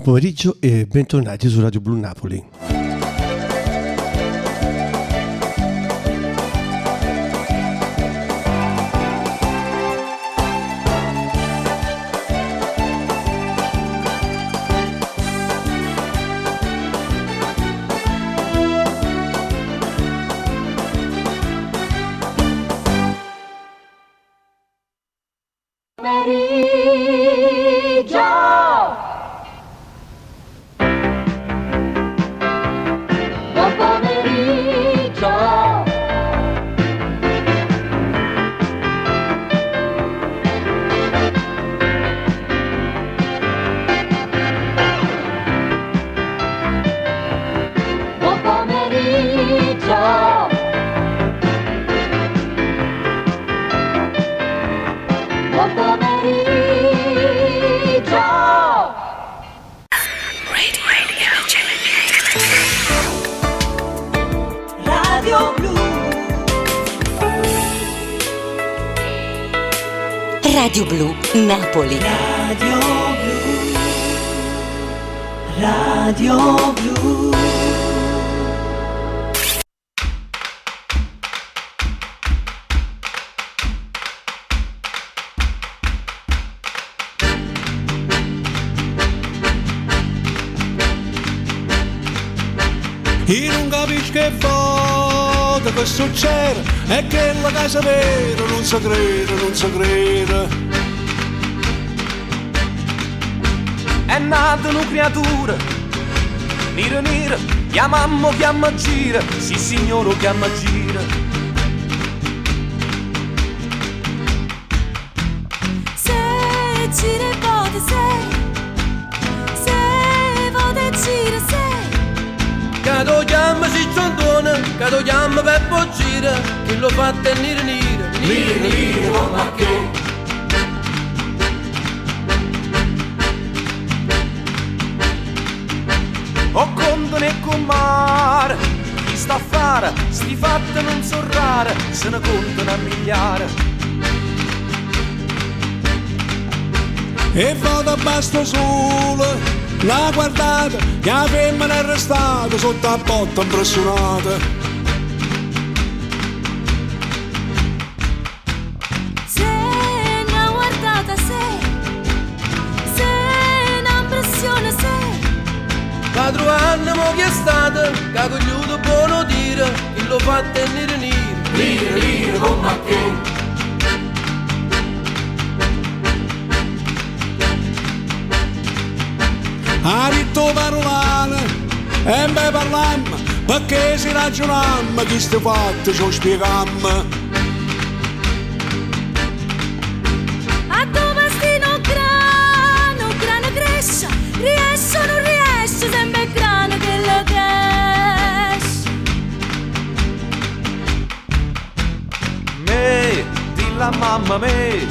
Buon pomeriggio e bentornati su Radio Blu Napoli. Pomeriggio. Buon pomeriggio. Buon pomeriggio. Buon pomeriggio. Radio Blu. Radio Blu Napoli. Radio Blu. Radio Blu. Io non capisco che foto che succede e che la casa vera non si crede, non si crede. È nata una creatura, nera nera, chiamammo chiama gira, sì signore chiama gira. Se gira e vote se, se vote gira se. Che lo chiama si giondona, che lo chiama Peppo gira, chi lo fa è nera nera, nera nera come a che. O contano e comare, chi sta a fare, sti fatti non sono rare, se ne contano a migliaia. E vado a basto solo, la guardata, che la femmina è arrestata sotto la botta impressionata. Se una guardata se, se un'impressione se. La trovando mo che è stata, che ha cogliuto buono dire, chi lo fa è nera nera, nera nera come a che. Ha detto parolane, e me parlammo, perché si ragionammo, chi sti fatti ci spiegammo. A dove stino grano, grano cresce, riesce o non riesce, sempre grano che lo cresce. Me, dilla a mamma me,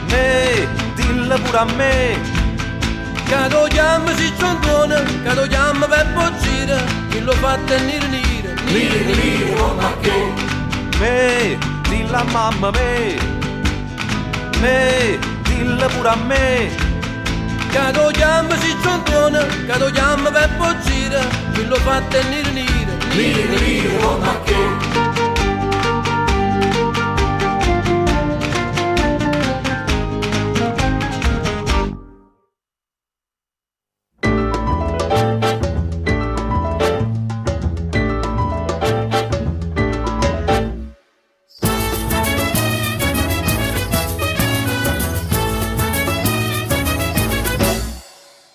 me, dilla pure a me. Che lo chiama si giondona, che lo chiama Peppo gira, chi lo fa è nera nera, nera nera come a che. Me, dilla a mamma me, me, dilla pure a me. Che lo chiama si giondona, che lo chiama Peppo gira, chi lo fa è nera nera, nera nera come a che.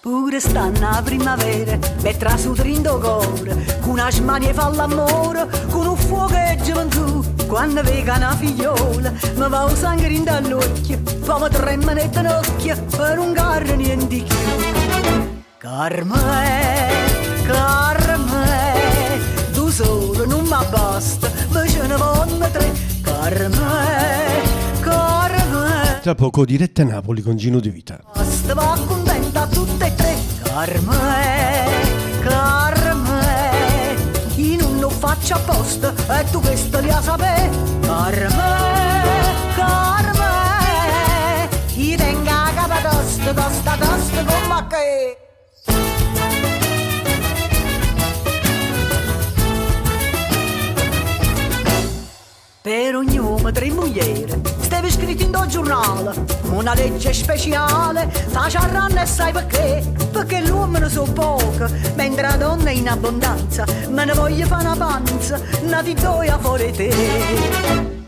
Pure stanno la primavera, metterà su trindo cuore, con una smania fa l'amore, con un fuoco e gioventù. Quando vega una figliola, mi va un sangue in dall'occhio, poi mi trema le ginocchia, per un carro niente più. Carmè, Carmè, tu solo non mi basta, ma ce ne vanno tre. Carmè, Carmè. Tra poco diretta Napoli con Gino De Vita. Basta, va contenta tutte e tre. Carmè, Carmè, io non lo faccio apposta e tu questo li sapere. Carmè, Carmè, io tengo la capa tosta, tosta, tosta come a che. giornale, una legge speciale, faceranno e sai perché? Perché l'uomo sono poco, mentre la donna è in abbondanza, me ne voglio fare una panza, una di gioia fuori te.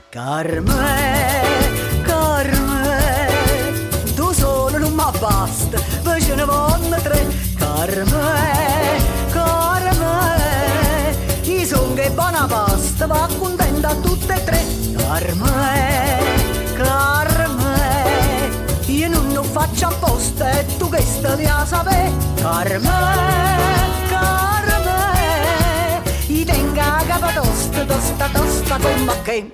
Carme, Carme, tu solo non mi basta, poi ce ne vanno tre. Carme, Carme, io sono che buona pasta, va contenta tutte e tre. Carme, Carme, io non lo faccio apposta e tu che stai a sapere. Carme, Carme, io tengo la capa tosta, tosta, tosta come che.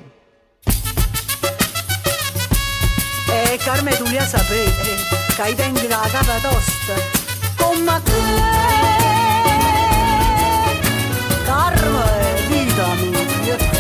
E Carme tu li sapere che io tengo la capa tosta come te. Carme, vita mia.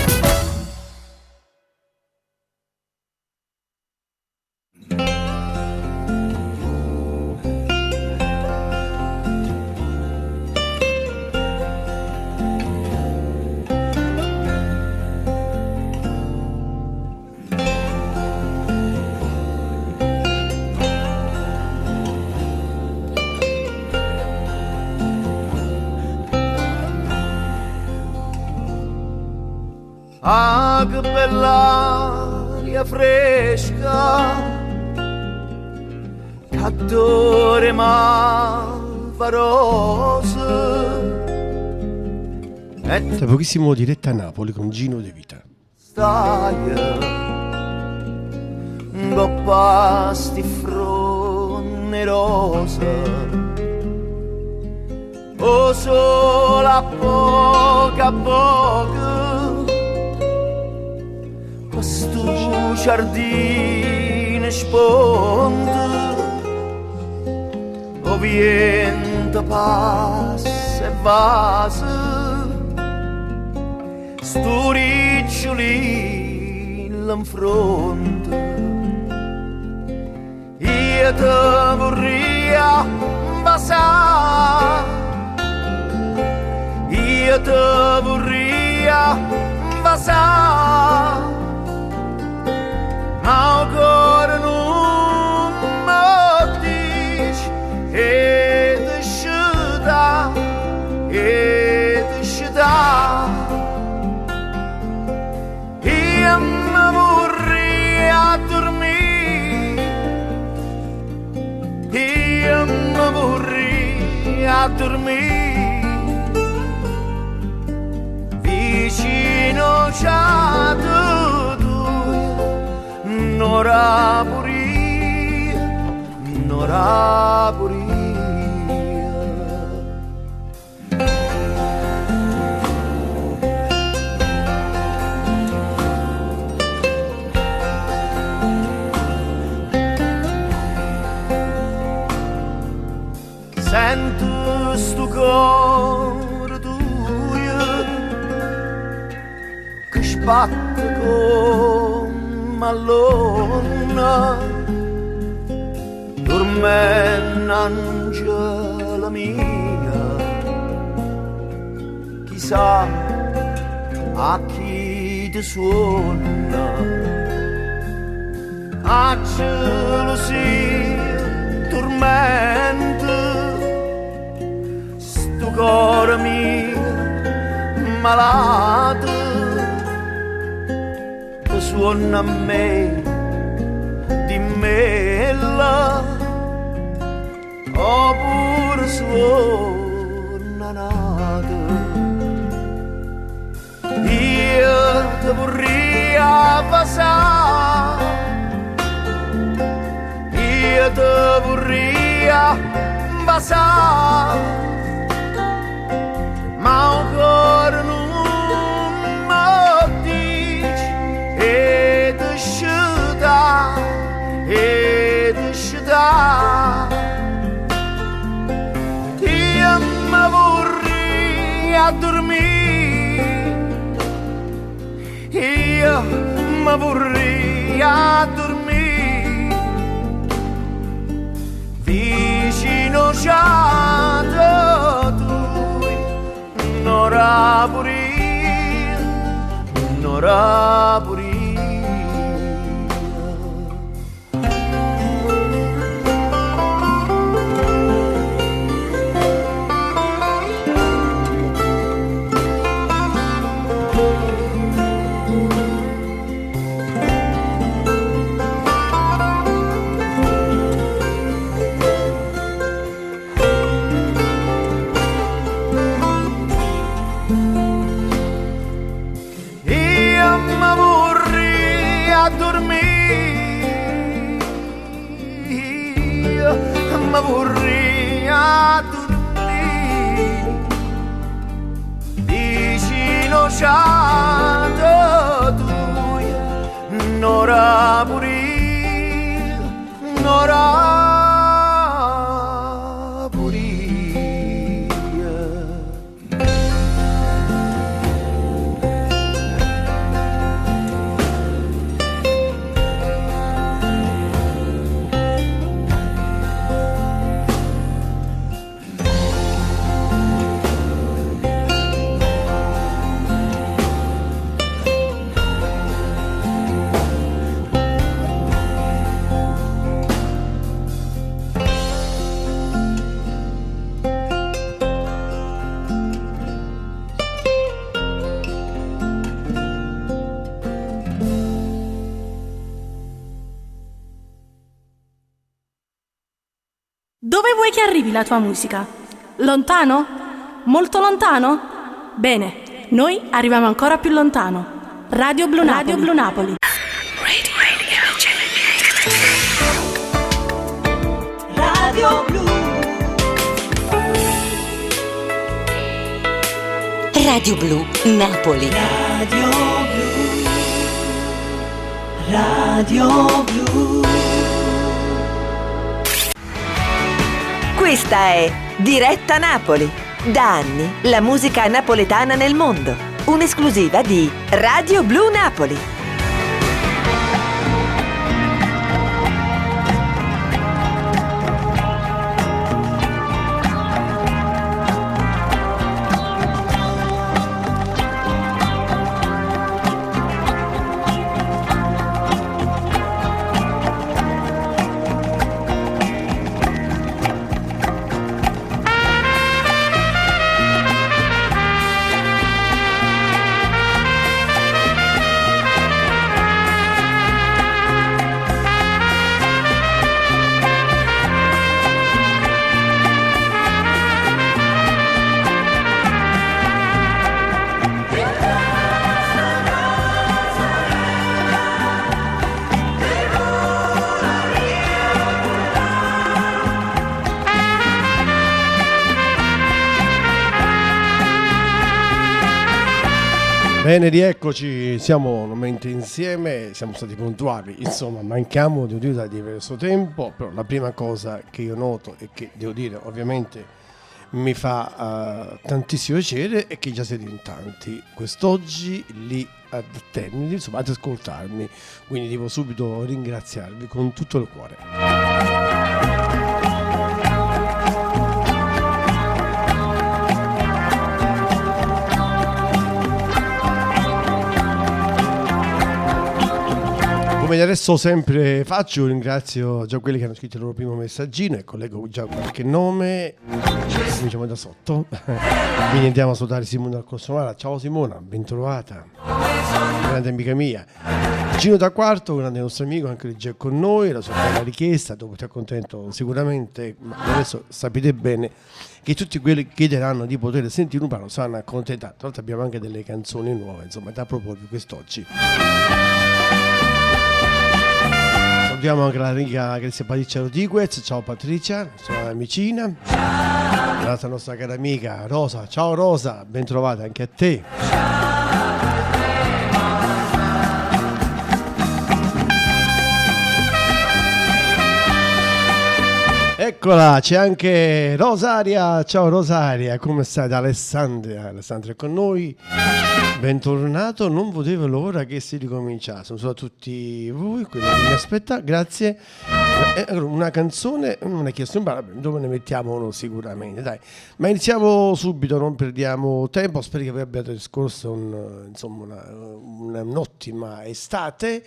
Ah, che bella aria fresca, che odore malvarosa. E Tra pochissimo diretta a Napoli con Gino De Vita. stai ngoppa sti fronne rosa o solo a poco a poco questo giardino sponda o vento passa e va sto ricciolino in fronte io te vorrei baciare io te vorrei baciare ma ancora non mi dici e ti sciuta e ti sciuta io mi vorrei addormire io mi vorrei addormire vicino a tu n'ora pure n'ora pure. Sento sto cuore tuo che sbatte come l'onna, dorme un'angela mia, chissà a chi ti suona, a cielo si tormenta, sto cuore mio malato, che suona a me, dimmela, oppure suona nato. Io ti vorrei baciare, io ti vorrei baciare, ma ancora non mi dici e ti sciuta, e ti sciuta. Io mi vorrei addormire, io mi vorrei addormire vicino a tu, n'ora pure, n'ora pure. Me vurria durmì vicino 'o ciato tujo, n'ora pur'io, n'ora pur'io. Dove vuoi che arrivi la tua musica? Lontano? Molto lontano? Bene, noi arriviamo ancora più lontano. Radio Blu Napoli. Radio Blu Napoli. Radio Blu. Radio Blu Napoli. Radio Blu. Radio Blu. Questa è Diretta Napoli. Da anni la musica napoletana nel mondo. Un'esclusiva di Radio Blu Napoli. Bene, rieccoci, siamo nuovamente insieme, siamo stati puntuali, insomma manchiamo di dire da diverso tempo, però la prima cosa che io noto e che devo dire ovviamente mi fa tantissimo piacere è che già siete in tanti quest'oggi lì ad attendermi, insomma ad ascoltarmi, quindi devo subito ringraziarvi con tutto il cuore. Come adesso sempre faccio, ringrazio già quelli che hanno scritto il loro primo messaggino e collego già qualche nome. Cominciamo da sotto. Quindi andiamo a salutare Simona Alcosomara. Ciao Simona, bentrovata, grande amica mia. Gino da Quarto, grande nostro amico, anche lui già con noi, la sua bella richiesta, dopo ti accontento sicuramente, ma adesso sapete bene che tutti quelli che chiederanno di poter sentire un brano saranno accontentati. Tra l'altro abbiamo anche delle canzoni nuove, insomma, da proporvi quest'oggi. Salutiamo anche l'amica Grazia Patrizia Rodriguez. Ciao Patrizia, nostra amicina. L'altra nostra cara amica Rosa. Ciao Rosa, ben trovata anche a te. Eccola, c'è anche Rosaria. Ciao Rosaria, come stai? Da Alessandria. Alessandria è con noi. Bentornato, non volevo l'ora che si ricominciasse. Un saluto a tutti voi, quelli che mi aspetta, grazie. Una canzone, non è chiesto un brano, dove ne mettiamo uno sicuramente, dai. Ma iniziamo subito, non perdiamo tempo. Spero che voi abbiate trascorso un'ottima estate.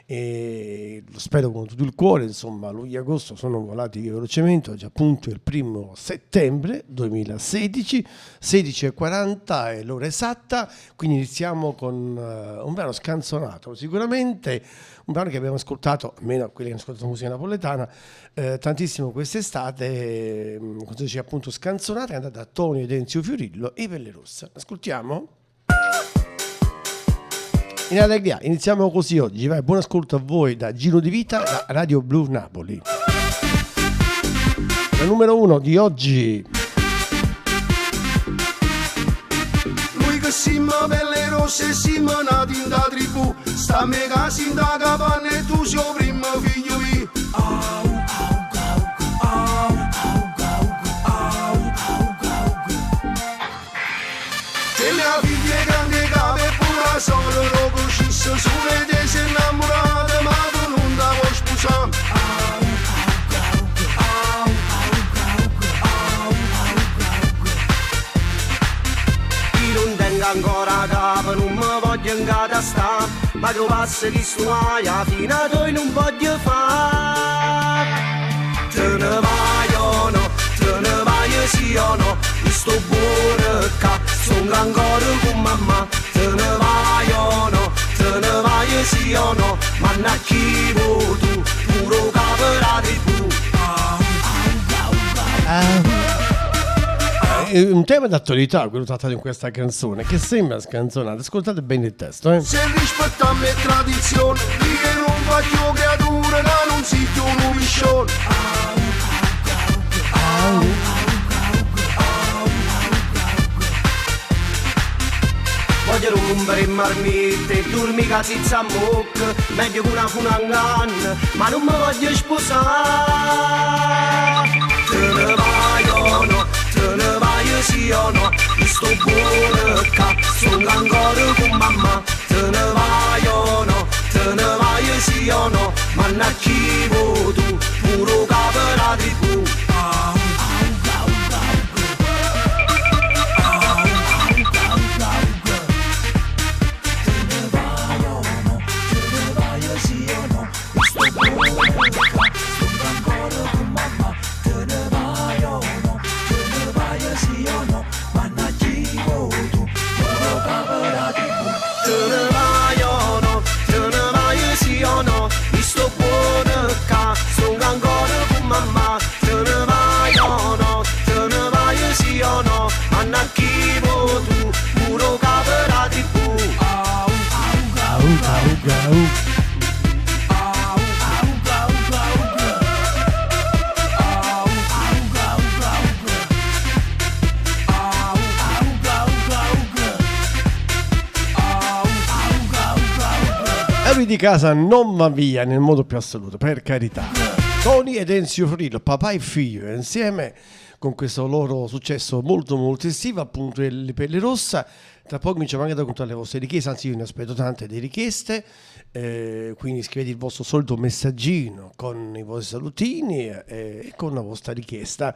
E lo spero con tutto il cuore, insomma, luglio e agosto sono volati via velocemente. Oggi appunto è il 1 settembre 2016, 16:40 è l'ora esatta, quindi iniziamo con un brano scanzonato, sicuramente un brano che abbiamo ascoltato, almeno quelli che hanno ascoltato musica napoletana, tantissimo quest'estate, quando si dice appunto scanzonata, è andata da Tony ed Enzio Fiorillo e Pelle Rossa. Ascoltiamo? In allegria, iniziamo così oggi, vai, buon ascolto a voi da Gino Di Vita, da Radio Blu Napoli. La numero 1 di oggi. Noi che siamo belle rosse siamo nati in da tribù. Stiamo casa in da capanna e tu sei il primo figlio mio. Te la figlia grande capo e pure la sola lo coscissa sulle te sei innamorata ma tu non la vuoi sposare. Io non tengo ancora capo, non mi voglio incatastare, ma che passa chi sto a fino a toi non voglio fare. Te ne vai o no, te ne vai sì o no, io sto buono qua, sono ancora con mamma. Te ne vai o no, te ne vai sì o no, ma chi vuoi tu, puro capo la tribù. È un tema d'attualità quello trattato in questa canzone, che sembra scanzonata. Ascoltate bene il testo, eh. Se rispettiamo le tradizioni, io non faccio creatura, ma non si più un piscione. Voglio rompere in marmitte e dormi casizza a mucca, meglio che una funangan, ma non mi voglio sposare. Te ne vai o no, te ne vai sì o no, io sto buono qua, sono ancora con mamma. Te ne vai o no, te ne vai sì o no, ma chi vuoi tu, puro capo la tribù. Te ne vai o no, te ne vai sì o no, io sto buono qua, sono ancora con mamma. Te ne vai o no, te ne vai sì o no, ma chi vuoi tu, puro capo la tribù. Au, au, au. E lui di casa non va via nel modo più assoluto, per carità. Tony ed Enzio Fiorillo, papà e figlio, insieme con questo loro successo molto molto estivo, appunto il Pelle Rossa. Tra poco cominciamo anche ad contare le vostre richieste, anzi io ne aspetto tante di richieste, quindi scrivete il vostro solito messaggino con i vostri salutini e con la vostra richiesta.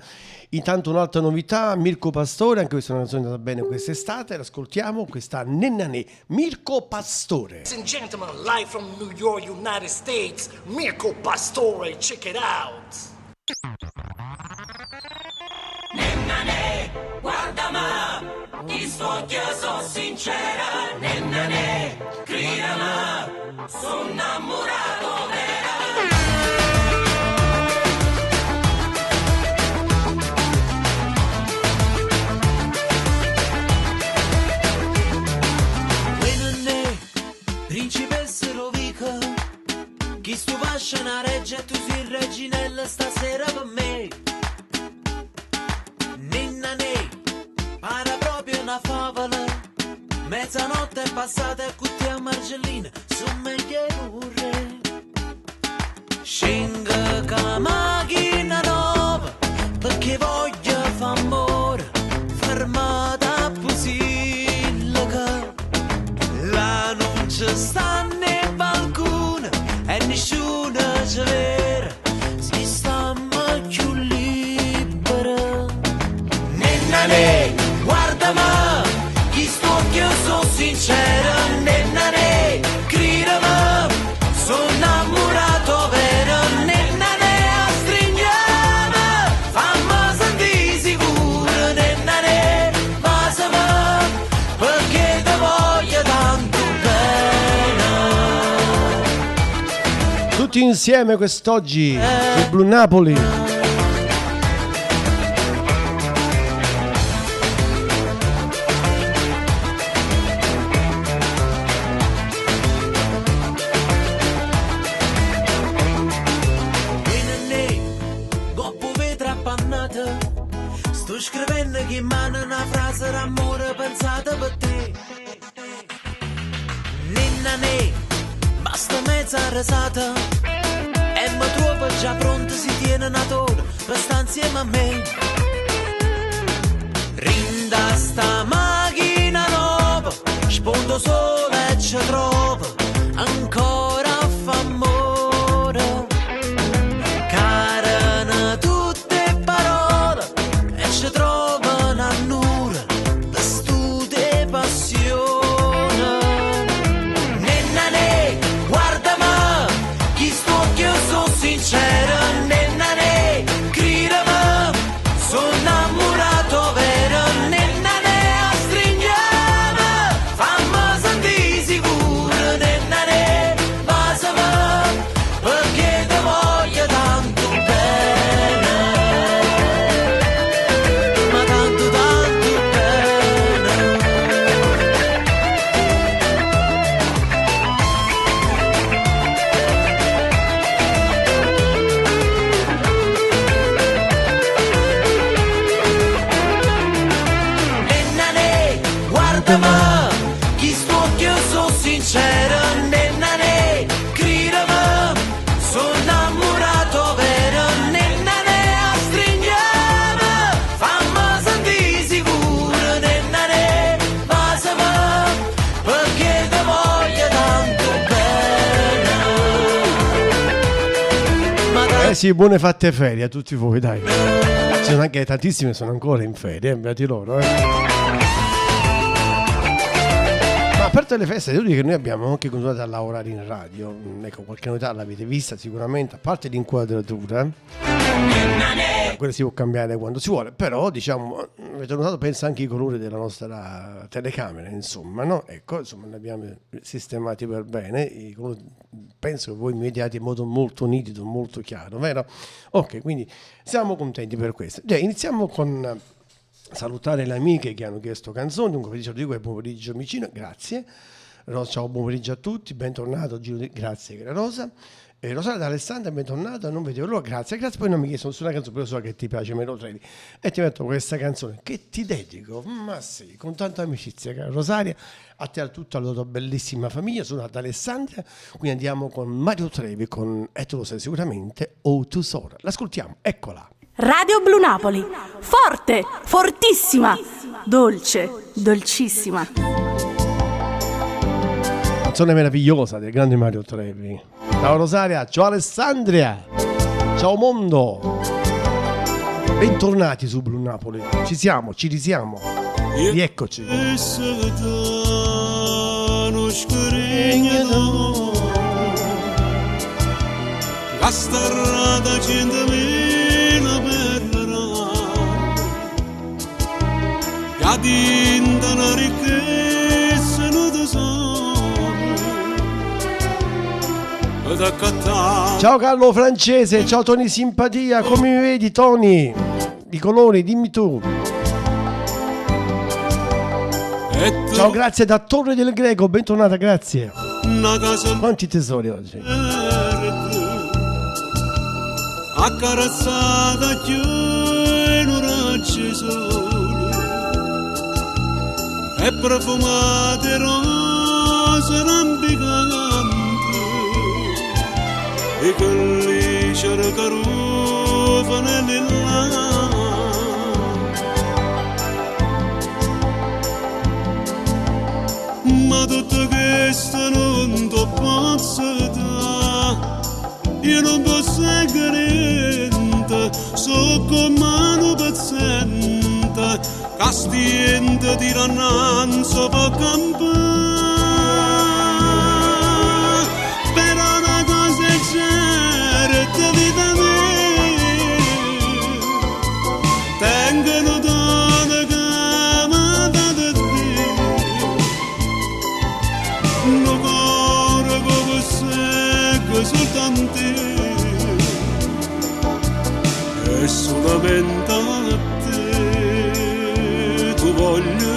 Intanto un'altra novità, Mirko Pastore, anche questa è una canzone andata bene quest'estate, l'ascoltiamo, questa Nenna Né, Mirko Pastore. Ladies and gentlemen, live from New York, United States, Mirko Pastore, check it out. Nenna né, guarda ma, ti sto sono sincera, nenna né, cridama, sono innamorato vera. Principessa Rovica, chi sto fascia una reggia e tu sei reginella stasera per me. Ninna né, para proprio una favola. Mezzanotte è passata e cutti a Margellina, su meglio un re. Scinga ca macchina nuova, perché voglio far amore, fermata a Posillica. Là non ci sta né balcone e nessuno ci vede, si sta più libera. Nenna né, guarda ma, chi sto che sono sincera, nenna né, cridama, sono innamorato vero, nenna né, stringiamo, fammi sentire sicuro, nenna né, basama, perché te voglio tanto bene. Tutti insieme quest'oggi su Blu Napoli. Nenna ne, basta mezza risata e mi trovo già pronto si tiene una tora per stare insieme a me. Rinda sta macchina nuova, sponto sole e ci trovo ancora a fa amore. Carano tutte parole e ci trovano a nura, vestute passione. Nenna ne, guarda ma, chi sto che sono sincero, nenna ne, credimi, sono innamorato vero, nenna ne, stringiamo, fammi sentire sicuro, nenna ne, basami, perché ti voglio tanto bene, ma tanto tanto bene. Nenna ne, guarda ma, chi sto che sono sincero, nenna ne, credimi, sono innamorato vero, nenna ne, stringiamo, fammi sentire sicuro, nenna ne, basami, perché ti voglio tanto bene. Ma Eh sì, buone fatte ferie a tutti voi, dai. Ci sono anche tantissime sono ancora in ferie, beati loro, eh. Ma a parte le feste, devo dire che noi abbiamo anche continuato a lavorare in radio. Ecco, qualche novità l'avete vista sicuramente, a parte l'inquadratura. Ma Quella si può cambiare quando si vuole, però diciamo, avete notato, penso anche i colori della nostra telecamera, insomma, no? Ecco, insomma, li abbiamo sistemati per bene, i colori, penso che voi mi vediate in modo molto nitido, molto chiaro, vero? Ok, quindi siamo contenti per questo. Già, iniziamo con salutare le amiche che hanno chiesto canzoni, dunque vi dico buon pomeriggio amicino, grazie. Ciao, buon pomeriggio a tutti, bentornato, Giro di... grazie cara Rosa. Rosaria D'Alessandra, bentornata, non vedevo l'ora, grazie, grazie. Poi non mi chiesto nessuna canzone, però so che ti piace, me lo trevi. E ti metto questa canzone che ti dedico, ma sì, con tanta amicizia, cara Rosaria, a te e a tutta la tua bellissima famiglia, sono ad Alessandria, quindi andiamo con Mario Trevi, con, e tu lo sai sicuramente, O Tu Sora. L'ascoltiamo, eccola. Radio Blu Napoli. Forte, fortissima, dolce, dolcissima. Canzone meravigliosa del grande Mario Trevi. Ciao Rosaria, ciao Alessandria, ciao mondo. Bentornati su Blu Napoli. Ci siamo, ci risiamo. Rieccoci. La strada centomila per la dinda la ricchezza non tesoro. Ciao Carlo Francese, ciao Tony Simpatia, come mi vedi Tony? I colori, dimmi tu. Ciao, grazie da Torre del Greco, bentornata, grazie. Quanti tesori oggi. Accarezzata più in un raggio sole e profumate rose rampicanti e quelli cercarufano nella. Ma tutto questo non ti posso dare, io non posso niente, so come un paziente, castiente di rannanzo per campare. Però una cosa è certa, vita mia, tengono dono che mi dà di Dio, un cuore che posseggo soltanto te, e solamente a te tu voglio dare.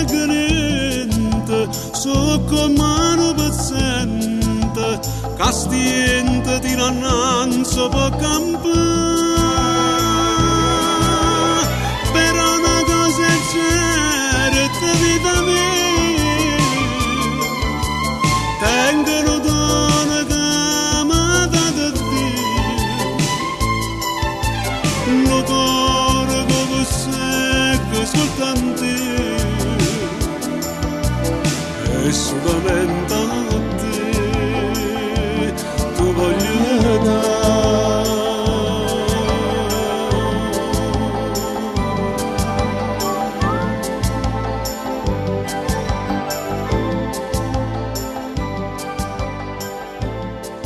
tengo niente, so come un pezzente, che stiente tira innanzi per campare. Però una cosa è certa, vita mia, tengo una donna che mi dà da Dio, un cuore che posseggo soltanto io, e solamente a te, tu voglio dare.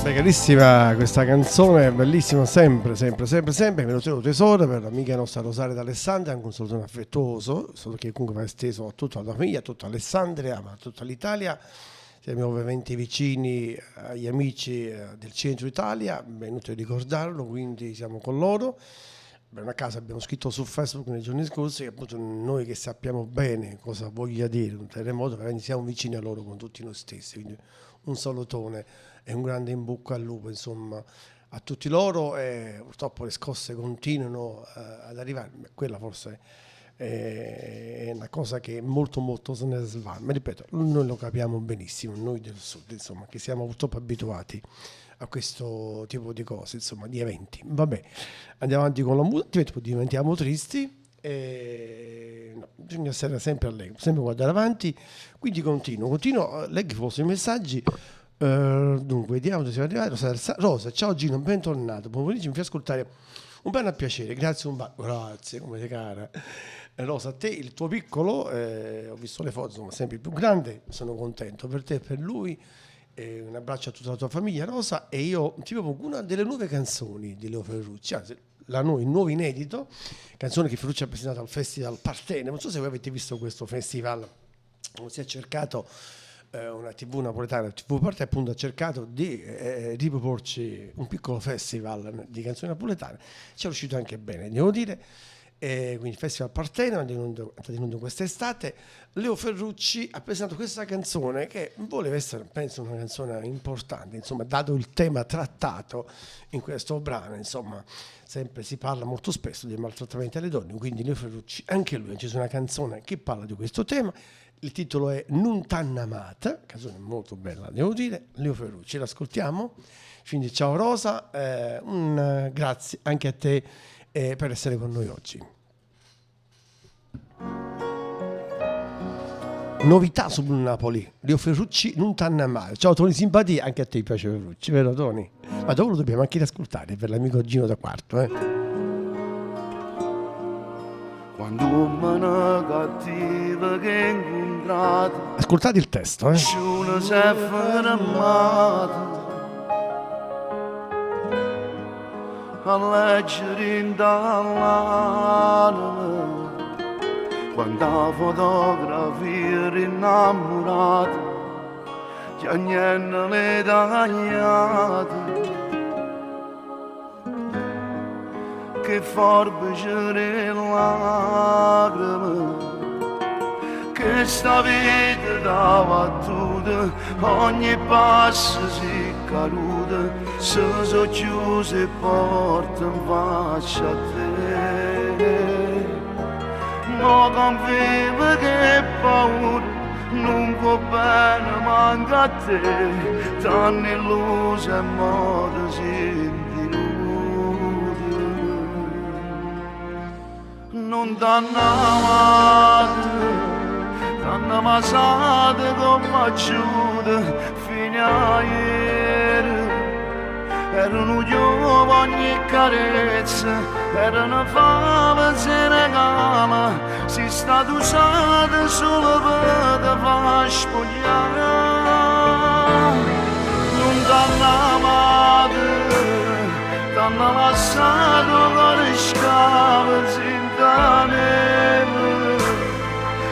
Beh, carissima questa canzone, bellissima sempre, sempre, sempre, sempre. Me lo tengo tesoro per l'amica nostra Rosaria d'Alessandria, anche un saluto affettuoso, saluto che comunque va esteso a tutta la famiglia, a tutta Alessandria, ma a tutta l'Italia. Siamo ovviamente vicini agli amici del centro Italia, è inutile ricordarlo, quindi siamo con loro. Beh, una casa abbiamo scritto su Facebook nei giorni scorsi che appunto noi che sappiamo bene cosa voglia dire un terremoto, veramente siamo vicini a loro con tutti noi stessi, quindi un salutone e un grande in bocca al lupo insomma a tutti loro. E purtroppo le scosse continuano ad arrivare, ma quella forse è una cosa che molto molto se ne sva, ma ripeto, noi lo capiamo benissimo, noi del sud insomma, che siamo purtroppo abituati a questo tipo di cose, insomma, di eventi. Vabbè, andiamo avanti con la musica, poi diventiamo tristi e no, bisogna stare sempre allegri, sempre guardare avanti, quindi continuo, leggo i vostri messaggi. Dunque, vediamo dove siamo arrivati. Rosa, Rosa, ciao Gino, bentornato, buon pomeriggio, mi fai ascoltare un bel piacere, grazie, un bacio, grazie, come sei cara. Rosa, a te, il tuo piccolo, ho visto le foto, insomma, sempre il più grande, sono contento per te e per lui. Un abbraccio a tutta la tua famiglia, Rosa, e io ti propongo una delle nuove canzoni di Leo Ferrucci, anzi, il nuovo inedito, canzone che Ferrucci ha presentato al Festival Partenope. Non so se voi avete visto questo festival, si è cercato una tivù napoletana, tivù Parte, appunto, ha cercato di riproporci un piccolo festival di canzoni napoletane, ci è riuscito anche bene, devo dire. Quindi il Festival Partenope è andato in onda quest'estate. Leo Ferrucci ha presentato questa canzone che voleva essere, penso, una canzone importante, insomma, dato il tema trattato in questo brano, insomma, sempre si parla molto spesso dei maltrattamenti alle donne, quindi Leo Ferrucci, anche lui ha inciso una canzone che parla di questo tema. Il titolo è Nun t'hanno amata, canzone molto bella, devo dire. Leo Ferrucci, l'ascoltiamo. Quindi ciao Rosa, un grazie anche a te per essere con noi oggi. Novità su Blu Napoli, Leo Ferrucci, Nun t'hanno amata. Ciao Tony Simpatia, anche a te piace Ferrucci, vero Tony? Ma dopo lo dobbiamo anche riascoltare per l'amico Gino da Quarto. Quando una cattiva che incontrate, ascoltate il testo. Nessuno si è fermato a leggere in dall'anima quanta fotografia innamorata, piangendo le tagliate, che forbice le lacrime, che sta vita da battuta, ogni passo si caduta, se sono chiuse porte in faccia a te. Ma convive che paura, non può bene manca a te, t'hanno illuso e mo ti senti inutile. Non t'hanno amato, t'hanno amasato come aiuto fino a ieri. Era un chiuovo ogni carezza, era una fava se regala, si sta usata solo per te far spogliare. Non t'hanno amato, t'hanno lasciato con le scave senza neve.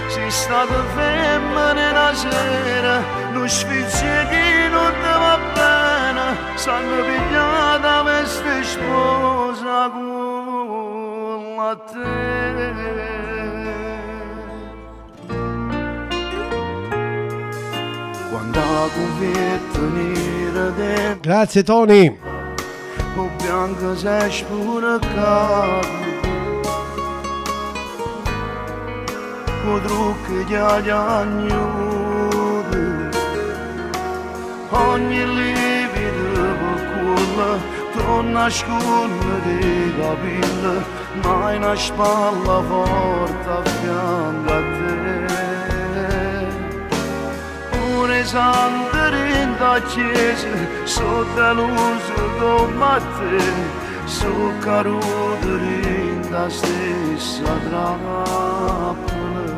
Sei stata femmina una sera, non sfizia chi non te va bene, s'hanno pigliata questa sposa con la te. Quando 'a cuvierta nera de. Grazie Tony! 'O bianco s'è spurcato. 'O trucco chi ha chiagnuto. Ogni livido pe' cuollo torna a scurri 'e capille, mai na spalla forte a fianco a te. Pure 'e sante dint' 'a chiesa so' deluse comme a te, so' cadute dint' 'a stessa trappola.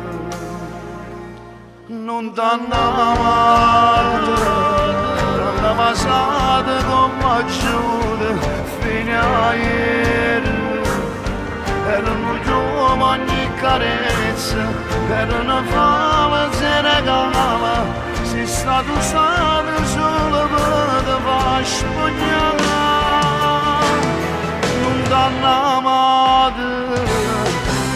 Nun t'hanno amato, t'hanno vasato comme a Giuda fino a ieri. Era nu chiuovo ogni carezza, era na faveza regalo, si stato usato solo pe te fa spuglià. Nun t'hanno amato,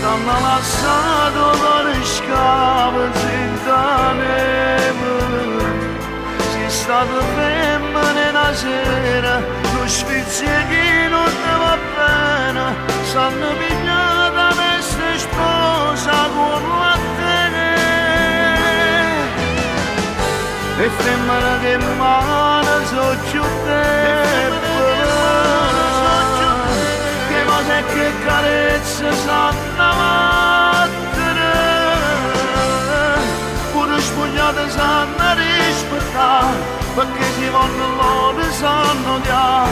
t'hanno lassato 'o core scavezo 'int' 'a neve. Si stata femmena 'e na sera, nu sfizio 'e chi nun te vo bene, s'hanno pigliato 'a veste 'e sposa 'ncuollo a te. E femmene cu 'e mmane so' cchiù debole, cu 'e vase e cu 'e carezze s'hanna vattere, pure spugliate s'hanna rispettà, pecché si vonno loro s'hanno odià,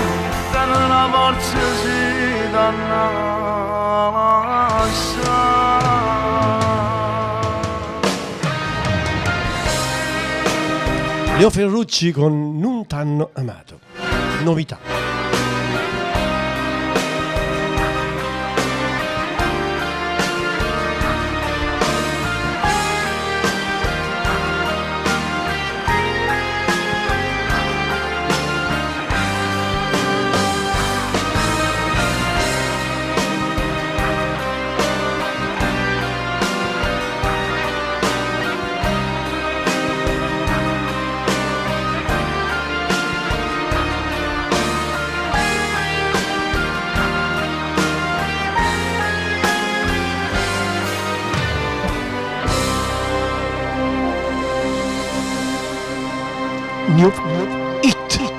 teneno 'a forza si t'hanna lassà. Leo Ferrucci con Nun t'hanno amato. Novità. New Hit.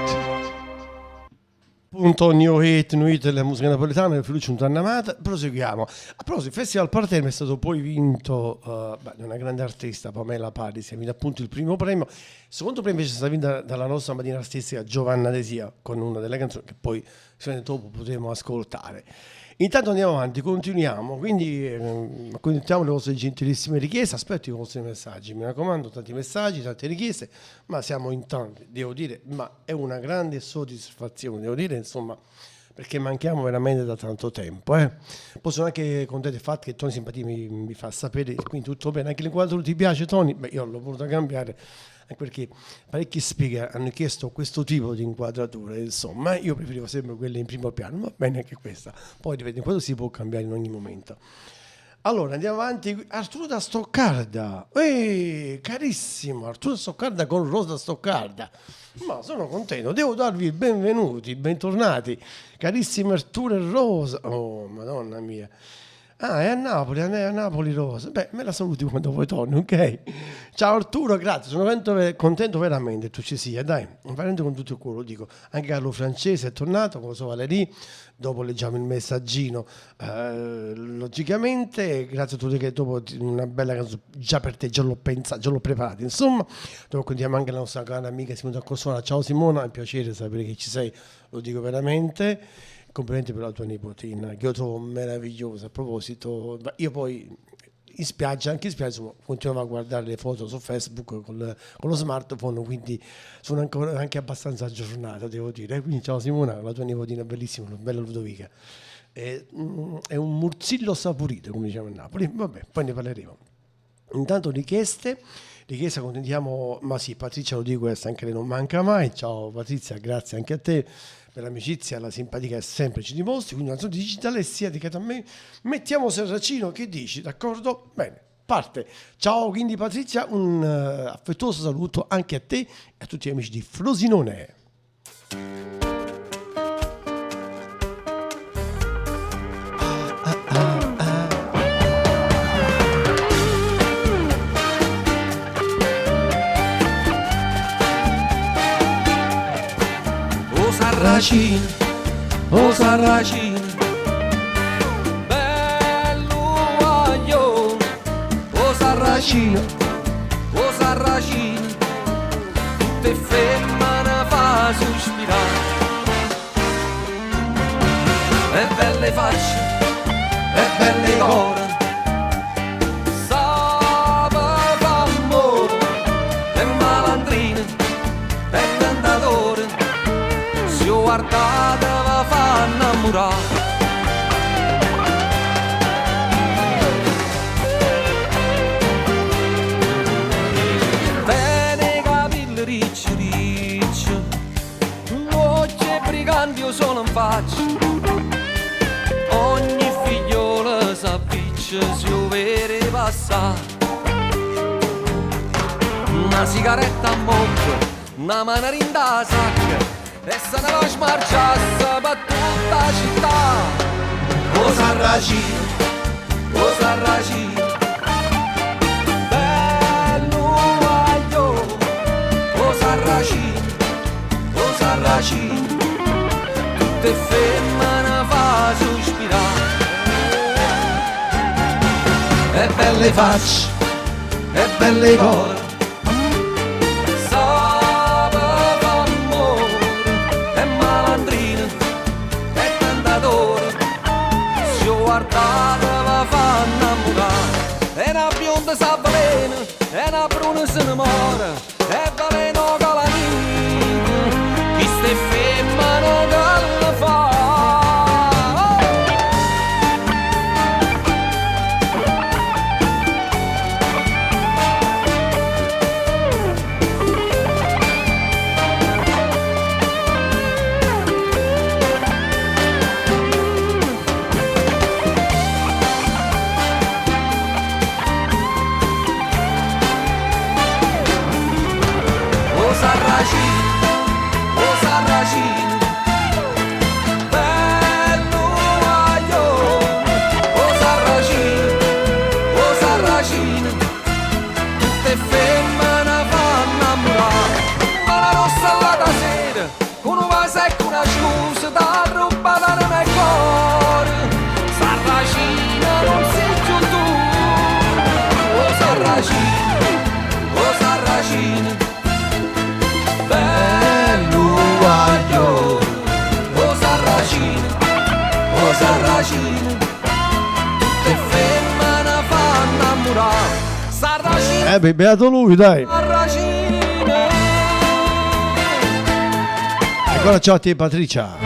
Punto New Hit, New Hit della musica napoletana, il Ferruccio Nun t'hanno amato. Proseguiamo. A proposito, il Festival Palermo è stato poi vinto beh, da una grande artista, Pamela Paris, ha vinto appunto il primo premio. Il secondo premio invece è stato vinto dalla nostra madrina artistica Giovanna De Sia, con una delle canzoni che poi sicuramente dopo potremo ascoltare. Intanto andiamo avanti, continuiamo, quindi continuiamo le vostre gentilissime richieste, aspetto i vostri messaggi, mi raccomando, tanti messaggi, tante richieste, ma siamo in tanti, devo dire, ma è una grande soddisfazione, devo dire, insomma, perché manchiamo veramente da tanto tempo. Poi sono anche contento del fatto che Tony Simpatia mi fa sapere, quindi tutto bene, anche l'inquadratura ti piace Tony? Beh, io l'ho voluto cambiare, anche perché parecchi speaker hanno chiesto questo tipo di inquadratura, insomma, io preferivo sempre quelle in primo piano, ma bene anche questa. Poi ripeto, quello si può cambiare in ogni momento. Allora andiamo avanti, Arturo da Stoccarda, ehi, carissimo Arturo da Stoccarda con Rosa Stoccarda, ma sono contento, devo darvi i benvenuti, bentornati, carissimi Arturo e Rosa, oh madonna mia. Ah, è a Napoli, è a Napoli Rosa. Beh, me la saluti quando poi torni, ok? Ciao Arturo, grazie, sono veramente contento veramente tu ci sia, dai, veramente con tutto il cuore lo dico. Anche Carlo Francese è tornato con la sua Valerie, dopo leggiamo il messaggino, logicamente, grazie a tutti che dopo una bella canzone, già per te, già l'ho pensata, già l'ho preparata, insomma. Dopo continuiamo anche la nostra cara amica Simona Corsona. Ciao Simona, è un piacere sapere che ci sei, lo dico veramente. Complimenti per la tua nipotina, che io trovo meravigliosa. A proposito, ma io poi in spiaggia, anche in spiaggia, insomma, continuavo a guardare le foto su Facebook con lo smartphone, quindi sono ancora anche abbastanza aggiornato, devo dire. Quindi ciao Simona, la tua nipotina è bellissima, una bella Ludovica. È un murzillo saporito, come diciamo a Napoli. Vabbè, poi ne parleremo. Intanto richieste, richiesta contentiamo, ma sì, Patrizia lo dico questa, anche lei non manca mai. Ciao Patrizia, grazie anche a te per l'amicizia, la simpatia che sempre ci dimostri. Quindi una canzone di Gigi D'Alessio dedicata a me. Mettiamo Serracino, che dici? D'accordo? Bene. parte. Ciao quindi Patrizia, un affettuoso saluto anche a te e a tutti gli amici di Frosinone. O Sarracino, o Sarracino, bello guaglione, o Sarracino, o Sarracino, tutte femmine fa sospirare. E belle facce, e belle core, sape fa ammore, è malandrino, è tentatore, se 'o guardate ve fa innammurà. Tene 'e capille ricce ricce, ll'uocchie 'e brigante e 'o sole 'nfaccia. Ogni figliola s'appiccia si 'o vede 'e passà. Na sigaretta 'mmocca, na mano dint' 'a sacca e se ne va a smargiassa pe' tutta 'a città. O Sarracino, o Sarracino, bello guaglione, o Sarracino, o Sarracino, tutte 'e femmene fa suspirà. E belle facce, e belle core, sape fa ammore, è malandrino, è tentatore, si 'o guardate ve fa innammurà. E na bionda s'avvelena, e na bruna se ne more, è veleno o calamita, chesta è femmena che le fa. O Sarracino, o Sarracino, bello guaglione, o Sarracino, o Sarracino, tutte 'e femmene fa innammurà. Ma la rossa l'ata sera, cu nu vaso e cu na scusa, t'ha arrubbato anema e core. Sarracino, nun si cchiù tu. O Sarracino, o Sarracino, bello guaglione, o Sarracino, o Sarracino, tutte 'e femmene fa innammurà. Sarracino, Eh beh, beato lui, dai. Sarracino. Ancora ciao a te Patricia.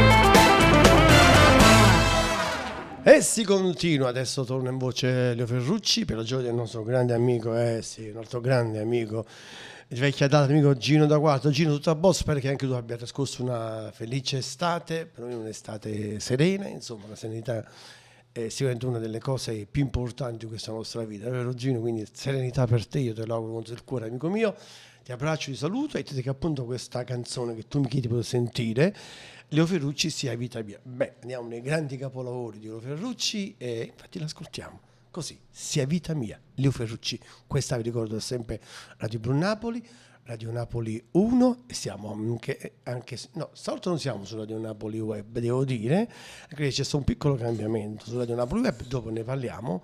E si continua, adesso torna in voce Leo Ferrucci per la gioia del nostro grande amico, eh sì, il nostro grande amico di vecchia data, amico Gino da Quarto. Gino, tutto a posto, spero che anche tu abbia trascorso una felice estate, per noi un'estate serena, insomma, la serenità è sicuramente una delle cose più importanti di questa nostra vita, vero Gino? Quindi serenità per te, io te lo auguro con tutto il cuore, amico mio. Ti abbraccio, ti saluto e ti dico appunto questa canzone che tu mi chiedi di poter sentire, Leo Ferrucci, Sia vita mia. Beh, andiamo nei grandi capolavori di Leo Ferrucci e infatti l'ascoltiamo così, Sia vita mia, Leo Ferrucci. Questa vi ricordo è sempre Radio Blu Napoli, Radio Napoli 1 e siamo anche, anche no, stavolta non siamo su Radio Napoli Web, devo dire, anche perché c'è stato un piccolo cambiamento su Radio Napoli Web, dopo ne parliamo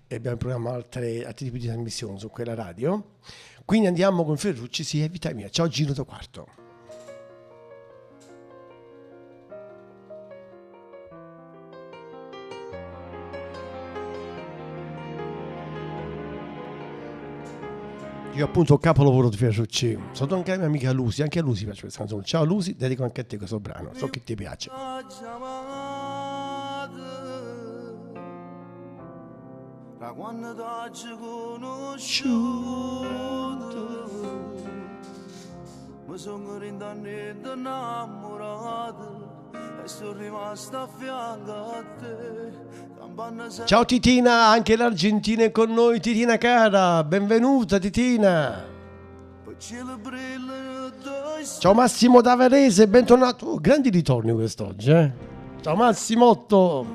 e abbiamo in programma altri tipi di trasmissione su quella radio. Quindi andiamo con Ferrucci, Sia vita mia. Ciao Gino da Quarto. Io appunto capolavoro di Ferrucci. Saluto anche la mia amica Lusi, anche a Lusi piace questa canzone. Ciao Lusi, dedico anche a te questo brano, so che ti piace. Da quando t'ho conosciuto mi sono rintanito innamorato. E sono rimasto a fianco a te, campanna sempre. Ciao Titina, anche l'Argentina è con noi, Titina cara, benvenuta Titina. Ciao Massimo da Varese, bentornato. Oh, grandi ritorni quest'oggi, eh? Ciao Massimotto.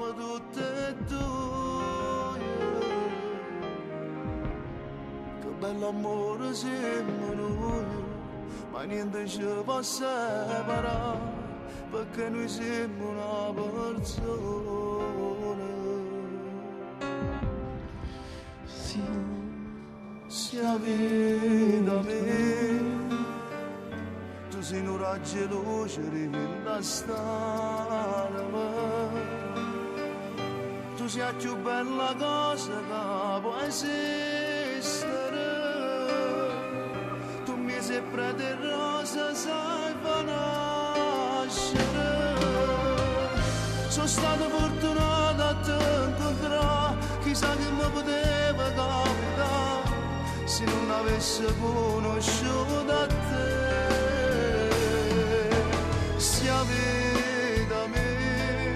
Che bello amore siamo noi, ma niente ci può separare, perché noi siamo una persona. Sì. Se 'a vita mia, tu sei un raggio 'e luce dint' 'a st'anema, tu sei 'a cchiù bella cosa ca po' esistere, tu mmiez' 'e prete 'e rose sai fa nascere. So' stato fortunato a te 'ncuntrà, chissà che me poteva capità si nun avesse conosciuto a te. Si 'a vita mia,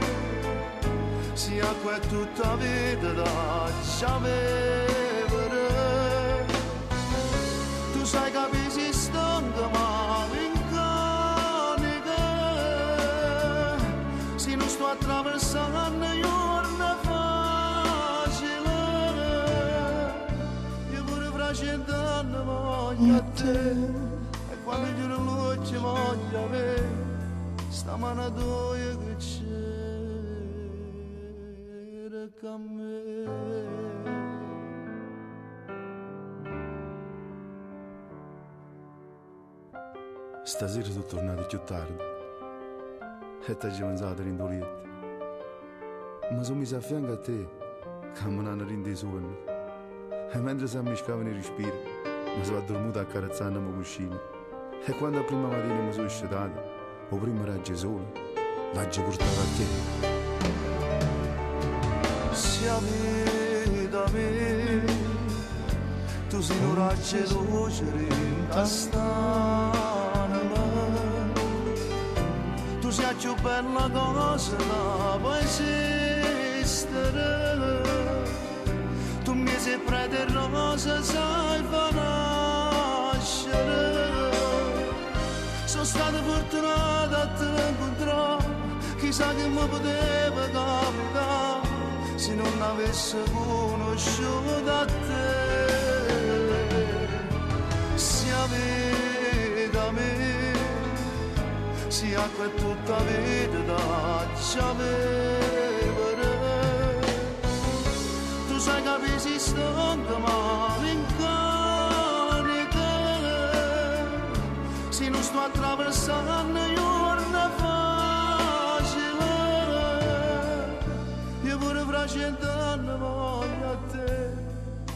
si acqua e tutta 'a vita t'aggia vevere. Tu sai capì si stongo malinconica, si nun sto attraversanno juorne facile. Io pure fra cient'anne voglio a te, e quando chiudo l'uocchie voglio avè sta mano toia che cerca a me. Stasera so' turnato cchiù tardi e t'aggio pensato dint' 'o lietto. Me so' miso a fianco a te cammenanno dint' 'e suonne e mentre s'ammiscavano 'e respiri me so' addormuto accarezzanneme 'o cuscino e quando a primma matina me so' scetato 'o primmo raggio 'e sole l'aggio purtato a te. Si 'a vita mia, tu si nu raggio 'e luce dint' 'a st'anema, tu si 'a cchiù bella cosa ca po' esistere, tu mmiez' 'e prete 'e rose sai fa nascere. So' stato fortunato a te 'ncuntrà, chissà che me poteva capità si nun avesse conosciuto a te. Si 'a vita mia, si acqua e tutta 'a vita t'aggia vevere. Tu sai capì si stongo malinconica, si nun sto attraversanno juorne facile. Io pure fra cient'anne voglio a te,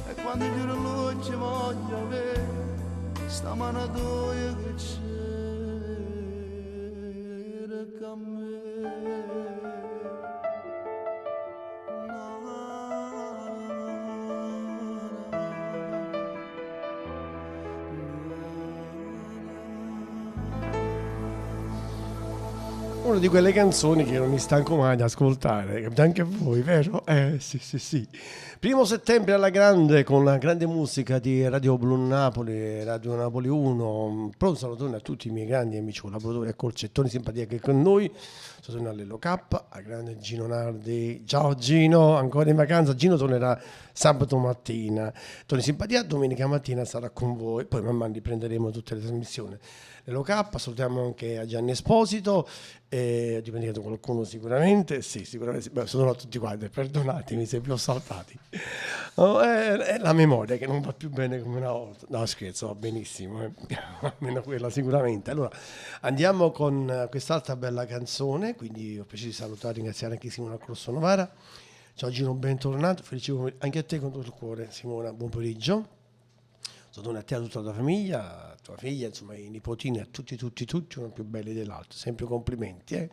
e quando chiudo l'uocchie voglio avè sta mano toia che cerca a me. Una di quelle canzoni che non mi stanco mai di ascoltare, capite anche voi, vero? Sì, sì, sì. 1 settembre alla grande con la grande musica di Radio Blu Napoli, Radio Napoli 1. Un salutone a tutti i miei grandi amici collaboratori a Colcettoni Simpatia che è con noi. Salutone a Lello K, al grande Gino Nardi. Ciao Gino, ancora in vacanza. Gino tornerà sabato mattina. Tony Simpatia domenica mattina sarà con voi. Poi man mano riprenderemo tutte le trasmissioni. Lello K, salutiamo anche a Gianni Esposito, ho dimenticato qualcuno sicuramente, sì, sicuramente sì. Beh, sono a tutti quanti, perdonatemi se vi ho saltati. Oh, è la memoria che non va più bene come una volta. No, scherzo, va benissimo, almeno quella sicuramente. Allora, andiamo con quest'altra bella canzone, quindi ho piacere di salutare e ringraziare anche Simona Crosso Novara. Ciao Gino, bentornato, felice pomeriggio anche a te con tutto il cuore, Simona, buon pomeriggio. Saluto a te, a tutta la tua famiglia, a tua figlia, insomma, i nipotini, a tutti, tutti, tutti, uno più belli dell'altro. Sempre complimenti.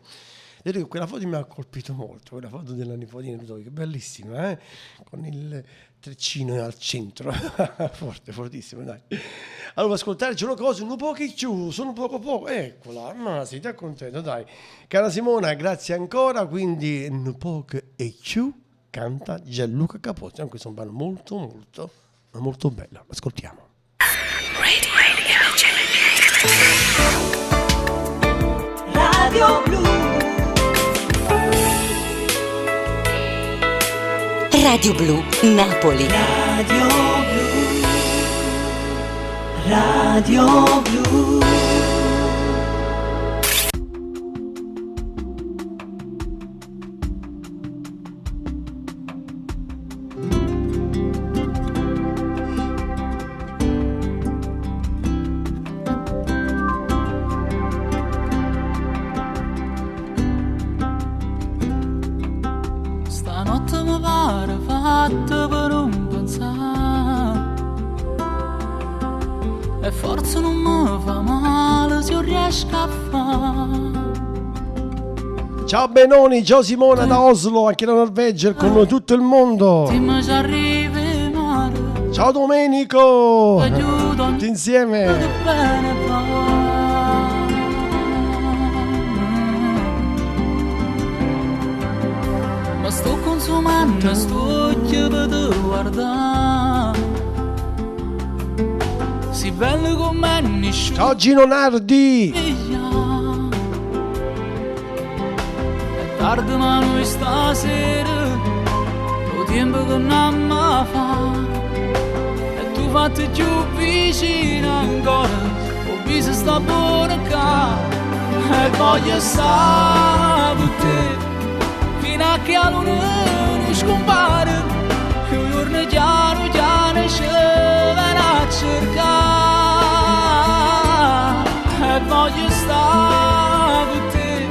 Devo dire che quella foto mi ha colpito molto, quella foto della nipotina Ludovica, bellissima, eh? Con il treccino al centro, forte, fortissimo, dai. Allora, ascoltarci una cosa, un po' che chiuso, un poco poco, eccola, ma sì, ti accontento, dai. Cara Simona, grazie ancora, quindi un poco e chiù canta Gianluca Capozzi, anche questo è un brano molto, molto, ma molto bello. Ascoltiamo. Radio Blu. Radio Blu Napoli. Radio Blu. Radio Blu. Stanotte mi pare fatta per non pensare E forse non mi fa male se riesco a fare Ciao Benoni, ciao Simona da Oslo, anche la Norvegia, con tutto il mondo. Dimmi ci arrivi mare Ciao Domenico! Aiuto Tutti insieme. bene va Ma sto consumando sto occhio per te guardare Si bello come nessuno Ciao Gino Nardi! È tardi ma noi stasera Lo tempo che non mi fa E tu fatti più vicino ancora Ho visto sta buona qua E voglio stare con te Fino a che la luna non scompare E un giorno chiaro chiaro ci viene a cercare E voglio stare con te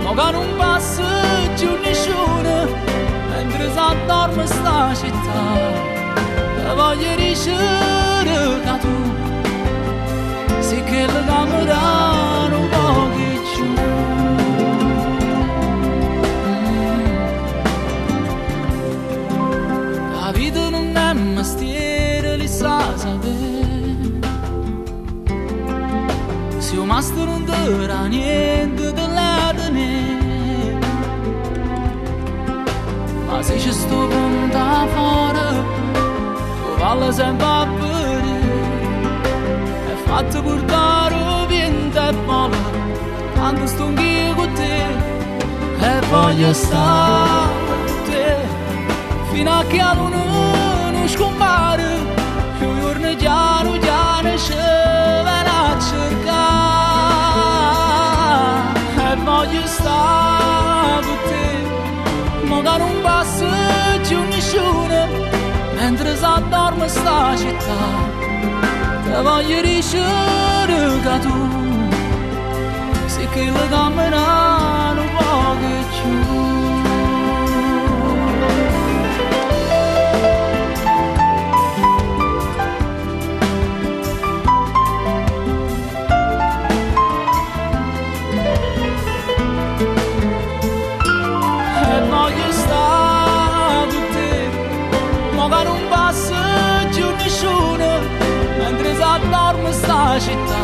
Ma che non passa più nessuno Mentre si addorme sta città Te voglio dicere che tu Sei quella che mi dà un po' di più La vita non è mestiere, li sa sapere. Se un mastro non ti dà niente, te la tenere. Ma se ci sto punta fuori, tu valla sempre a vedere. E fatto portare vento e vola, quando sto anch'io con te. E voglio stare con te fino a che la luna non scompare e un giorno chiaro chiaro ci viene a cercare e voglio stare con te ma che non passa più nessuno mentre si addorme sta città te voglio dicere che tu sei quella che mi dà un po' di più. E voglio stare con te Ma che non passa più nessuno Mentre si addorme sta città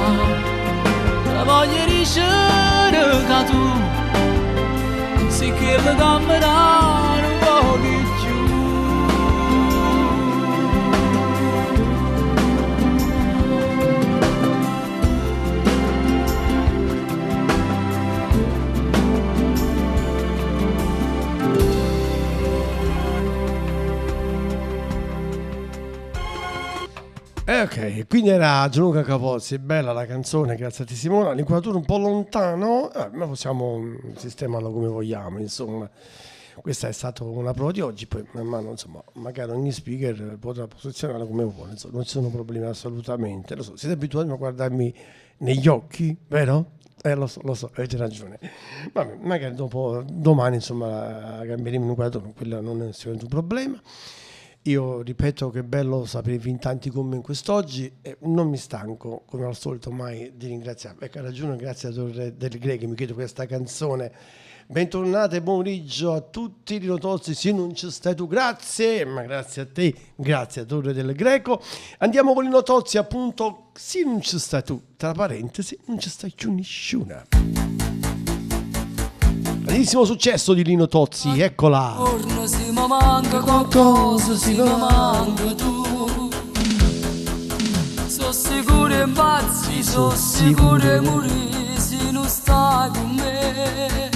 Te voglio dicere che tu Sei quella che mi dà un po' di più. Ok, quindi era Gianluca Capozzi, bella la canzone, grazie a te Simona, l'inquadratura un po' lontano, ma possiamo sistemarlo come vogliamo, insomma. Questa è stata una prova di oggi, poi man mano, insomma, magari ogni speaker potrà posizionarla come vuole, insomma, non ci sono problemi assolutamente. Lo so, siete abituati a guardarmi negli occhi, vero? Lo so, lo so, avete ragione. Vabbè, magari dopo, domani, insomma, cambieremo l'inquadratura, quello non è sicuramente un problema. Io ripeto che è bello sapervi in tanti come in quest'oggi e non mi stanco, come al solito, mai di ringraziarvi. Ecco, ha ragione, grazie a Torre del Greco, mi chiedo questa canzone. Bentornate, buon pomeriggio a tutti, Lino Tozzi, se non ci stai tu, grazie, ma grazie a te, grazie a Torre del Greco. Andiamo con Lino Tozzi, appunto, se non ci stai tu, tra parentesi, non ci stai più nessuna. Grandissimo successo di Lino Tozzi, eccola. Giorno se mi manca qualcosa, se mi manca tu. Sono sicuro e impazzi, sono sicuro e morire se non stai con me.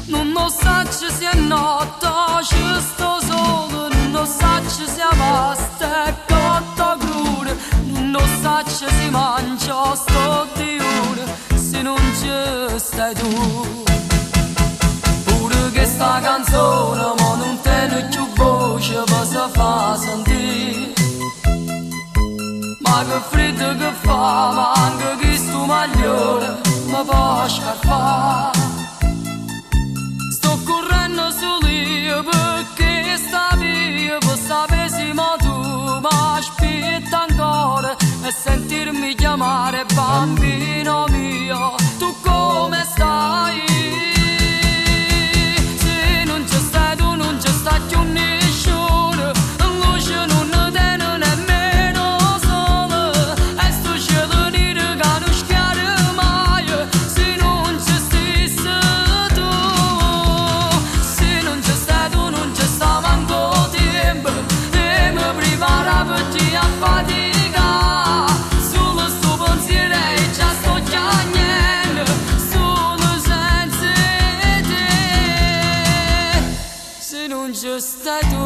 Non lo saccio se è notte, ci sto solo, non lo saccio se è pasta e cotta cruda, non lo saccio se mangia sto diuno, se non ci stai tu. Pure che sta canzone ma non tiene più voce ma si fa sentire. Ma che freddo che fa, ma anche chi sto maglione mi può scarfare. Sto correndo solo io perché sta via, per sapere se ma tu mi aspetti ancora e sentirmi chiamare bambino mio, tu come stai? Se non ci stai tu non ci sta più nessuno, luce non tiene nemmeno sole, e sto cielo nero che non schiara mai, se non ci stessi tu, se non ci stai tu non ci sta manco tempo, e mi prepara per chi a fatica, solo sto pensiero e già sto piangendo, solo senza te, se non ci stai tu.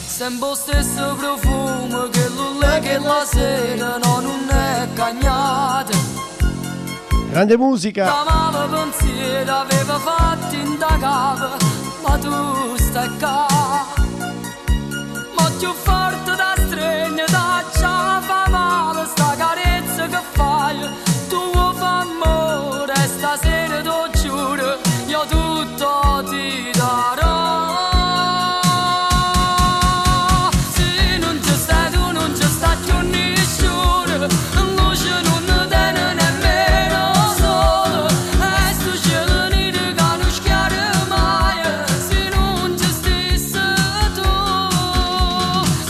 Sempre lo stesso profumo che l'ulle che la sera no, non è cagnata. Grande musica. Da male pensiero aveva fatto indagare, ma tu stai qua. Ma più forte da stregna, da già fa male, sta carezza che fai, tu vuoi fa amore, stasera te giuro, io tutto ti darò. Se non ci stai tu non ci sta più nessuno, luce non tiene nemmeno sole, e sto cielo nero che non schiara mai, se non ci stessi tu,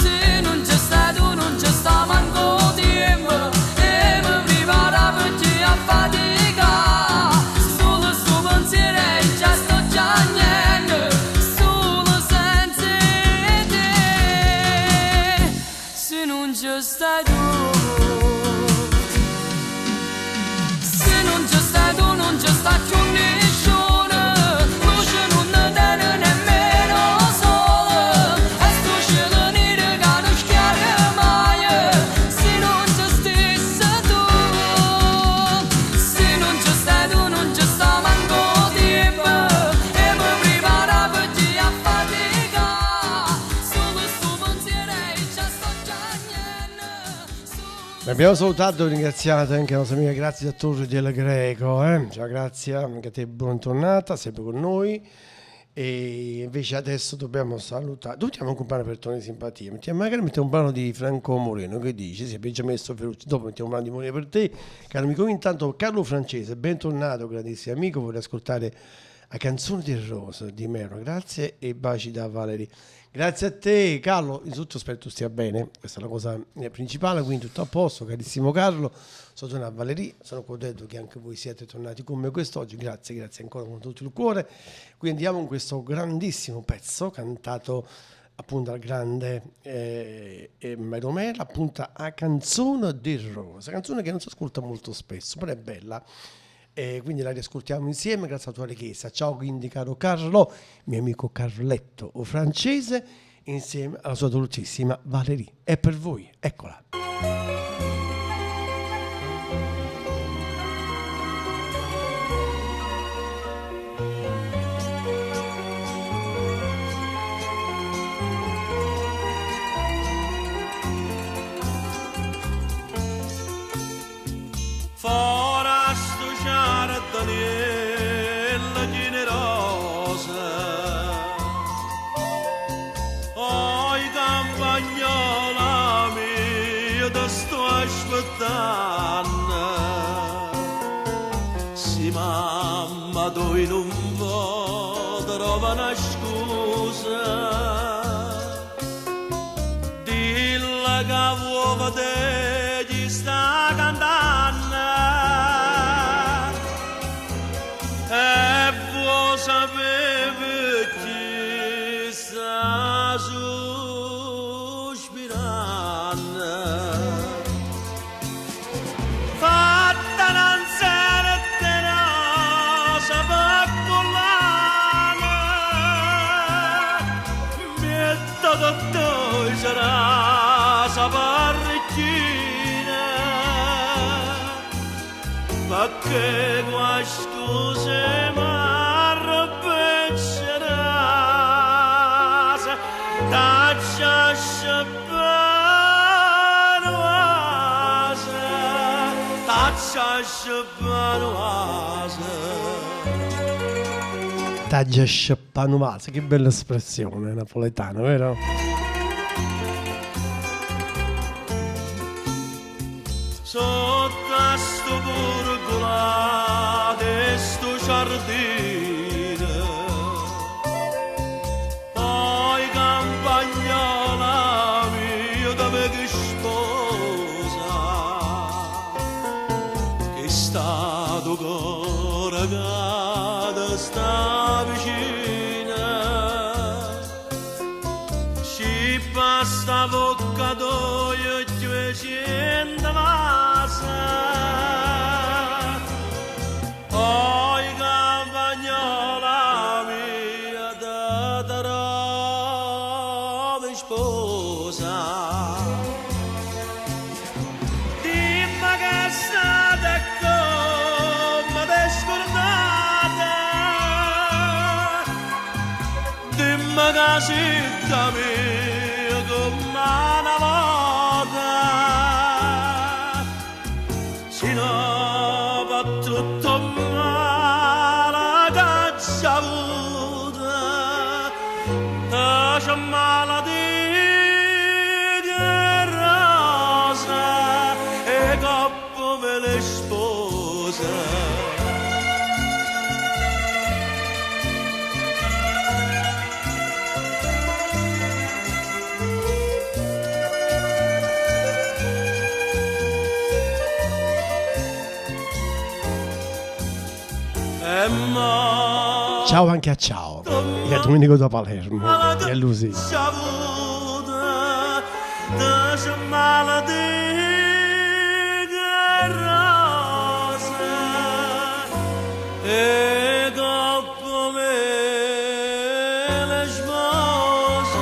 se non ci stai tu non ci sta manco tempo, e mi prepara per chi a fatica, solo sto pensiero e già sto piangendo, solo senza te, se non ci stai tu. Se non ci stai tu non ci sta più nessuno, luce non tiene nemmeno sole, e sto cielo nero che non schiara mai, se non ci stessi tu, se non ci stai tu non ci sta manco tempo, e mi prepara per chi a fatica, solo sto pensiero e già sto piangendo. Abbiamo salutato e ringraziato anche la nostra amica Grazia Torre del Greco. Ciao Grazia, anche a te buontornata, sempre con noi. E invece adesso dobbiamo salutare. Dobbiamo anche un brano per Tony Simpatia. Magari mettiamo un brano di Franco Moreno, che dici? Sì, abbiamo già messo Ferruccio, dopo mettiamo un brano di Moreno per te, caro amico. Intanto Carlo Francese, bentornato, grandissimo amico, vorrei ascoltare la canzone del Rosa di Mero. Grazie e baci da Valerie. Grazie a te Carlo, innanzitutto spero tu stia bene, questa è la cosa principale, quindi tutto a posto, carissimo Carlo. Sono tornato a Valerie, sono contento che anche voi siete tornati con me quest'oggi, grazie, grazie ancora con tutto il cuore. Quindi andiamo con questo grandissimo pezzo cantato appunto al grande Mario Mela, appunto a Canzone del Rosa, canzone che non si ascolta molto spesso, però è bella. E quindi la riascoltiamo insieme grazie alla tua richiesta. Ciao quindi caro Carlo, mio amico Carletto o francese, insieme alla sua dolcissima Valérie. È per voi, eccola. Fora sto giardiniello generosa, guardanno. Si mamma toi nun vo' trova 'na scusa, dille ca vuo' vedè chi sta cantanno e vuo' sapè pecché sta suspiranno. Fatta 'na 'nzerta 'e rosa pe' collana, miettete ddoje cerase p' 'a ricchina, pecché cu 'a scusa 'e m'arrubbà 'e cerase, t'aggia sceppà nu vaso, t'aggia sceppà nu vaso. T'aggia sceppà nu vaso, che bella espressione napoletana, vero? Sotto a 'stu pergolato 'e 'stu ciardino, Oi campagnola mia, te veco sposa, chist'atu core ca te sta vicino, Scippa 'sta vocca toja cchiù 'e ciento vase. Oi campagnola mia, te trovo sposa. Dimme ch'è stato e comme t'hê scurdata. Dimme ca si' d' 'a mia comme a 'na vota. Si no pe' tutt' 'o mmale ch'aggio avuto, te ce maledico 'e rose 'e copp' vele spose. E mo Ciao anche a Ciao e a Domenico da Palermo e a Lusi. Avuto, te ce maledico 'e rose 'e copp' vele spose.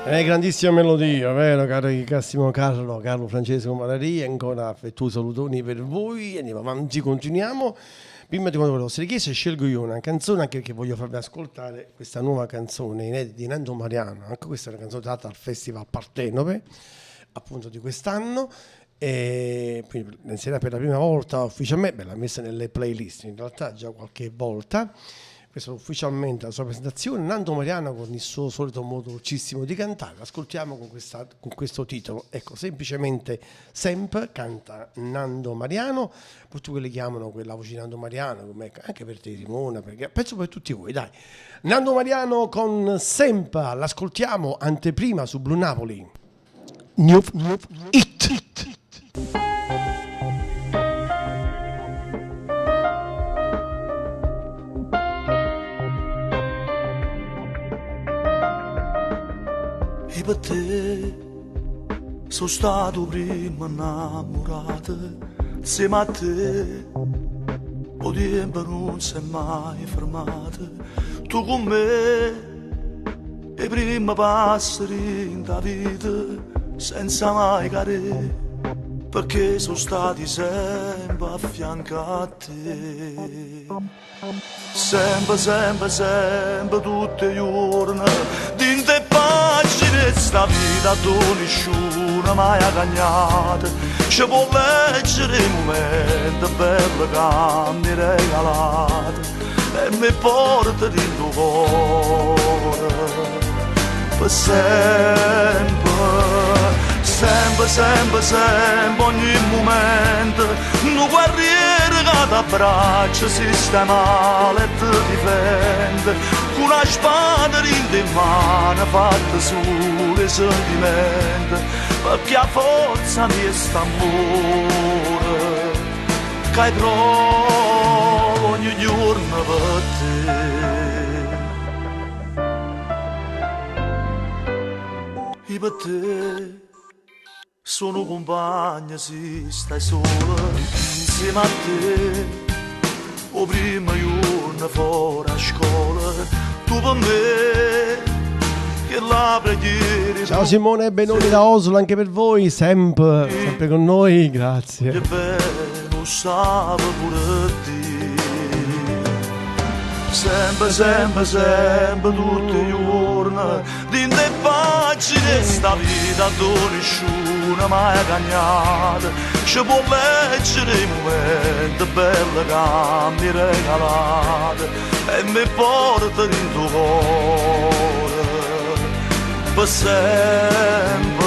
È grandissima melodia, vero caro carissimo Carlo, Carlo Francesco Malaria, ancora affettuosi salutoni per voi, andiamo avanti, continuiamo. Prima di quando le vostre richieste scelgo io una canzone anche perché voglio farvi ascoltare questa nuova canzone inedita di Nando Mariano, anche questa è una canzone data al Festival Partenope, appunto di quest'anno, e quindi inizierà per la prima volta ufficialmente, beh, l'ha messa nelle playlist in realtà già qualche volta, questa è ufficialmente la sua presentazione, Nando Mariano con il suo solito modo dolcissimo di cantare, l'ascoltiamo con questo titolo, ecco, semplicemente Semp, canta Nando Mariano, poi tu che le chiamano quella voce di Nando Mariano, come, anche per te Simona, perché penso per tutti voi, dai. Nando Mariano con Semp, l'ascoltiamo anteprima su Blu Napoli. New Hit. E per te sono stato prima innamorato, insieme a te 'o tiempo nun si è mai fermato, tu con me 'e primme passe dint' 'a vita senza mai cadè, pecché sono stati sempre a fianco a te. Sempe, sempe, sempe, tutt' 'e juorne, dint' 'e pagine 'e 'sta vita addò nisciuno maje ha cagnato, ce può leggere 'e mumente belle ca m'hê regalato. E me porta dint' 'o core Pe sempe, sempe, sempe, sempe, ogni mumento Nu guerriero ca t'abbraccia si stai male e te difende Cu na spada dint' 'e mane fatta sulo 'e sentimento Pecché 'a forza mia è st'ammore Ca 'e provo ogni juorno pe te. I' pe te so' nu cumpagno si stai sola 'nzieme a te 'O primmo juorno fore 'a scola tu pe me chella preghiera Ciao Simone Benoni da Oslo anche per voi, sempre, sempre con noi, grazie. Che bene 'o sape pure Dio Sempe, sempe, sempe, tutt' 'e juorne Dint' 'e pagine 'e 'sta vita addò nisciuno maje ha cagnato Ce può leggere 'e mumente belle ca m'hê regalato E m' 'e porto dint' 'o core Pe sempe,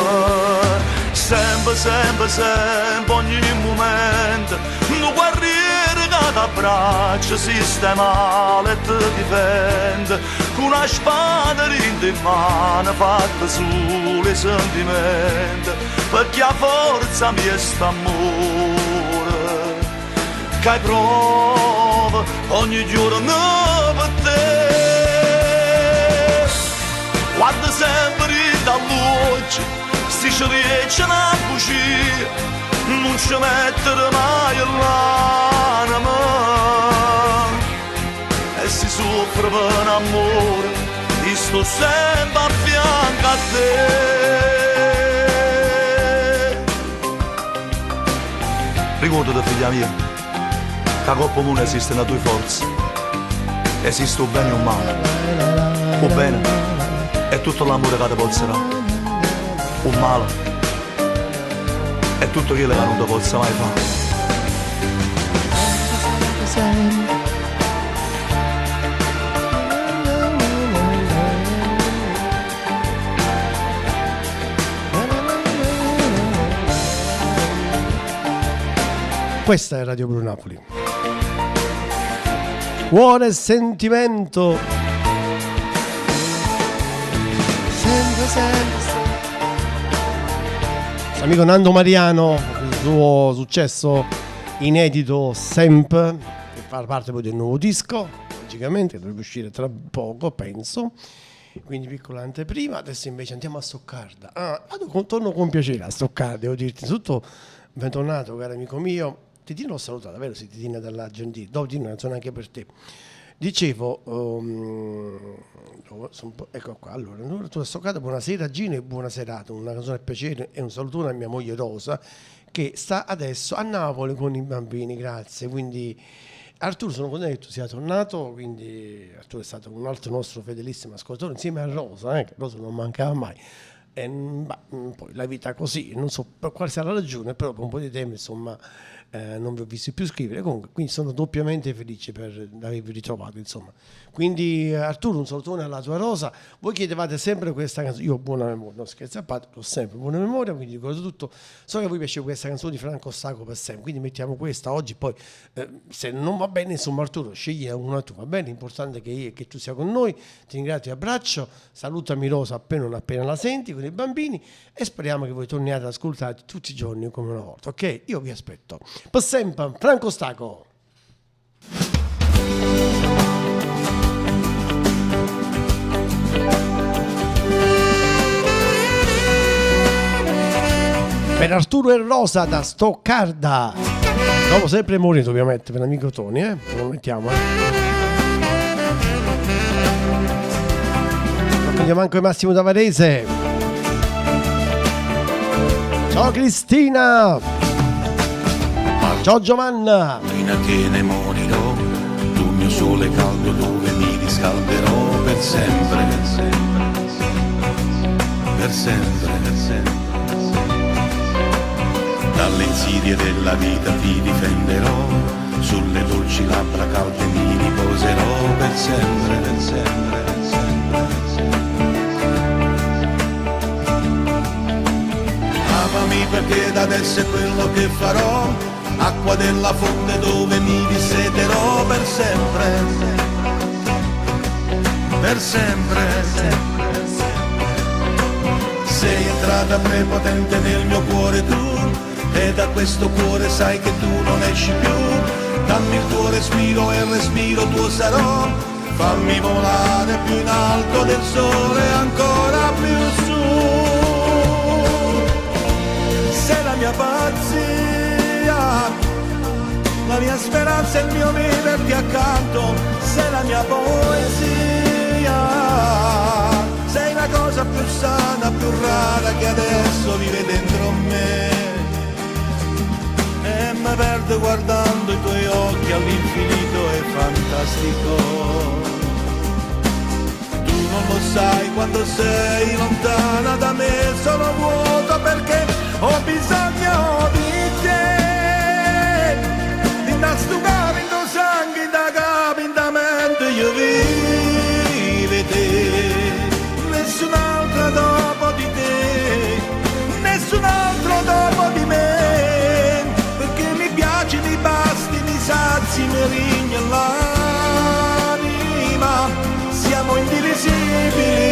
sempe, sempe, sempe, ogni mumento Nu guerriero ca t'abbraccia si stai male e te difende Cu na spada dint' 'e mane fatta sulo 'e sentimente Pecché 'a forza mia è st'ammore Ca 'e provo ogni juorno pe te Guarda sempe dint' a ll'uocchie si ce dice na bucia Nun ce mettere maje l'anema E si soffre pe n'ammore Io sto sempe a fianco a te Ricuordate figlia mia Ca 'ncopp' 'o munno esisteno doje forze Esiste 'o bene e 'o male 'O bene è tutto l'ammore ca te pozzo dà 'O male è tutto chello ca nun te pozzo maje fà. Questa è Radio Blu Napoli. Cuore e sentimento. Sempre, sempre, sempre. Amico Nando Mariano, il suo successo inedito Semp, che fa parte poi del nuovo disco, logicamente, dovrebbe uscire tra poco, penso. Quindi piccola anteprima, adesso invece andiamo a Stoccarda. Ah, vado con, torno con piacere a Stoccarda, devo dirti, innanzitutto bentornato caro amico mio. Titina l'ho salutata, vero? Sì, Titina dall'Argentina. Dopo Titina, una canzone anche per te. Dicevo, um, ecco qua, allora, tu a Stoccarda, buonasera Gino e buona serata, una canzone a piacere e un salutone a mia moglie Rosa che sta adesso a Napoli con i bambini, grazie. Quindi Arturo, sono contento che tu sia tornato, quindi Arturo è stato un altro nostro fedelissimo ascoltatore insieme a Rosa, che Rosa non mancava mai. E, bah, poi la vita così, non so per quale sia la ragione, però per un po' di tempo insomma non vi ho visto più scrivere, comunque quindi sono doppiamente felice per avervi ritrovato insomma. Quindi Arturo, un salutone alla tua Rosa. Voi chiedevate sempre questa canzone, io ho buona memoria, no scherzi a parte, ho sempre buona memoria, quindi ricordo tutto. So che a voi piace questa canzone di Franco Staco per sempre, quindi mettiamo questa oggi, poi se non va bene, insomma Arturo, scegli una tu, va bene? L'importante è che tu sia con noi, ti ringrazio, ti abbraccio, salutami Rosa appena non appena la senti con i bambini e speriamo che voi torniate ad ascoltarci tutti i giorni come una volta, ok? Io vi aspetto. Per sempre, Franco Staco! Per Arturo e Rosa da Stoccarda. Dopo sempre morito ovviamente per l'amico Tony, eh? Lo mettiamo, eh. Andiamo anche Massimo da Varese. Ciao Cristina. Ciao Giovanna. Mattina che ne morirò, tu mio sole caldo dove mi riscalderò per sempre, per sempre, per sempre, per sempre. Dalle insidie della vita ti difenderò, Sulle dolci labbra calde mi riposerò per sempre, per sempre, per sempre, per sempre. Amami perché da adesso è quello che farò, acqua della fonte dove mi disseterò per sempre, per sempre. Sei entrata prepotente nel mio cuore tu, e da questo cuore sai che tu non esci più. Dammi il tuo respiro e il respiro tuo sarò, fammi volare più in alto del sole, ancora più su. Sei la mia pazzia, la mia speranza e il mio viverti accanto, sei la mia poesia, sei la cosa più sana, più rara che adesso vive dentro me. E mi perdo guardando i tuoi occhi all'infinito, è fantastico. Tu non lo sai quando sei lontana da me, sono vuoto perché ho bisogno di te. Di sto cuore, in tuo sangue, da capo, in da mente, io vivo te. Nessun altro dopo di te, nessun altro dopo di me. Perché mi piaci, mi basti, mi sazi, mi rigna l'anima. Siamo indivisibili.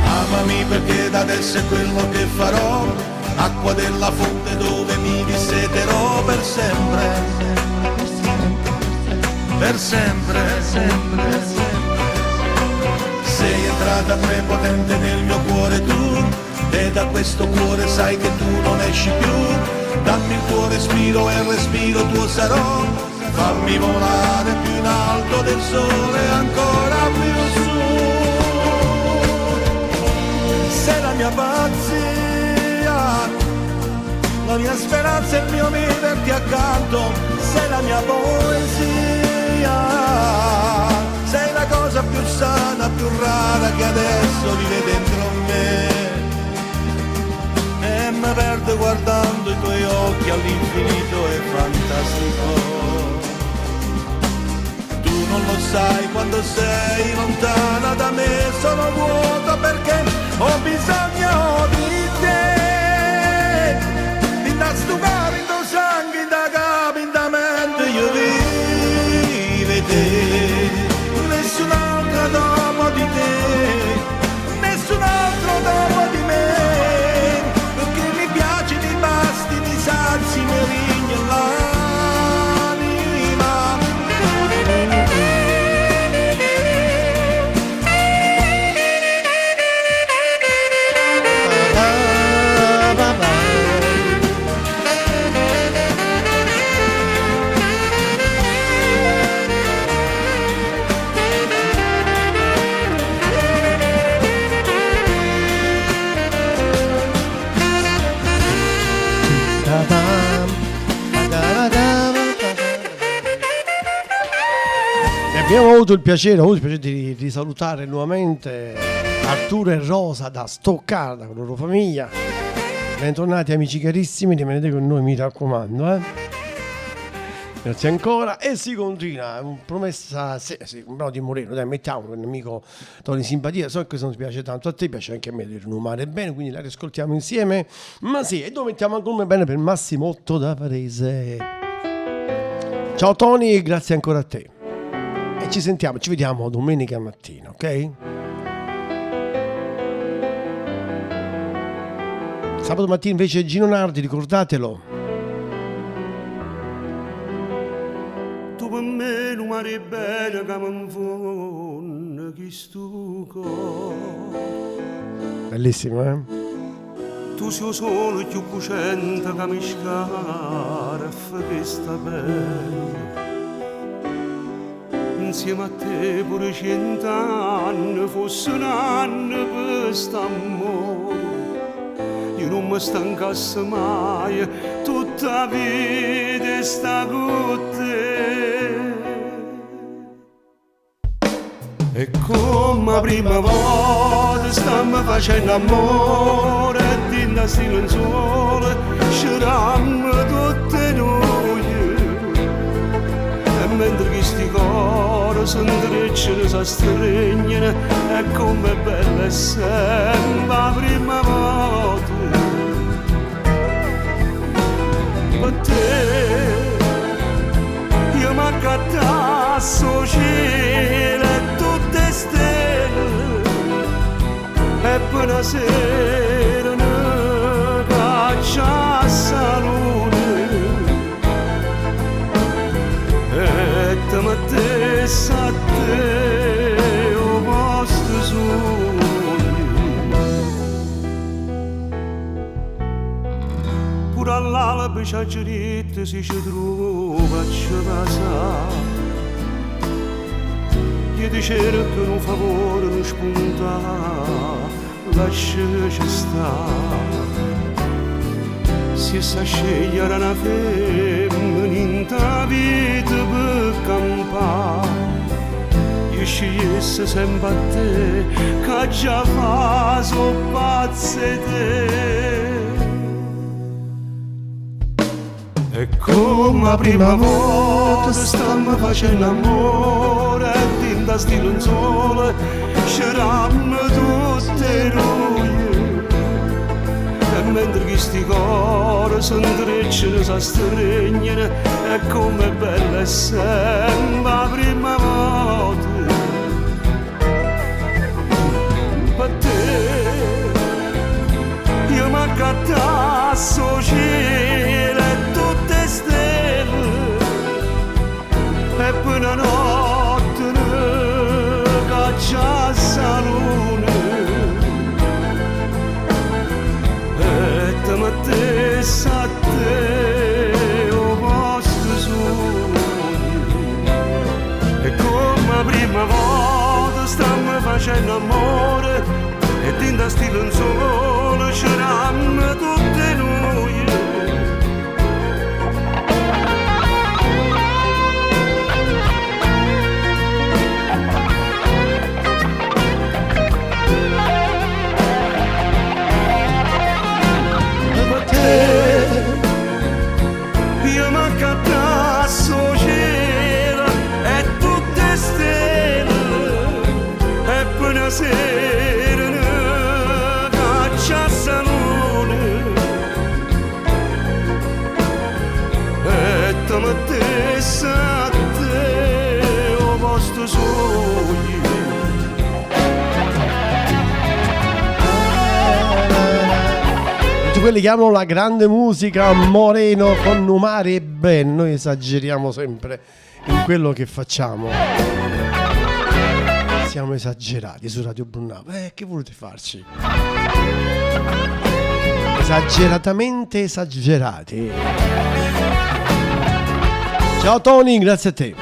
Amami perché da adesso è quello che farò, acqua della fonte dove mi disseterò per sempre, per sempre, sempre. Sei entrata prepotente nel mio cuore tu, e da questo cuore sai che tu non esci più. Dammi il tuo respiro e il respiro tuo sarò, fammi volare più in alto del sole, ancora più su. Sei la mia pazzia, la mia speranza e il mio viverti accanto, sei la mia poesia, sei la cosa più sana, più rara che adesso vive dentro me. E mi perdo guardando i tuoi occhi all'infinito, è fantastico. Tu non lo sai quando sei lontana da me, sono vuoto perché ho bisogno di te. Di sto cuore, in tuo sangue, in da capo, in da mente, io vivo te. Nessun altro dopo di te, nessun altro dopo di me. Perché mi piaci, mi basti, mi sazi, mi rigna l'anima. E abbiamo avuto il piacere, ho avuto il piacere di risalutare nuovamente Arturo e Rosa da Stoccarda con la loro famiglia. Bentornati amici carissimi, rimanete con noi, mi raccomando. Grazie ancora. E si continua, promessa, sì, sì, un brano di Moreno, dai, mettiamolo, un amico Tony Simpatia, so che questo non ti piace tanto a te, piace anche a me di rinumare bene, quindi la riascoltiamo insieme. Ma sì, e dove mettiamo anche un bene per Massimotto da Varese. Ciao Tony, grazie ancora a te. E ci sentiamo, ci vediamo domenica mattina, ok? Sabato mattina invece Gino Nardi, ricordatelo. Tu per me non mare bene che mi infonde chi sto cuore. Bellissimo, Tu sei solo più cosciente che mi scarfa questa pelle. Insieme a te pure cent'anni fosse un anno per st'amore. Io non mi stancasse mai, tutta vita sta con te. E come prima volta Stiamo facendo amore di una lenzuola C'eravamo tutte noi E mentre questi cori si intrecciano, si stringono È come bella e sempre la prima volta Per te io mi accattasso cielo e tutte stelle e poi una sera ne cacciasse luna e te mettesse a te o posto suo Pure all'alba c'è giritto si ci trova ci passa Io ti cerco un favore non spunta lasciaci sta Se sa scegliere una femmina in ta vita per campare Io scegliesse sempre a te che già fa so pazze te E come la prima volta stiamo facendo amore e da sti lenzuola c'eravamo tutte noi E mentre questi cori si intrecciano, si stringono È come bella e sempre la prima volta Per te io mi accattasso cielo e tutte stelle E poi una notte ne cacciasse la luna E te mettesse a te o posto suo E come la prima volta stiamo facendo amore E dentro sti lenzuola c'eravamo tutte noi Per te io mi accattasso cielo e tutte stelle e poi una sera ne cacciasse la luna e te mettesse a te o posto suo Tutti quelli che amano la grande musica Moreno con Numare e Ben, noi esageriamo sempre in quello che facciamo. Siamo esagerati su Radio Brunau. Che volete farci? Esageratamente esagerati. Ciao Tony, grazie a te.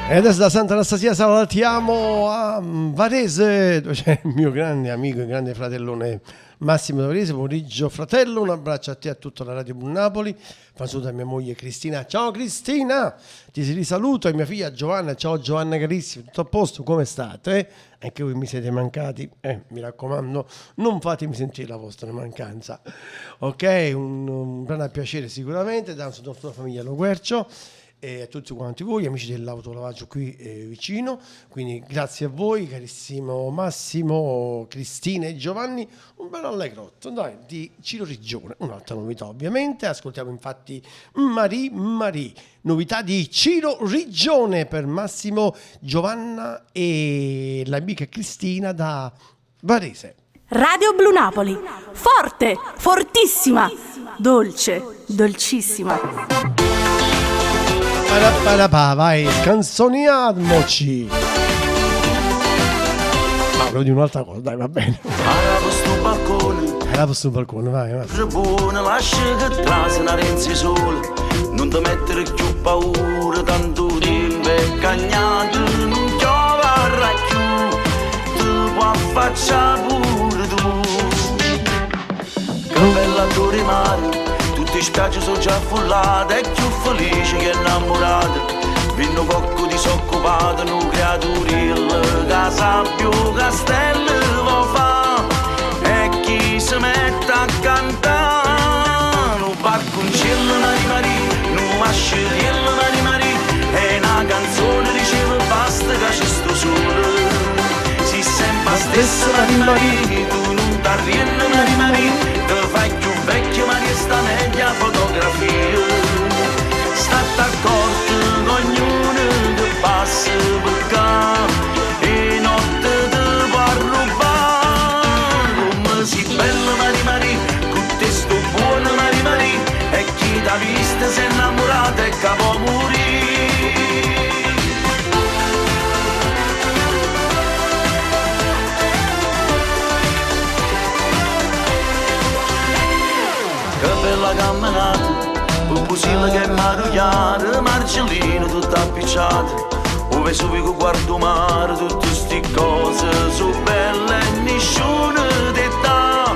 E adesso da Santa Anastasia salutiamo a Varese, dove c'è il mio grande amico e grande fratellone Massimo da Varese. Pomeriggio fratello, un abbraccio a te e a tutta la Radio Blu Napoli. Fa saluto a mia moglie Cristina. Ciao Cristina, ti risaluto, e mia figlia Giovanna. Ciao Giovanna carissima, tutto a posto, come state? Anche voi mi siete mancati, mi raccomando, non fatemi sentire la vostra mancanza. Ok, un grande piacere sicuramente, da tutta la famiglia Lo Guercio e a tutti quanti voi, amici dell'autolavaggio qui vicino. Quindi grazie a voi, carissimo Massimo, Cristina e Giovanni. Un bel allegrotto, dai, di Ciro Riggione, un'altra novità ovviamente. Ascoltiamo infatti Marie Marie, novità di Ciro Riggione per Massimo, Giovanna e l'amica Cristina da Varese. Radio Blu Napoli, forte, fortissima, dolce, dolcissima. Parappa, vai, canzoniamoci. Ma volevo dire un'altra cosa, dai, va bene. Era sto balcone, Era sul balcone, vai, vai. buona, lascia che trase una renzi sole. Non ti mettere più paura, tanto tempo è cagnato, non pioverà più, ti può affacciare pure tu. Che bella tu rimane, tutti Tutte le spiagge sono già affollate, è più felice che innamorato. Vinno cocco disoccupato, nu creaturillo, che sa più castello vo fa. E chi si mette a cantare, un bacconcello Mari Mari, nu masceriello Mari Mari, e una canzone diceva basta che ci sto solo. Si sempre la stessa Mari Mari, tu non t'arrieni Mari Mari, ti fai più vecchio ma resta meglio fotografia. State accorto che ognuno che passa per qua e notte ti può rubare. Come si bella Mari Mari, con te sto buono Mari Mari, e chi t'ha vista si è innamorata e capo morì. Che bella camminata, Pupusilla che marugliare, Marcellino tutto appicciato, O Vesuvio che guardo mare, tutte sti cose sono belle e nessuno ti dà,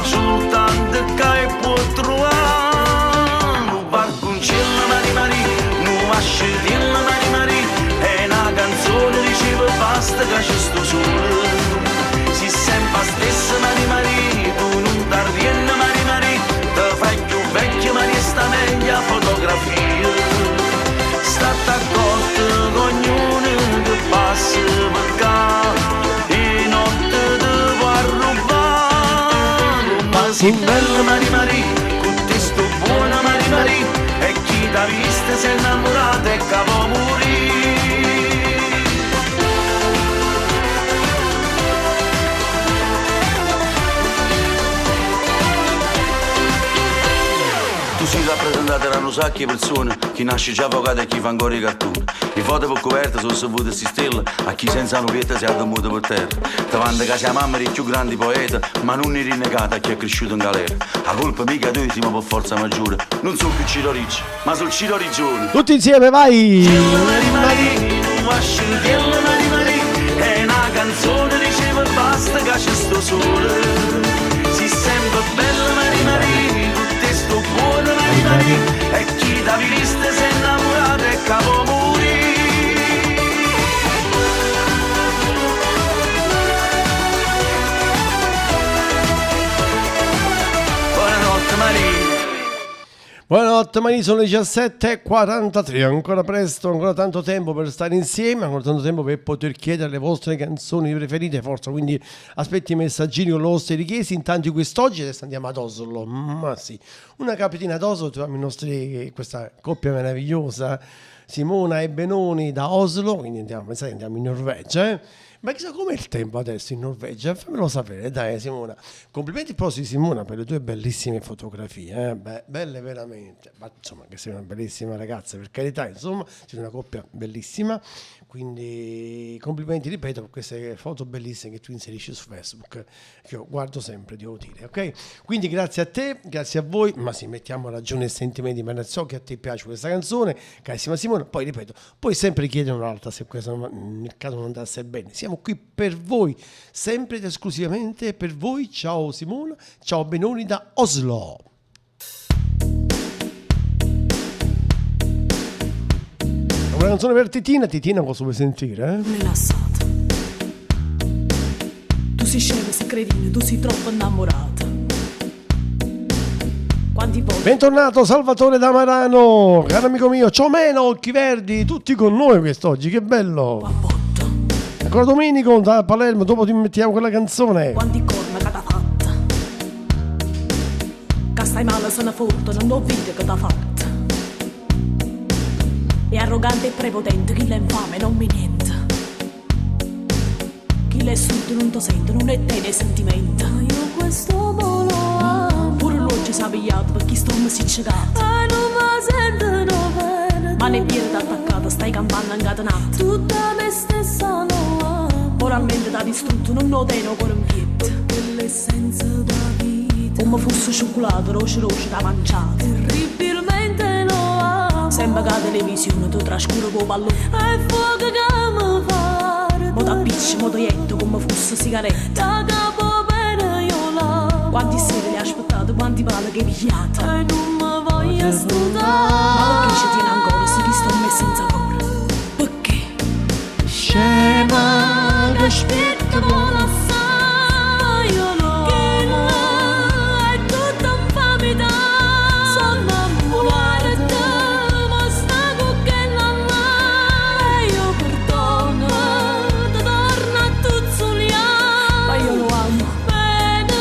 soltanto che può trovare. Un barconcello Mari Mari, un mascellino Mari Mari, e una canzone diceva basta che ci sto solo. Si sempre la stessa Mari Mari, tu non t'arrieni Mari Mari, ti fai più vecchio ma resta meglio fotografia. State accorto che ognuno che passa per qua e notte ti può rubare. Ma sei bella Mari Mari, con te sto buona Mari Mari, e chi t'ha vista si è innamorata e capo morì. Tu sei rappresentato da un sacco di persone, chi nasce già avvocato e chi fa ancora i cartoni. I foto per coperta sono sapute si stelle, a chi senza una pietà si è addomuto per terra. Davanti che sia mamma dei più grandi poeta, ma non è rinnegata a chi è cresciuto in galera. La colpa mica tu, ma per forza maggiore. Non so più Ciro Ricci, ma sul Ciro Riggione. Tutti insieme, vai! Mari Mari, Mari Mari, è una canzone diceva basta che c'è sto sole. Si sempre bella Mari Mari, con te sto buono Mari Mari, e chi t'ha vista si è innamorata e capo morì. Buonanotte Maria. Buonanotte Mani, sono le 17.43, ancora presto, ancora tanto tempo per stare insieme, ancora tanto tempo per poter chiedere le vostre canzoni preferite, forza, quindi aspetti i messaggini con le vostre richieste, intanto quest'oggi adesso andiamo ad Oslo, ma sì, una capitina ad Oslo, troviamo i nostri, questa coppia meravigliosa, Simona e Benoni da Oslo, quindi andiamo, pensate, andiamo in Norvegia, eh? Ma chissà com'è il tempo adesso in Norvegia? Fammelo sapere, dai Simona. Complimenti poi Simona per le tue bellissime fotografie, eh? Beh, belle veramente. Ma insomma, che sei una bellissima ragazza, per carità, insomma, siete una coppia bellissima. Quindi complimenti, ripeto, per queste foto bellissime che tu inserisci su Facebook, che io guardo sempre, devo dire, ok? Quindi grazie a te, grazie a voi, ma sì, mettiamo ragione e sentimenti, ma non so che a te piace questa canzone, carissima Simona, poi ripeto, puoi sempre chiedere un'altra se questo nel caso non andasse bene. Siamo qui per voi, sempre ed esclusivamente per voi. Ciao Simona, ciao Benoni da Oslo. Una canzone per Titina, Titina cosa vuoi sentire? Eh? Rilassata. Tu sei scemo, sei cretino, tu sei troppo innamorata. Quanti volte Bentornato Salvatore Damarano, caro amico mio, ciao meno, occhi verdi, tutti con noi quest'oggi, che bello. Ancora Domenico da Palermo, dopo ti mettiamo quella canzone. Quanti corna che t'ha fatta? Che stai male se ne fotte, non ho vita che t'ha fatta. È arrogante e prepotente, chi l'è infame non mi niente. Chi l'è sud non ti sente, non è te nei sentimenti. Ma io questo lo amo. Pure lui ci sa pigliato perché sto si ciecato. Ma non mi sentono bene. Ma ne piede attaccata, stai campando incatenata. Tutta me stessa lo amo. Moralmente t'ha distrutto, non lo tengo ancora in pietto. L'essenza da vita. Come fosse cioccolato, roce roce da mangiare. Terribilmente lo amo. Sembra che la televisione tu trascuro con pallone. E fuoco che mi fa. Mo t'appicci, mo t'aietto come fosse sigaretta. Da capo bene io l'amo. Quanti sere le hai aspettate, quanti pale che hai pigliato. E non mi va. voglio Ma stutà. perché ci tiene ancora se chi sto me senza cuore? Perché? Scema che aspetta mo lassà, io lo amo. È tutta infamità, sono innamorata, ma sta con quella là. E io perdono, ti torno a tuzzuliare. Ma io lo amo. Bene,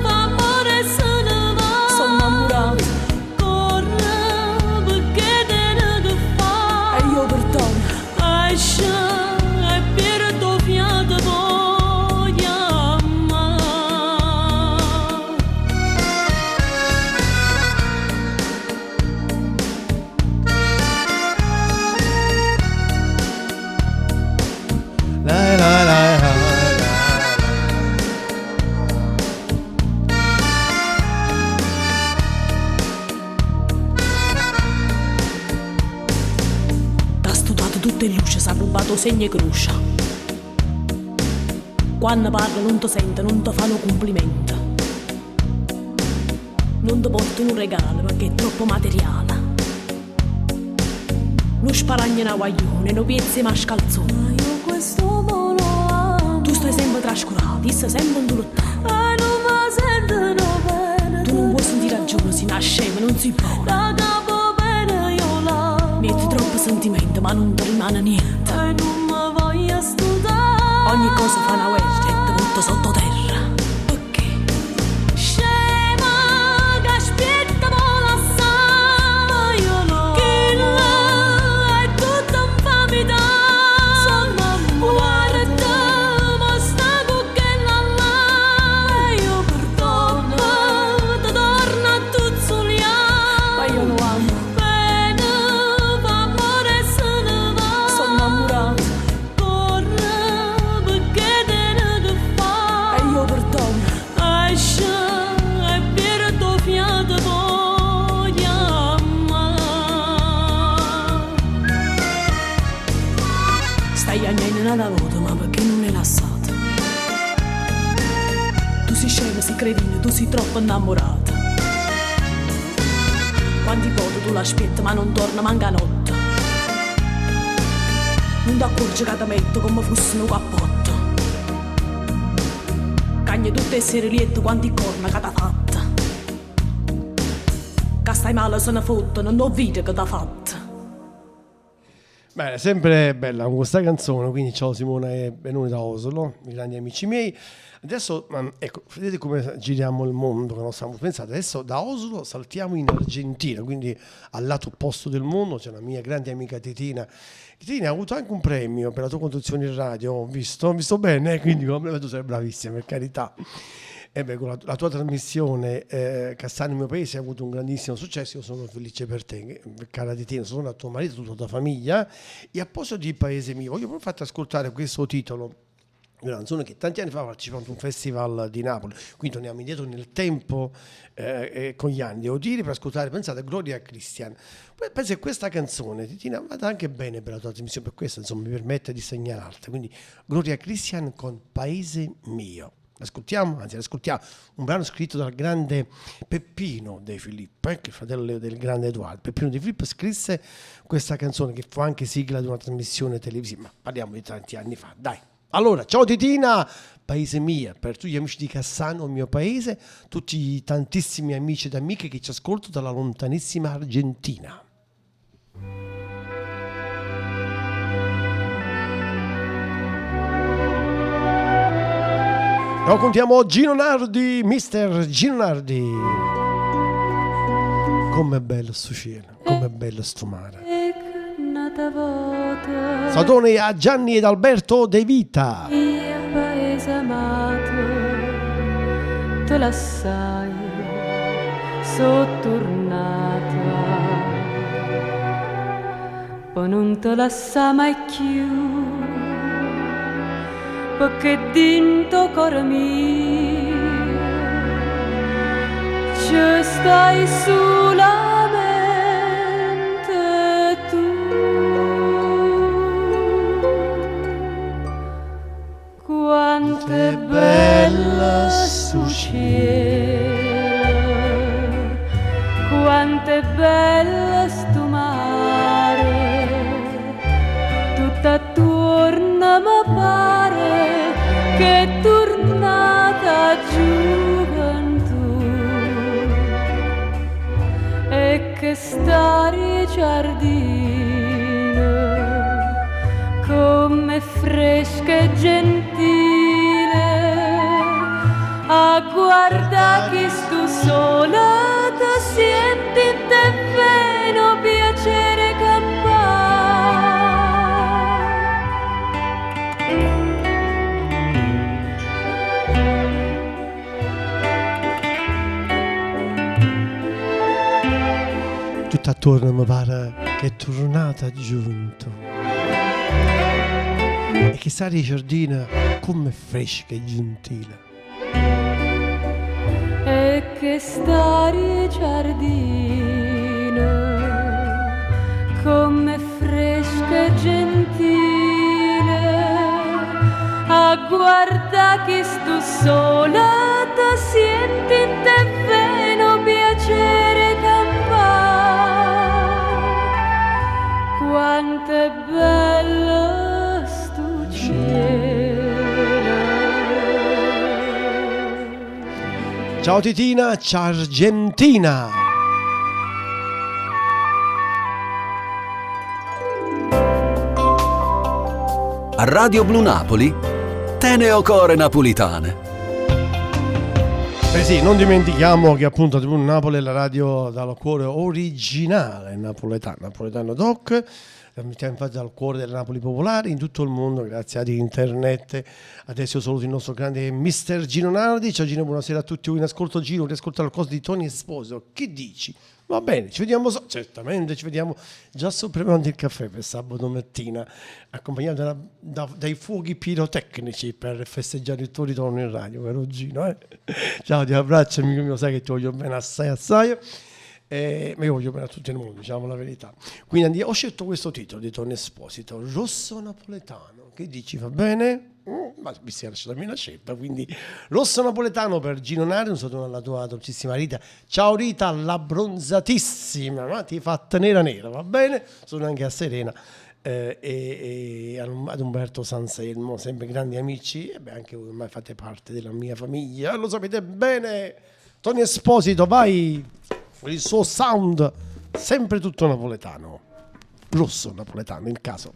va amore se ne va. Sono innamorata. Corre perché te ne che fa. E io perdono. Esce e perdo fiato voglio amare. La la la la la. T'ha studato tutte le luci, s'ha rubato segno e croce. Quando parla non ti sente, non ti fanno complimenti. Non ti porto un regalo perché è troppo materiale. Non sparagna una guaglione, non piezzi ma scalzone. Ma io questo mo lo amo. Tu stai sempre trascurato, io stai sempre indolottato. E non mi sentono bene. Tu non puoi sentire ragione, si nasce ma non si può. Da capo bene io l'amo. Metti troppo sentimento, ma non ti rimane niente. E non mi voglio studare. Ogni cosa fa una guerra e ti butta sottoterra. Scema che aspetta mo lassà, io lo amo. È tutta infamità, sono innamorata, ma sta con quella là. E io perdono, ti torno a tuzzuliare. Ma io lo amo. Bene, va amore se ne va. Sono innamorata. Corre perché te ne che fa. E io perdono. Esce e perdo fiato voglio amare. Stai agnendo una volta, ma perché non l'hai lasciata? Tu sei scema, sei cretino, tu sei troppo innamorata. Quanti volte tu l'aspetti, ma non torna manca notte. Non ti accorgi che ti metto come fosse un cappotto. Cagna tutte le sere lietto quanti corna che t'ha fatta. Che stai male se ne fotte, non ho vita che t'ha fatta. Bene, sempre bella con questa canzone, quindi ciao Simone e Benone da Oslo, i grandi amici miei. Adesso, ecco, vedete come giriamo il mondo che non stiamo pensando. Adesso da Oslo saltiamo in Argentina, quindi al lato opposto del mondo c'è la mia grande amica Titina. Titina ha avuto anche un premio per la tua conduzione in radio, ho visto bene, quindi come tu sei bravissima, per carità. E beh, con la tua trasmissione Cassano il mio paese ha avuto un grandissimo successo, io sono felice per te, cara Titina, sono a tuo marito, tutta la tua famiglia. E a posto di Paese mio, voglio proprio farti ascoltare questo titolo di una canzone che tanti anni fa partecipò ad un festival di Napoli, quindi torniamo indietro nel tempo con gli anni, devo dire, per ascoltare, pensate, Gloria Cristian. Poi penso che questa canzone, Titina, vada anche bene per la tua trasmissione, per questo insomma mi permette di segnalarti, quindi Gloria Cristian con Paese mio. Ascoltiamo, anzi ascoltiamo un brano scritto dal grande Peppino De Filippo, che è il fratello del grande Edoardo. Peppino De Filippo scrisse questa canzone che fu anche sigla di una trasmissione televisiva, ma parliamo di tanti anni fa, dai. Allora, ciao Titina, paese mia, per tutti gli amici di Cassano, il mio paese, tutti i tantissimi amici ed amiche che ci ascoltano dalla lontanissima Argentina. Lo contiamo Gino Nardi, mister Gino Nardi. Com'è bello sto cielo, com'è bello sto mare. Salutone a Gianni ed Alberto De Vita. Mio paese amato, te la sai, so tornata. Poi non te la sa mai più, perché dentro cuore mio ci stai solamente tu. Quanto è bella sto cielo, quanto Quanto è bello sto mare, tutto attorno mi pare che è tornata gioventù e che stare giardino come fresca e gentile a guarda chi sto sola ti senti te veno piacere campare. Tutto attorno mi pare che è tornata gioventù. E che sta di giardino come fresca e gentile. E che stare giardino come fresca e gentile a guarda che sto sola ti senti te veno piacere campare. Quanto è bello sto cielo. Ciao Titina, ciao Argentina. A Radio Blu Napoli, tene o core napolitane. Beh sì, non dimentichiamo che appunto TV Napoli è la radio dal cuore originale napoletano, napoletano doc, trasmettiamo infatti dal cuore della Napoli popolare in tutto il mondo grazie ad internet. Adesso io saluto il nostro grande mister Gino Nardi. Ciao Gino, buonasera a tutti voi in ascolto. Gino, riascolta il coso di Tony Esposito. Che dici? Va bene, ci vediamo, certamente ci vediamo già sto preparando il caffè per sabato mattina, accompagnato dai fuochi pirotecnici per festeggiare il tuo ritorno in radio, vero Gino? Ciao, ti abbraccio amico mio, sai che ti voglio bene assai assai. Ma io voglio bene a tutto il mondo, diciamo la verità. Quindi ho scelto questo titolo di Tony Esposito, Rosso Napoletano. Che dici, va bene? Ma mi si è lasciata la scelta, quindi Rosso Napoletano per Gino Nardi, un saluto alla tua dolcissima Rita. Ciao Rita, la bronzatissima, ma ti fatta nera nera, va bene? Sono anche a Serena e ad Umberto Sanselmo, sempre grandi amici, e beh, anche voi ormai fate parte della mia famiglia, lo sapete bene. Tony Esposito, vai con il suo sound, sempre tutto napoletano, rosso napoletano in caso.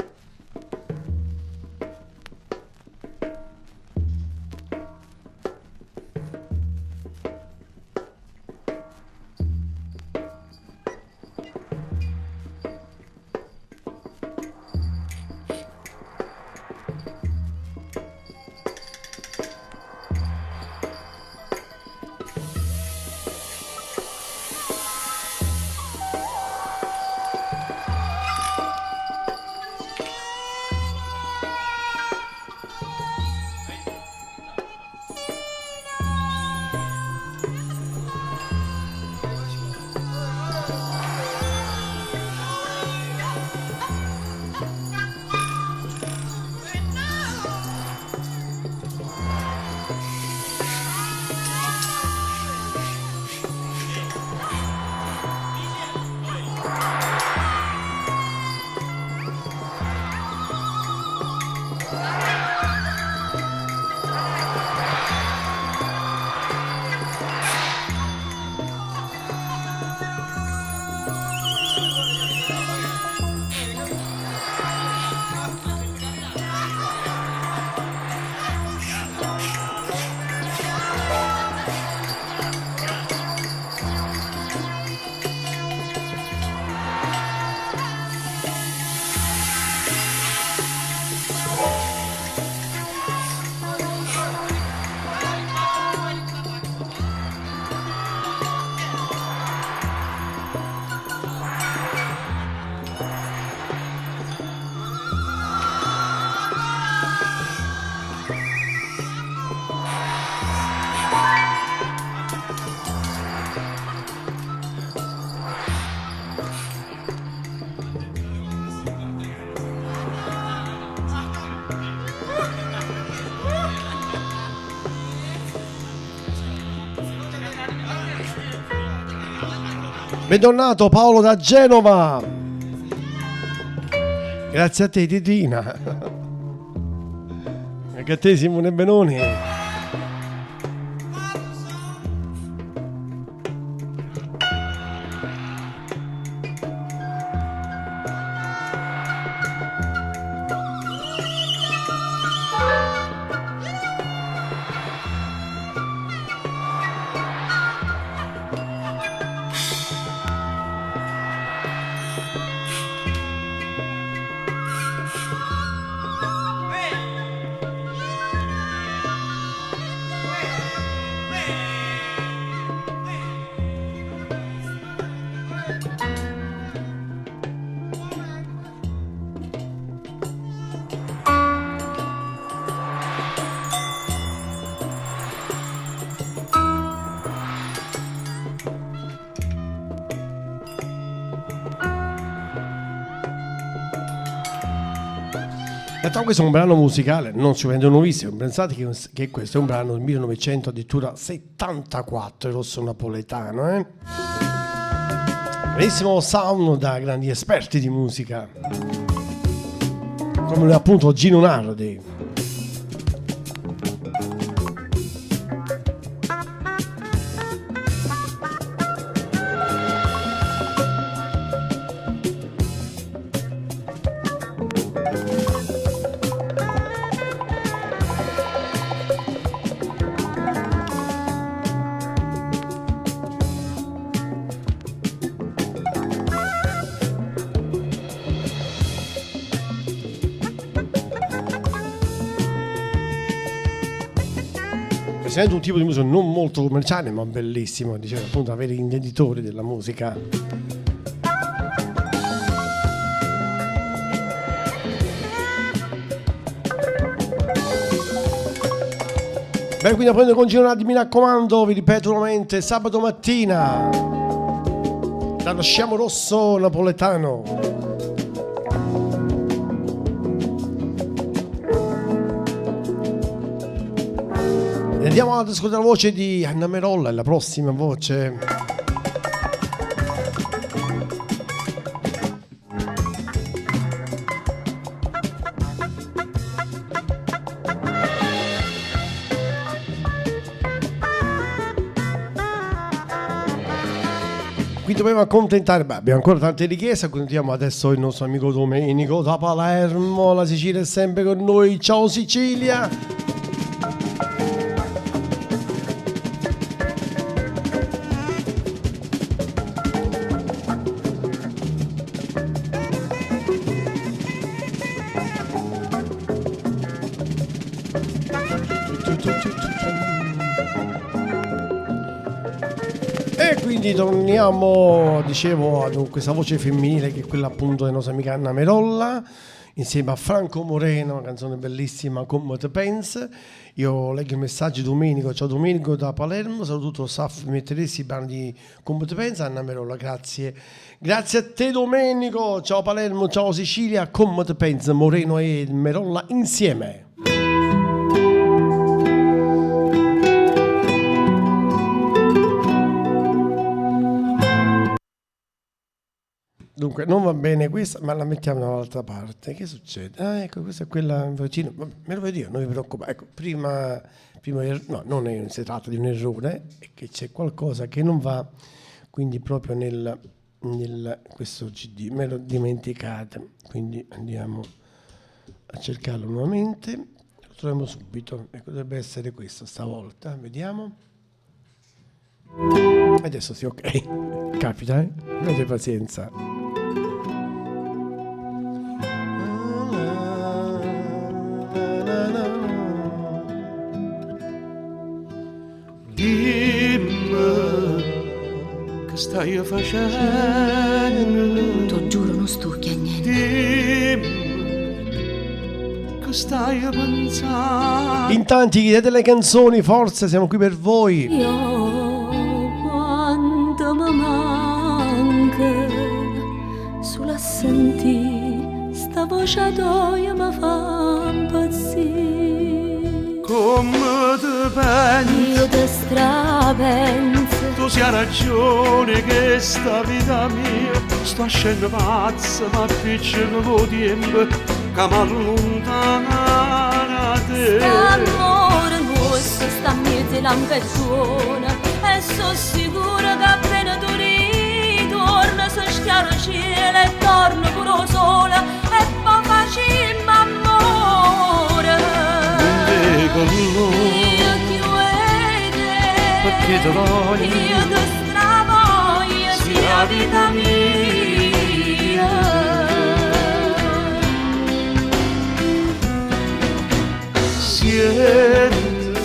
Bentornato Paolo da Genova. Grazie a te Titina. Anche a te Simone Benoni. In realtà questo è un brano musicale, non si prende nuovissimo, pensate che questo è un brano del 1900 addirittura 74, il rosso napoletano, eh? Bellissimo sound da grandi esperti di musica, come appunto Gino Nardi. Presente un tipo di musica non molto commerciale ma bellissimo, diceva appunto avere intenditori della musica. Beh, quindi appunto con Gino Nardi, mi raccomando, vi ripeto nuovamente, sabato mattina dallo Sciamo Rosso napoletano. E andiamo ad ascoltare la voce di Anna Merolla, è la prossima voce. Qui dobbiamo accontentare, beh, abbiamo ancora tante richieste, accontentiamo adesso il nostro amico Domenico da Palermo, la Sicilia è sempre con noi, ciao Sicilia! E quindi torniamo, dicevo, ad questa voce femminile che è quella appunto della nostra amica Anna Merolla, insieme a Franco Moreno, una canzone bellissima, Come te pensi. Io leggo il messaggio di Domenico, ciao Domenico da Palermo, saluto tutto lo staff, metteresti i brani di Come te pensi, Anna Merolla, grazie. Grazie a te Domenico, ciao Palermo, ciao Sicilia, Come te pensi, Moreno e Merolla insieme. Dunque, non va bene questa, ma la mettiamo dall'altra parte. Che succede? Ah, ecco, questa è quella vicino. Vabbè, me lo vedo io, non vi preoccupate. Ecco, prima, prima no, non è, si tratta di un errore, è che c'è qualcosa che non va, quindi proprio nel questo CD. Me l'ho dimenticata, quindi andiamo a cercarlo nuovamente. Lo troviamo subito. Ecco, dovrebbe essere questo stavolta. Vediamo. Adesso sì, ok. Capita, eh? Avete pazienza. Dimmi che stai facendo. Ti giuro, non sto chiagnendo. Dimmi che stai pensando. In tanti chiedete le canzoni, forza, siamo qui per voi. Io quando mi manca sulla senti sta voce tua mi fa impazzire. Come te pensi? Io te strapenso. Tu Tu sei ragione che sta vita mia Sto scendendo pazza ma appiccico con tempo Che mi allontana da te. Amore nostro sta mezzo lampettone e sono sicura che appena tu ritorni si schiara il cielo e torna pure sole e poi facciamo amore. Non vedo l'ora. Io ti vedo Perché te voglio. Io ti stravoglio sia vita mia. Siente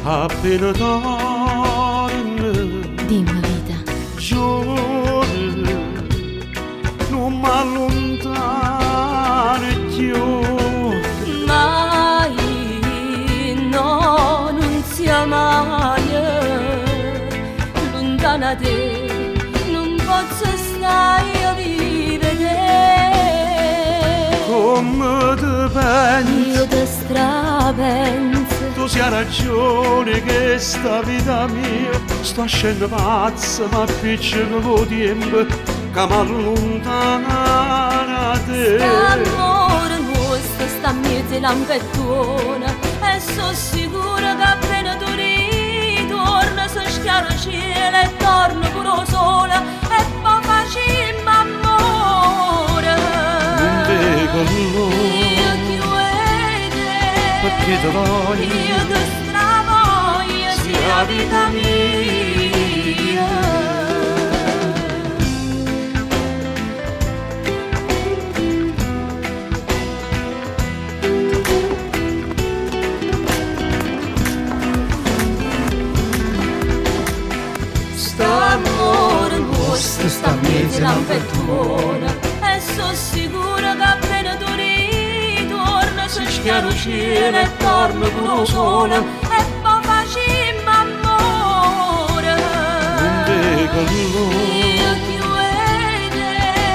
appena torna. Dimmi vita. Giuro non mi allontano più. Mai, no, non sia mai lontana te, non posso stare a vivere. Come ti pensi? Io ti strapenso. Tu sei ragione che sta vita mia Sto scendendo pazza ma appiccico con tempo Che mi allontana da te. Amore nostro sta mezzo lampettone e sono sicura che appena tu ritorni si schiara il cielo e torna pure sole e poi facciamo amore. Non vedo l'ora. Io ti vedo Perché te voglio. Io ti stravoglio sia vita mia. St'amore nostro sta mezzo lampettone e sono sicura che appena tu ritorni si schiara il cielo e torna pure sole e poi facciamo amore. Non vedo l'ora. Io ti vedo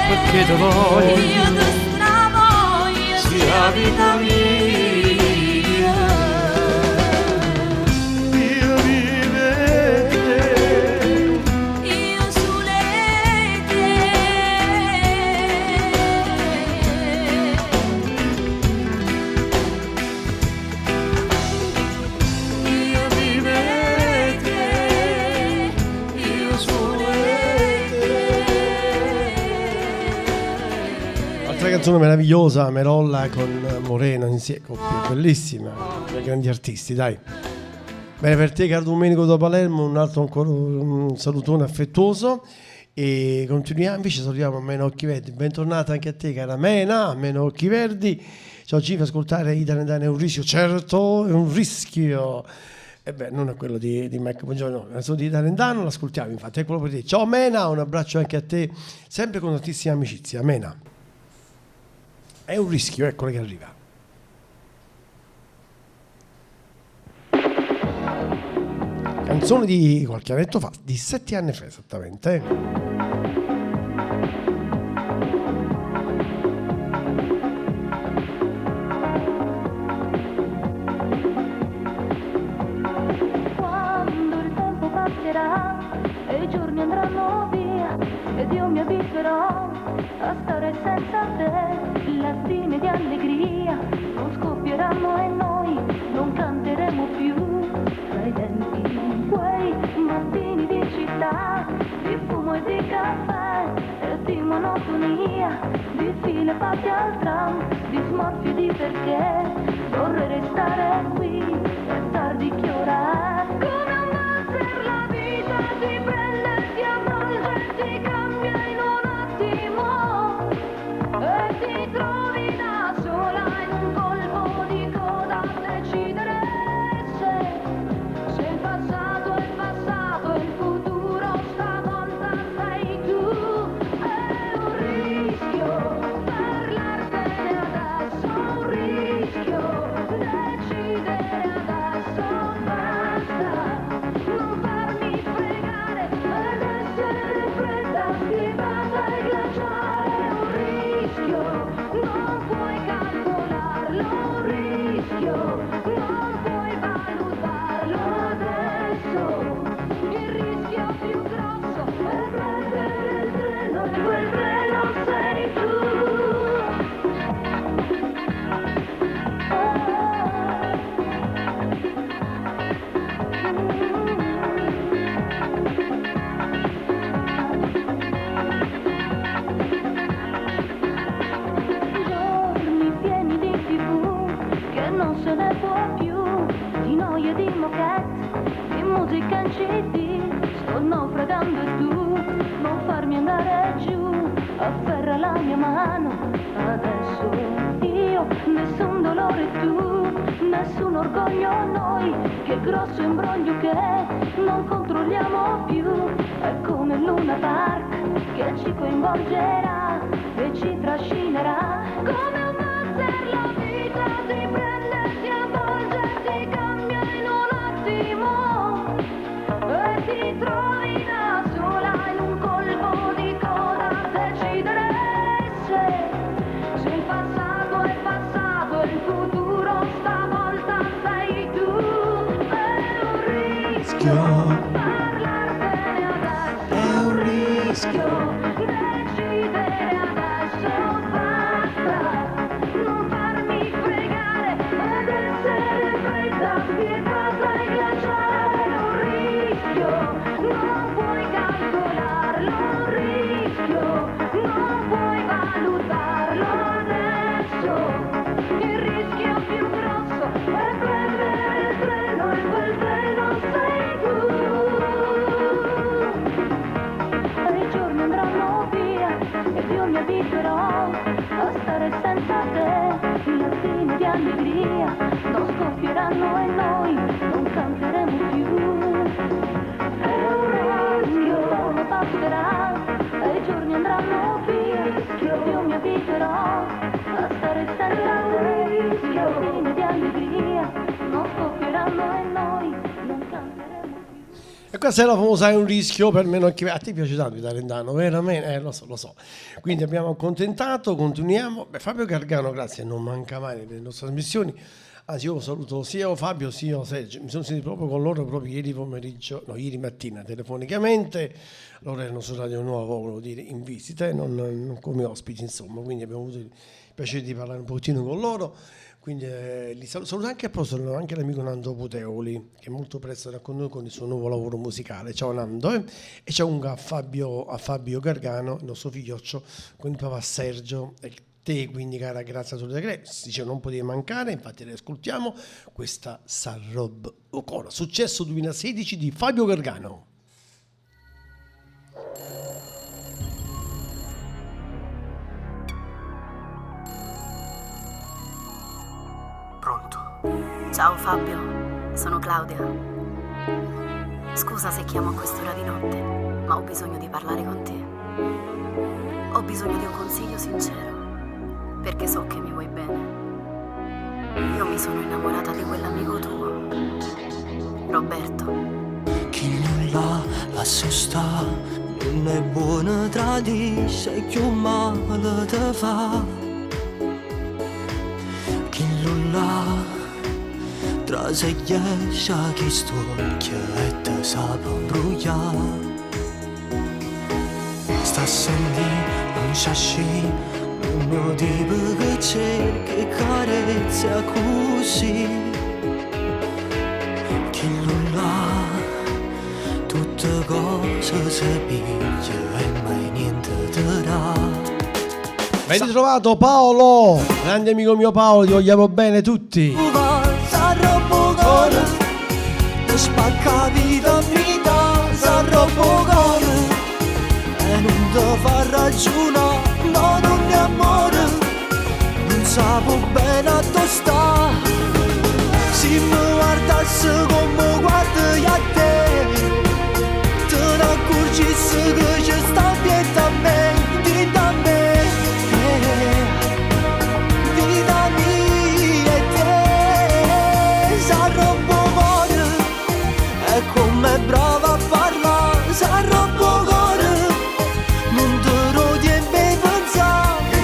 Perché te voglio. Io ti stravoglio sia vita mia. Io vivo te. Io sulle te. Io vivo te, io sulle Altra canzone meravigliosa, Merolla con Moreno insieme, coppia bellissima, dei grandi artisti, dai. Bene, per te caro Domenico da Palermo, un altro ancora un salutone affettuoso e continuiamo, invece salutiamo Mena Occhi Verdi, bentornata anche a te cara Mena, Mena Occhi Verdi. Ciao Gigi, ascoltare Ida Rendane è un rischio, certo è un rischio. E beh, non è quello di Mike Buongiorno, no, è solo di Ida Rendano, l'ascoltiamo infatti, eccolo per te. Ciao Mena, un abbraccio anche a te, sempre con tantissima amicizia, Mena. È un rischio, eccolo che arriva. Canzone di qualche annetto fa, di 7 anni fa esattamente. Quando il tempo passerà e i giorni andranno via ed io mi abituerò a stare senza te, lattine di allegria non scoppieranno e noi non canteremo più tra i denti. Quei mattini di città, di fumo e di caffè e di monotonia, di file fatte al tram, di smorfie di perché vorrei restare qui e tardi che ora è. Come un valzer la vita ti prende, ti avvolge, ti cambia in un attimo e ti trovi da sola in un colpo di coda a decidere se il passato è passato e il futuro stavolta sei tu. È un rischio parlartene adesso, un rischio musica in CD. Sto naufragando e tu non farmi andare giù. Afferra la mia mano adesso io, nessun dolore tu, nessun orgoglio noi. Che grosso imbroglio che non controlliamo più. È come Luna Park che ci coinvolgerà e ci trascinerà come un valzer la vita ti prende, ti avvolge, ti cambia in un attimo e ti trovi da sola in un colpo di coda a decidere se, se il passato è passato e il futuro stavolta sei tu. È un rischio parlartene adesso, È un rischio. decidere adesso basta, non farmi fregare ed essere fredda, spietata e glaciale. È un rischio, non puoi calcolarlo, un rischio, non puoi valutarlo adesso. Il rischio più grosso è prendere il treno e quel treno sei tu. E i giorni andranno via ed io mi abituerò a stare senza te. Lattine di allegria non scoppieranno e noi non canteremo più. È un rischio, ma passerà e i giorni andranno via ed io mi abituerò a stare senza te. Lattine di allegria non scoppieranno e noi non canteremo. E questa è la famosa è un rischio per me non che a te piace tanto il Arendano, veramente? Lo so, lo so. Quindi abbiamo accontentato, continuiamo. Beh, Fabio Gargano, grazie, non manca mai nelle nostre trasmissioni. Anzi, io saluto sia Fabio sia Sergio. Mi sono sentito proprio con loro proprio ieri pomeriggio, no, ieri mattina telefonicamente. Loro erano su Radio Nuovo, volevo dire, in visita e non come ospiti, insomma. Quindi abbiamo avuto il piacere di parlare un pochettino con loro. Quindi li saluto anche a proposito, anche l'amico Nando Puteoli, che molto presto sarà con noi con il suo nuovo lavoro musicale. Ciao Nando. E ciao comunque a Fabio Gargano, il nostro figlioccio, con il papà Sergio. E te, quindi, cara Grazia Solidarietà, si dice non poteva mancare, infatti le ascoltiamo, questa Sarrob Ocora, successo 2016 di Fabio Gargano. Pronto? Ciao Fabio, sono Claudia. Scusa se chiamo a quest'ora di notte, ma ho bisogno di parlare con te. Ho bisogno di un consiglio sincero, perché so che mi vuoi bene. Io mi sono innamorata di quell'amico tuo, Roberto. Chi non la lascia sta, non è buona tradisce, più male te fa. Chi non la tra se esce chi stucchia e te sa imbrugliare. Sta a sentire, non c'è sci, il mio tipo che cerca e carezza così. Chi non la tutte cose si piglia e mai niente te dà. Ben ritrovato Paolo, grande amico mio Paolo, ti vogliamo bene tutti. S'arrobbo cuore, ti spacca vita mia, s'arrobbo cuore, e non ti fa ragionare, no non è amore, non sapo bene a dove sta. Se mi guardassi come guardo io a te, te ne accorgissi che ci sta dietro a me, dietro a me. Vita mia e te, s'arrobbo cuore, e come brava a parlare, s'arrobbo cuore, non te lo tempo pensare.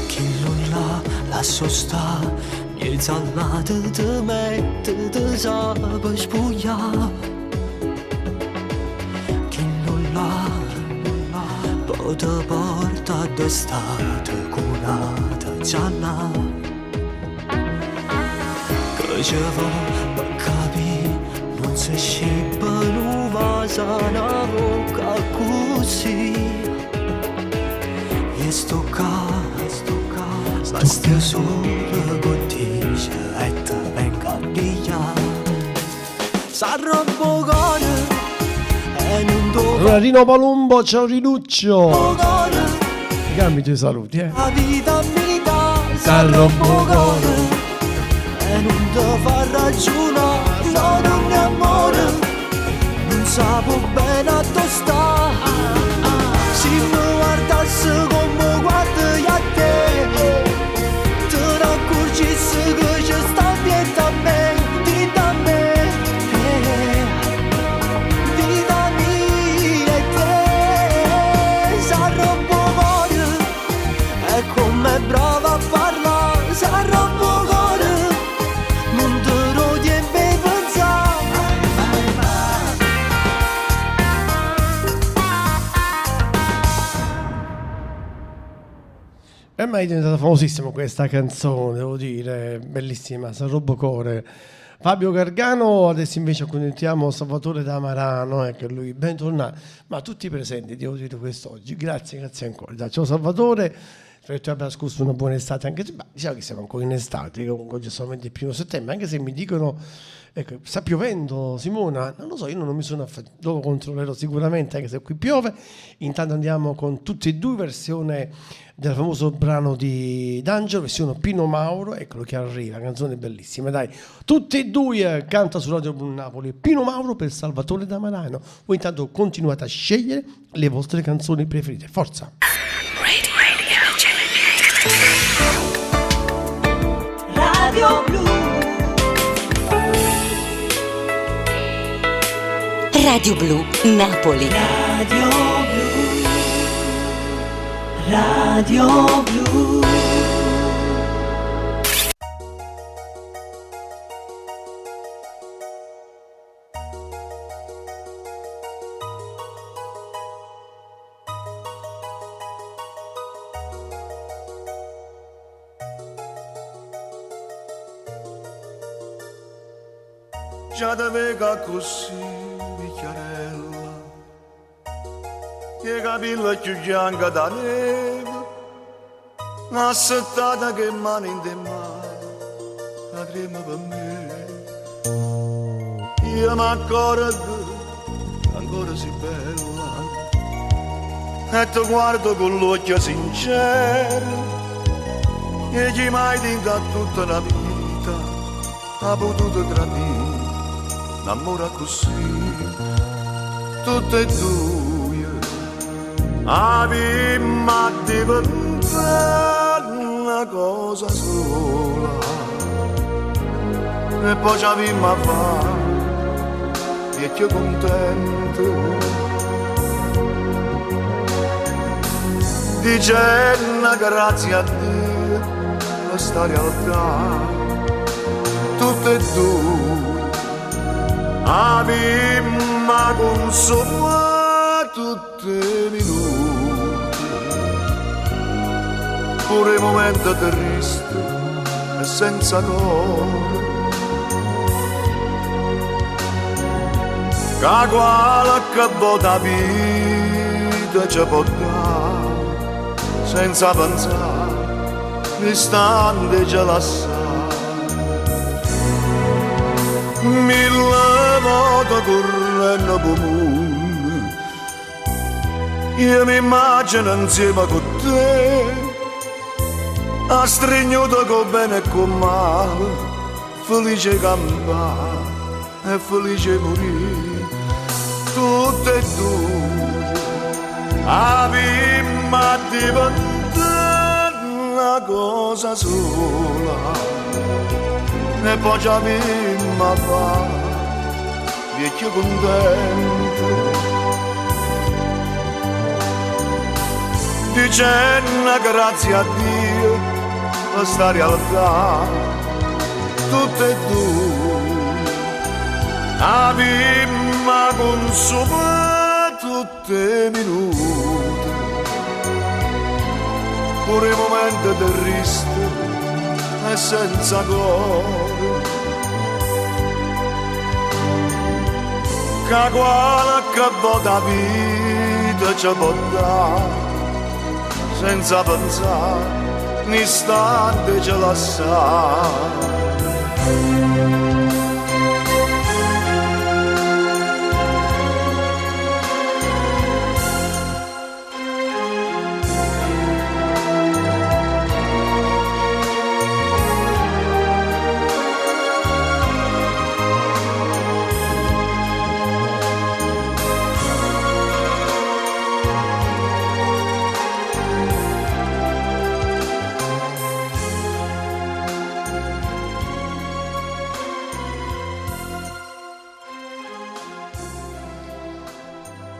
Chi non la lascio sta, miezza all'alto te mette, te sape spugliare. Chi non la, poi te porta d'estate con una gialla. Che ci va per capire, non si scippa l'uva sana bocca così. E sto qua, Basta solo con dice e te vengo a pigliare. Sarà un po' cuore e non ti Allora Rino Palumbo, ciao Rinuccio. Gambi ti saluti, eh. La vita mi dà Sarà un po' cuore e non ti fa ragionare, no, non è amore, non sapo bene a dove sta. Se mi guardassi come guardo io a te, te ne accorgessi che ci sta dietro a me, dietro a me. Vita mia e te, sarà un po' cuore, e come brava a parlare, sarà un po' cuore, non te lo tempo di pensare. Per me è diventata famosissima questa canzone, devo dire, bellissima, San Core. Fabio Gargano, adesso invece accontentiamo Salvatore D'Amarano, ecco lui, bentornato, ma tutti i presenti, devo dire quest'oggi, grazie, grazie ancora. Dai, ciao Salvatore, spero che tu abbia trascorso una buona estate, anche se, ma diciamo che siamo ancora in estate, comunque oggi è solamente il 1° settembre, anche se mi dicono, ecco, sta piovendo Simona, non lo so, io non mi sono affatto, dopo controllerò sicuramente, anche se qui piove. Intanto andiamo con tutte e due, versione del famoso brano di D'Angelo, versione Pino Mauro, eccolo che arriva, canzone bellissima, dai, tutte e due canta su Radio Blu Napoli, Pino Mauro per Salvatore D'Amarano. Voi intanto continuate a scegliere le vostre canzoni preferite, forza! Radio Blu. Radio Blu Napoli. Radio Blu. Radio Blu. Già te vedo così, picchiarella, che capelli più bianca da neve, assettata che mano in te mano, la trema per me. Io mi accorgo, ancora sei bella, e ti guardo con l'occhio sincero, e chi mai dinta tutta la vita ha potuto tradire l'amore così, tutte e due abbiamo diventato una cosa sola, e poi ci abbiamo a fare vecchio contento, dicendo grazie a Dio questa realtà, tutte e due abbiamo consumato tutti i minuti, pure i momenti tristi e senza cuore, che qualche volta vita ci può dare, senza pensare, l'istante ce la sa. Mille volte correndo per mondo, io mi immagino insieme con te, a stregnuto con bene e con male, felice campare e felice morire, tutte e due abbiamo diventato una cosa sola, e poi già mi fa vecchio contento, dicendo grazie a Dio per sta realtà, tutte e due abbiamo consumato tutti i minuti, pure i momenti tristi e senza cuore, che qualche volta vita ci può dare, senza pensare, N'istante ce lassa.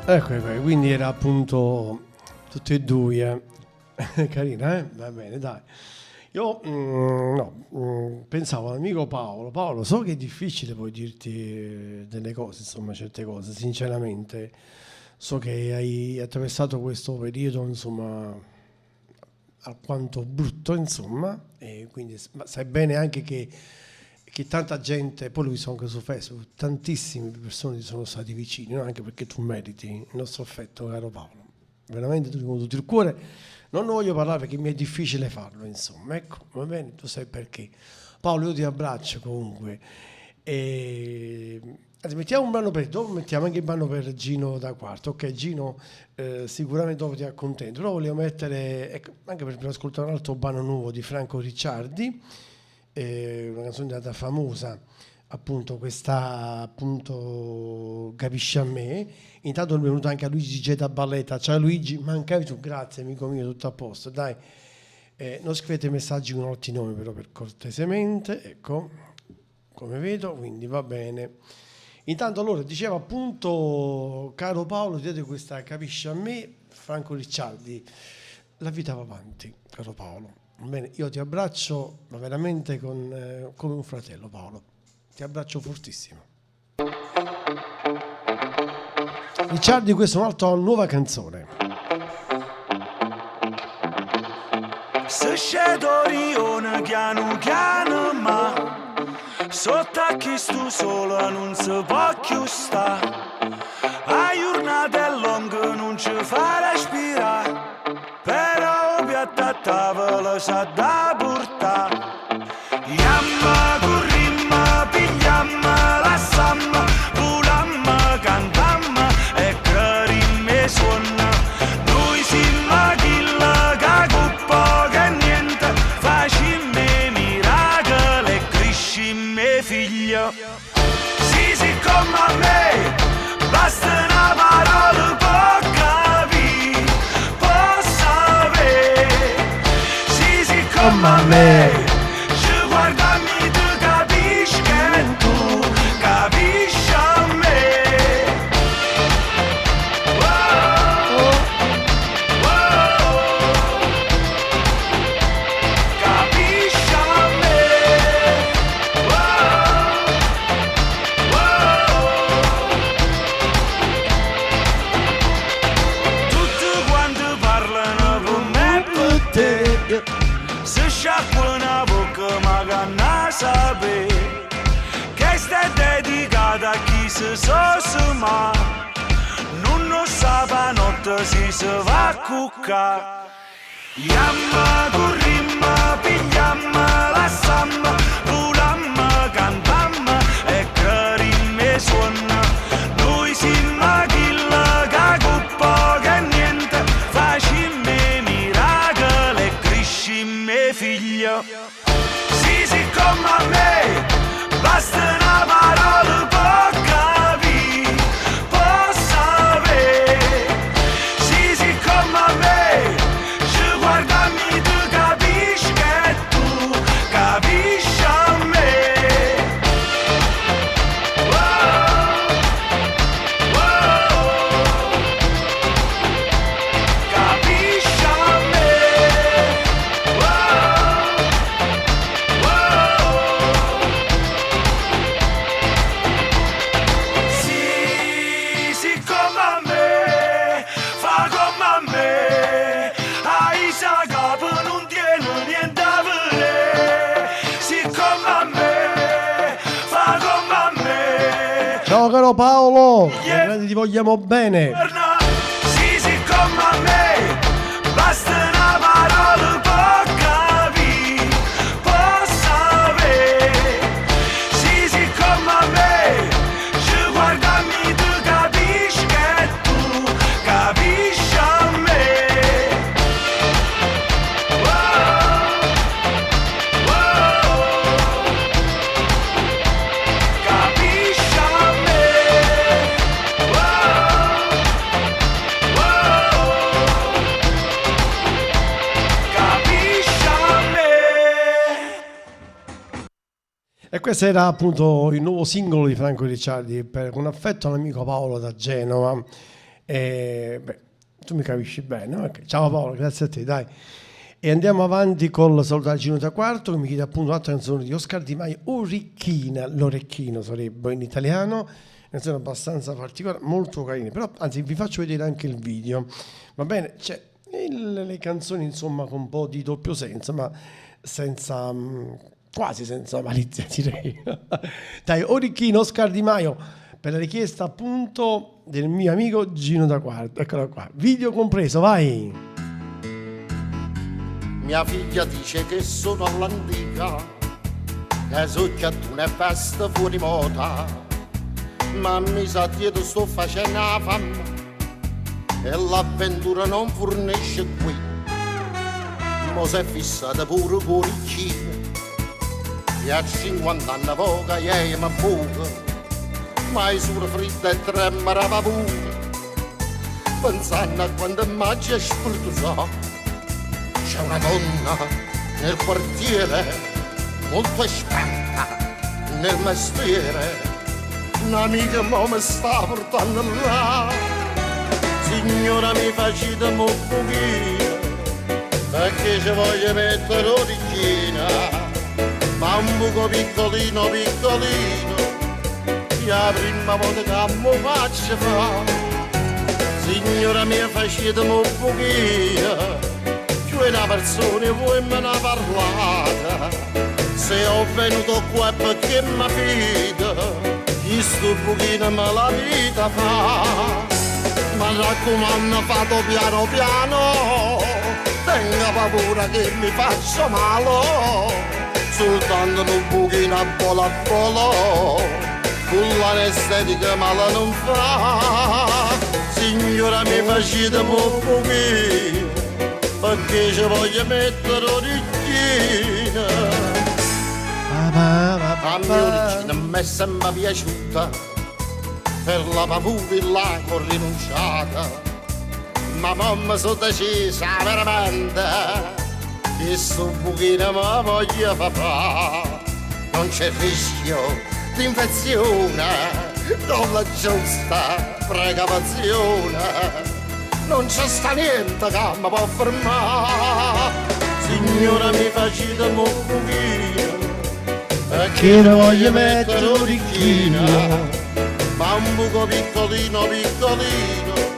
Ecco, ecco, quindi era appunto tutti e due. Carina, eh? Va bene, dai. Io no, pensavo all'amico Paolo. Paolo, so che è difficile poi dirti delle cose, insomma, certe cose, sinceramente. So che hai attraversato questo periodo, insomma, alquanto brutto, insomma, e quindi ma sai bene anche che tanta gente, poi l'ho visto anche su Facebook, tantissime persone ti sono stati vicini, no? Anche perché tu meriti il nostro affetto, caro Paolo. Veramente tu con tutto il cuore. Non ne voglio parlare perché mi è difficile farlo, insomma, ecco, va bene, tu sai perché. Paolo, io ti abbraccio comunque. E anzi, mettiamo un brano per, dopo mettiamo anche il brano per Gino da Quarto. Ok, Gino, sicuramente dopo ti accontento, però volevo mettere, ecco, anche per ascoltare un altro brano nuovo di Franco Ricciardi, una canzone diventata famosa, appunto, questa, appunto, Capisci a me. Intanto è venuto anche a Luigi Geta Balletta. Ciao Luigi, mancavi tu, grazie amico mio, tutto a posto, dai. Non scrivete messaggi con altri nomi però, per cortesemente, ecco, come vedo, quindi va bene. Intanto allora, dicevo appunto, caro Paolo, ti vedo questa Capisci a me, Franco Ricciardi. La vita va avanti, caro Paolo. Bene, io ti abbraccio, ma veramente come un fratello, Paolo. Ti abbraccio fortissimo. Ricciardi, questa è un'altra nuova canzone. Se c'è Dorione piano piano, ma sotto a chi sto solo non si può più sta. A giornata è lunga, non ci fa respirare, però piatta a tavola sa da portare. Yamma, corrimma, pigliamma, lassamma, volamma, cantamma e carimme suona. Noi siamo chi la cuppa che niente, facimme miracoli e crescimme figlio. Sì, sì, come a me, basta una parola per capire, per sapere. Sì, sì, come a me, ci guardami tu capisci che tu capisci a me. Oh, oh, capisci a me. Oh, oh. Tutti quanti parlano per me e per te, se sciacquano la bocca ma che non sapere che sta dedicata a chi si sosa ma non lo sa pa notte si se va a cuccà. Yamma, corrimma, pigliamma, lassamma, volamma, cantamma e carimme suona. Noi siamo chi la cuppa che niente, facimme miracoli e crescimme figlio. Sì, sì, come a me, basta una parola per capire, per sapere. Sì, sì, come a me, ci guardami tu capisci che tu capisci a me. Oh, oh, capisci a me. Oh, oh. Sì, sì, come a me, fa come a me, ai sa capo non tiene niente a vedere. Sì, come a me, fa come a me. Ciao caro Paolo, veramente ti vogliamo bene. Sì, sì, come a me, basta una parola per capire, E questo era appunto il nuovo singolo di Franco Ricciardi per, con affetto all'amico Paolo da Genova. E, beh, tu mi capisci bene, ok. Ciao Paolo, grazie a te, dai. E andiamo avanti col salutare Gino da Quarto che mi chiede appunto un'altra canzone di Oscar Di Maio, Orecchina, l'orecchino sarebbe in italiano, canzone abbastanza particolare, molto carina, però anzi vi faccio vedere anche il video, va bene? C'è le canzoni insomma con un po' di doppio senso, ma senza, quasi senza malizia direi. Dai, Orecchino, Oscar Di Maio, per la richiesta appunto del mio amico Gino da Quarto, eccolo qua, video compreso, vai! Mia figlia dice che sono all'antica, che succhiato una festa fuori moda, ma mi sa dietro sto facendo la fame e l'avventura non fornisce qui. Mo si è fissata pure con i e a 50 anni poca ieri mi buca, ma è solo fredda e tremava pure, pensando a quando mangia spiritoso. C'è una donna nel quartiere molto esperta nel mestiere, un'amica mo mi sta portando là. Signora mi facite un pochino, perché ci voglio mettere l'orecchina, ma un buco piccolino piccolino, la prima volta che mi faccio fa. Signora mia facite un pochino, più una persona voi me ne parlate, se ho venuto qua è perché mi fido, questo pochino me la vita fa. Ma raccomando fate piano piano, tenga paura che mi faccia male, soltanto un pochino a volo a volo, con l'anestetica male non fa. Signora mi facete un pochino, perché ci voglio mettere l'orecchina. A mia orecchina mi è sempre piaciuta, per la paura là ho rinunciata, ma mamma sono decisa veramente, che sto pochino mi voglio fare. Non c'è rischio di infezione, con la giusta precauzione, non c'è sta niente che mi può fermare. Signora mi facete un pochino, perché ne voglio mettere l'orecchina, ma un buco piccolino piccolino,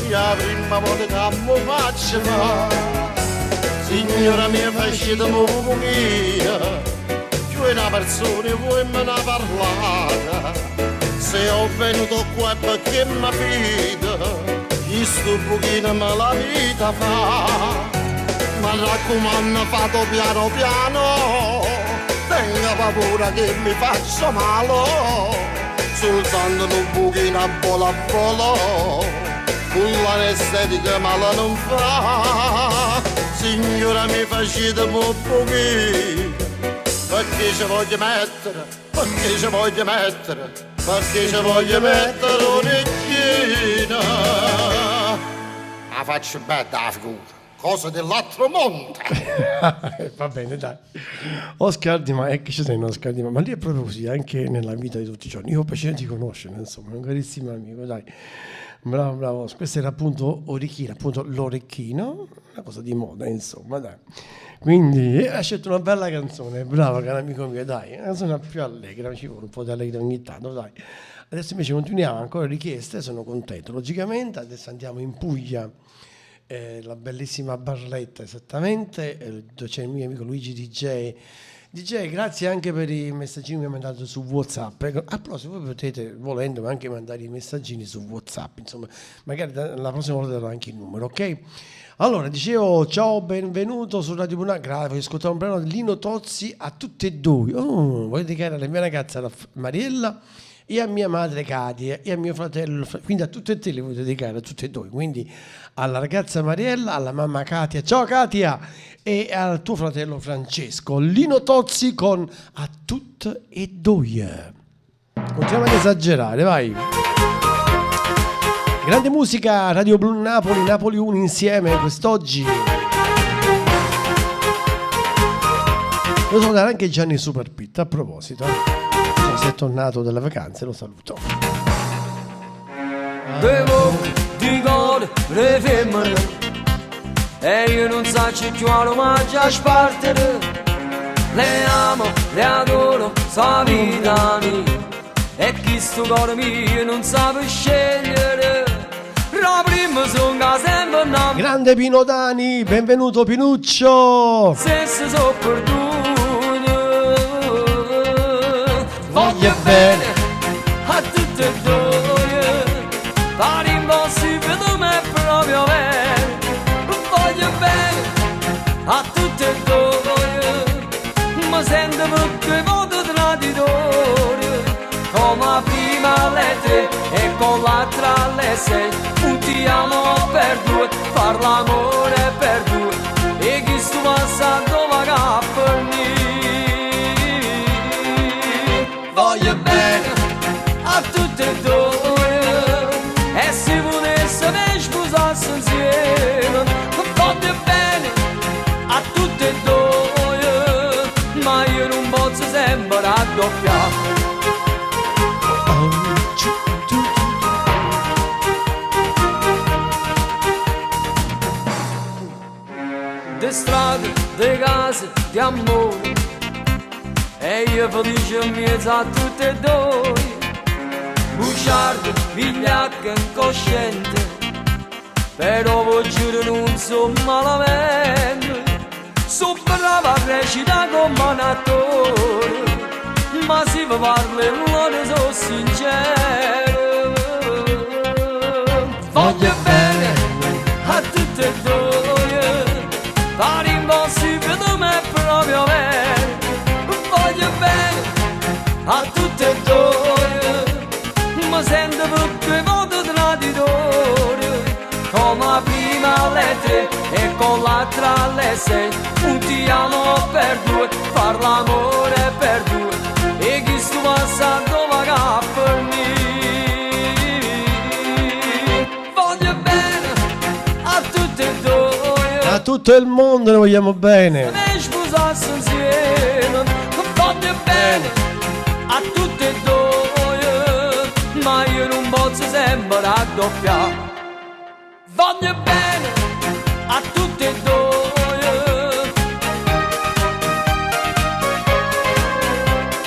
la prima volta che mi faccio fa. Signora mia facete un pochino, più una persona voi me ne parlate, se ho venuto qua è perché mi fido, questo pochino me la vita fa. Ma raccomando fate piano piano, tenga paura che mi faccia male, soltanto un pochino a volo a volo, con l'anestetica male non fa. Signora mi facete un pochino, perché ci voglio mettere, perché ci voglio mettere, perché ci voglio mettere l'orecchina. La faccio bella la figura, cosa dell'altro mondo. Va bene, dai. Oscar Di Maio, che ci sei Oscar Di Maio, ma lì è proprio così anche nella vita di tutti i giorni. Io ho piacere di conoscerlo, insomma, è un carissimo amico, dai. Bravo, bravo. Questo era appunto orecchino, appunto l'orecchino, una cosa di moda, insomma, dai. Quindi ha scelto una bella canzone, bravo caro amico mio, dai, una canzone più allegra, ci vuole un po' di allegra ogni tanto, dai. Adesso invece continuiamo, ancora richieste, sono contento, logicamente. Adesso andiamo in Puglia, la bellissima Barletta esattamente, dove c'è il mio amico Luigi DJ. DJ, grazie anche per i messaggini che mi ha mandato su WhatsApp. A proposito, voi potete, volendo, anche mandare i messaggini su WhatsApp, insomma, magari la prossima volta darò anche il numero, ok? Allora, dicevo, ciao, benvenuto su Radio Blu. Grazie, voglio ascoltare un brano di Lino Tozzi a tutte e due. Oh, voglio dedicare alla mia ragazza la Mariella e a mia madre Katia e a mio fratello, quindi a tutte e tre le voglio dedicare, a tutte e due, quindi alla ragazza Mariella, alla mamma Katia, ciao Katia, e al tuo fratello Francesco. Lino Tozzi con A tutte e due. Continuiamo ad esagerare, vai. Grande musica, Radio Blu Napoli, Napoli 1 insieme quest'oggi. Devo salutare anche Gianni Superpitta a proposito. Non so se è tornato dalle vacanze, lo saluto. Devo di cuore le femmine E io non so più a ma già spartere. Le amo, le adoro, sa vita mia. E chi sto cuore mio non sa scegliere. La prima sono sempre una Grande Pino Dani, benvenuto Pinuccio! Se si sono perduto. Voglio bene a tutte e due. Pare impossibile ma è proprio vero. Voglio bene a tutte e due. Mi sento perché voto traditore. Come prima alle 3 e con l'altra alle 6. Puntiamo per due, far l'amore per due. E chi sto passato va a finire. Voglio bene a tutte e due. E se volesse me sposasse insieme. Voglio bene a tutte e due. Ma io non posso sempre raddoppiare. De strade, de case, di amore. E io felice in mezzo a tutte e due. Bugiardo, vigliacco, incosciente. Però voi giuro non sono malamente. Sono bravo a recitare come un attore. Ma se vi parlo loro sono sincero. Voglio bene a tutte e due. Pare impossibile ma è proprio vero. Voglio bene a tutte e due. Mi sento perché voto traditore. Come prima alle 3 e con l'altra alle 6. Puntiamo per due, far l'amore per due. E chi sto passato va a finire. Voglio bene a tutte e due. A tutto il mondo ne vogliamo bene. Me sposasse insieme, voglio bene a tutte e due, ma io non posso sempre raddoppiare. Voglio bene a tutte e due.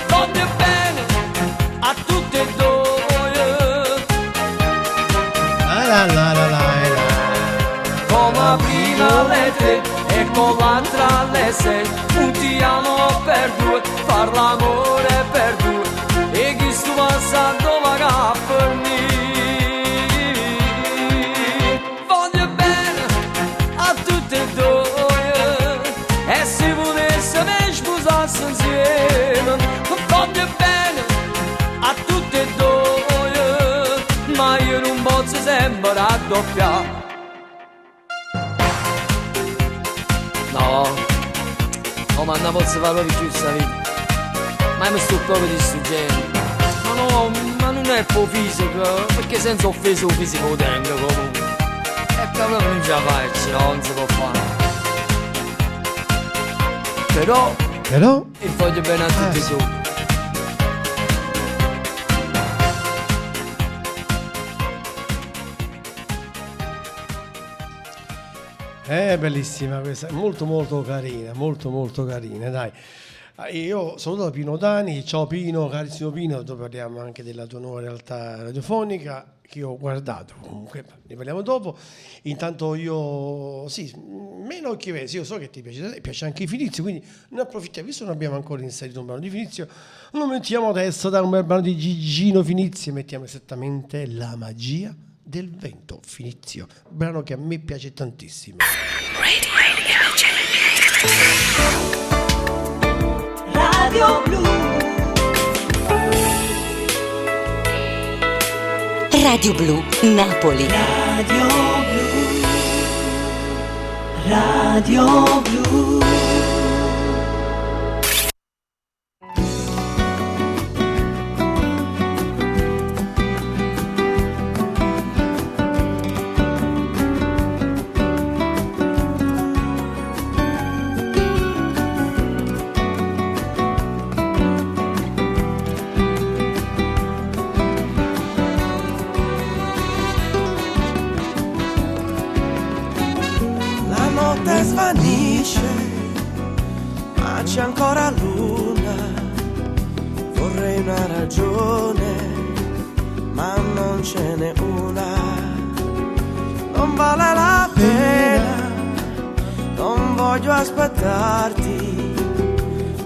Voglio bene a tutte e due. La la la la la la. Come prima alle 3 e con l'altra alle 6. Puntiamo per due, far l'amore per due. E chi sto passato va a finire. Voglio bene a tutte e due. E se volesse me sposasse insieme. Voglio bene a tutte e due. Ma io non posso sempre raddoppiare. No, no, ma non posso fare proprio più sta vita. Ma io mi sto proprio distruggendo. Ma no, ma non è per fisico, perché senza offesa il fisico lo tengo comunque. E proprio non ce la faccio, no, non si può fare. Però, Però? il voglio bene a tutti e due. È bellissima questa, molto molto carina, molto molto carina, dai. Io saluto Pino Dani, ciao Pino, carissimo Pino, dopo parliamo anche della tua nuova realtà radiofonica che ho guardato, comunque ne parliamo dopo. Intanto io, sì, meno occhi vesi, io so che ti piace, piace anche Finizio, quindi ne approfittiamo, visto che non abbiamo ancora inserito un brano di Finizio, lo mettiamo adesso da un bel brano di Gigino Finizio e mettiamo esattamente La magia del vento, Finizio, brano che a me piace tantissimo. Radio Blu. Radio Blu Napoli. Radio Blu. Radio Blu. non ce n'è una, non vale la pena, non voglio aspettarti,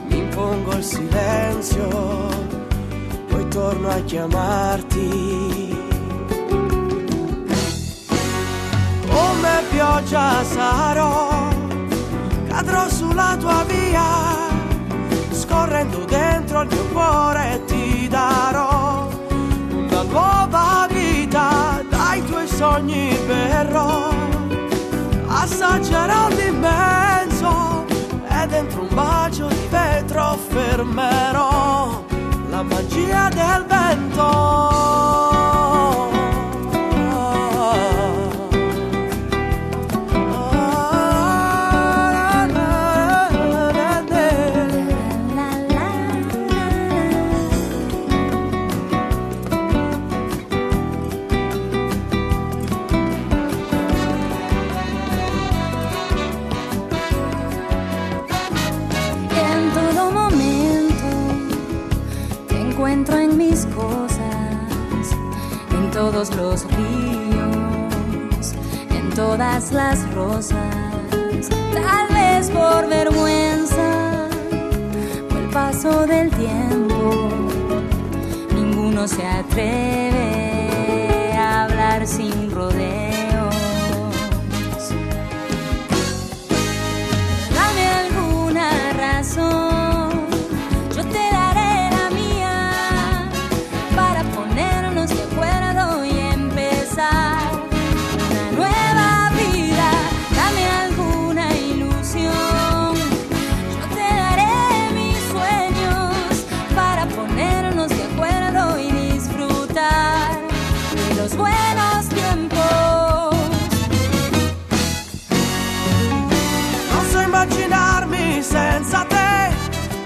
mi impongo il silenzio, poi torno a chiamarti. Come pioggia sarò, cadrò sulla tua via, scorrendo dentro il mio cuore ti darò una nuova vita, dai tuoi sogni berrò, assaggerò l'immenso e dentro un bacio di vetro fermerò la magia del vento. En todo momento te encuentro en mis cosas, en todos los ríos, en todas las rosas. Tal vez por vergüenza o el paso del tiempo, ninguno se atreve a hablar sin rodeos. Dame alguna razón, yo te daré la mía para ponernos de acuerdo y empezar una nueva vida. Dame alguna ilusión, yo te daré mis sueños para ponernos de acuerdo y disfrutar de los buenos tiempos. Non so immaginarmi senza te,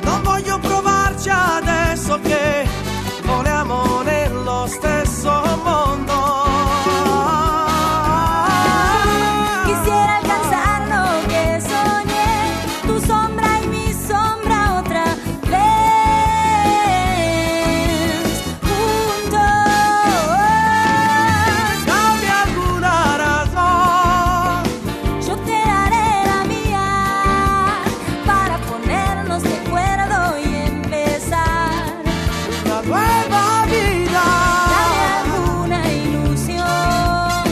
non voglio provarci adesso che voliamo nello stesso mondo. Quisiera alcanzar lo que soñé, tu sombra y mi sombra otra vez. Juntos. Dame alguna razón, Yo te daré la mía para ponernos de acuerdo y empezar una nueva vida. Dame alguna ilusión,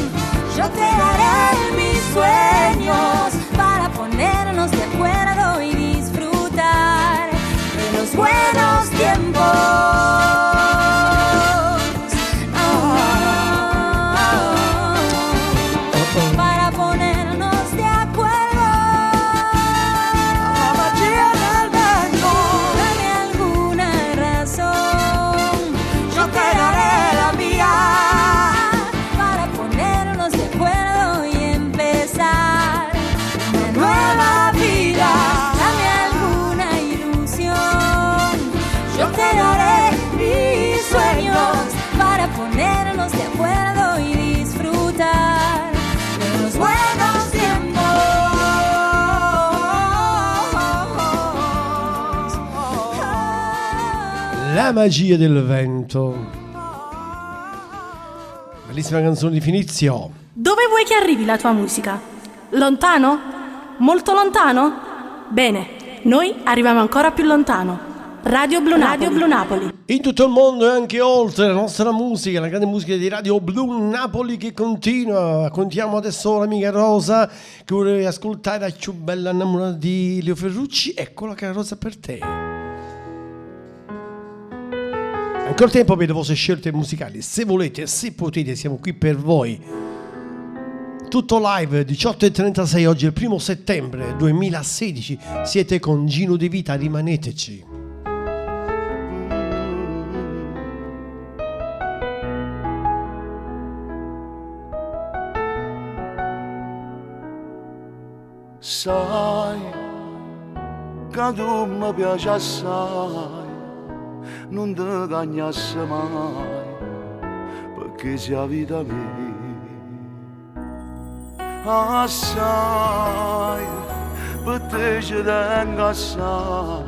yo te daré mis sueños para ponernos de acuerdo y disfrutar de los buenos tiempos. Oh, para ponernos de acuerdo. La magia del vento, Dame alguna razón, yo te daré la mía. para ponernos de acuerdo y empezar una nueva vida. Dame alguna ilusión, yo te daré mis sueños para ponernos de acuerdo y disfrutar de los buenos tiempos. La magia del vento. Bellissima canzone di Finizio. Dove vuoi che arrivi la tua musica? Lontano? Molto lontano? Bene, noi arriviamo ancora più lontano. Radio Blu Napoli. Radio Blu Napoli. In tutto il mondo e anche oltre la nostra musica, la grande musica di Radio Blu Napoli che continua. Contiamo adesso l'amica Rosa che vuole ascoltare la più bella innamorata di Leo Ferrucci. Eccola cara Rosa per te. Ancora tempo per le vostre scelte musicali. Se volete, se potete, siamo qui per voi. Tutto live 18.36 oggi è il primo settembre 2016. Siete con Gino De Vita, rimaneteci. Sai che tu mi piaci assai, non ti cagnassi mai, perché sei la vita mia. Assai, per te ci tengo assai,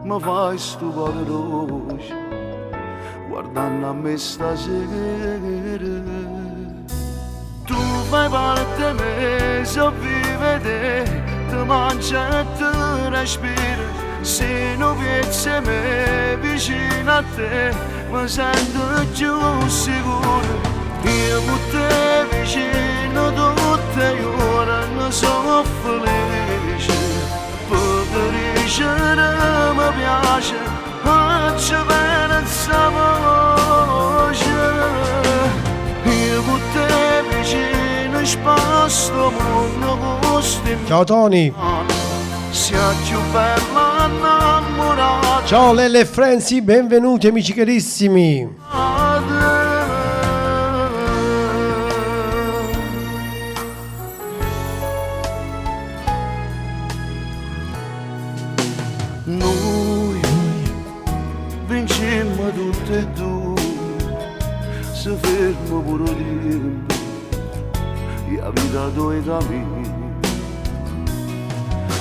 mi fai sto cuore dolce, Guardando a me stasera Tu fai parte me, so vive te Ti mangia e ti respiri Se non piezzi me vicino a te Mi sento più sicuro Io con te vicino tutte le ore Ne sono felice Per crescere mi piace Faccio bene questa voce Io con te vicino sposto mondo gusti Ciao Tony. Sia più bella innamorata Ciao Lelle e Frenzy, benvenuti amici carissimi. Noi vincemmo tutte e due, si ferma pure il tempo, e la vita due cammini.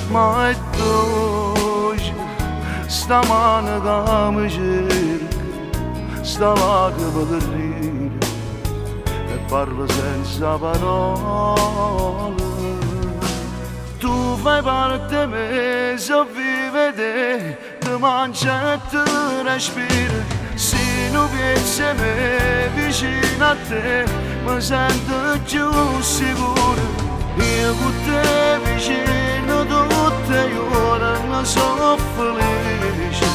Ma è dolce, sta mano che mi cerca, sta lacrima che ride e parla senza parole. Tu fai parte me, so vive te, ti mangia e ti respiri. Se non piezzi me vicino a te, mi sento più sicuro. Io con te vicino tutte le ore ne sono felice.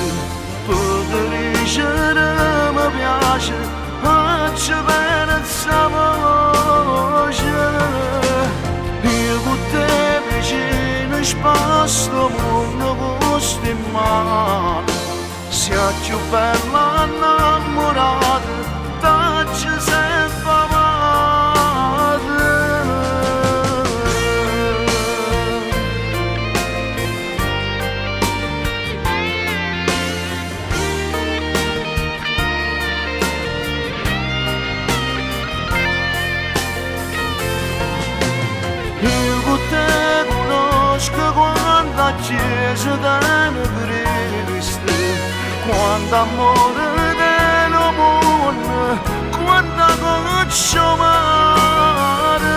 Per crescere mi piace, faccio bene questa voce. Io con te vicino sposto mondo gusti in mano Sia più bella innamorata, t'ci sempre amata. Io con te conosco quando a chiesa te Cristo, quando amore del mondo, quando goccio mare.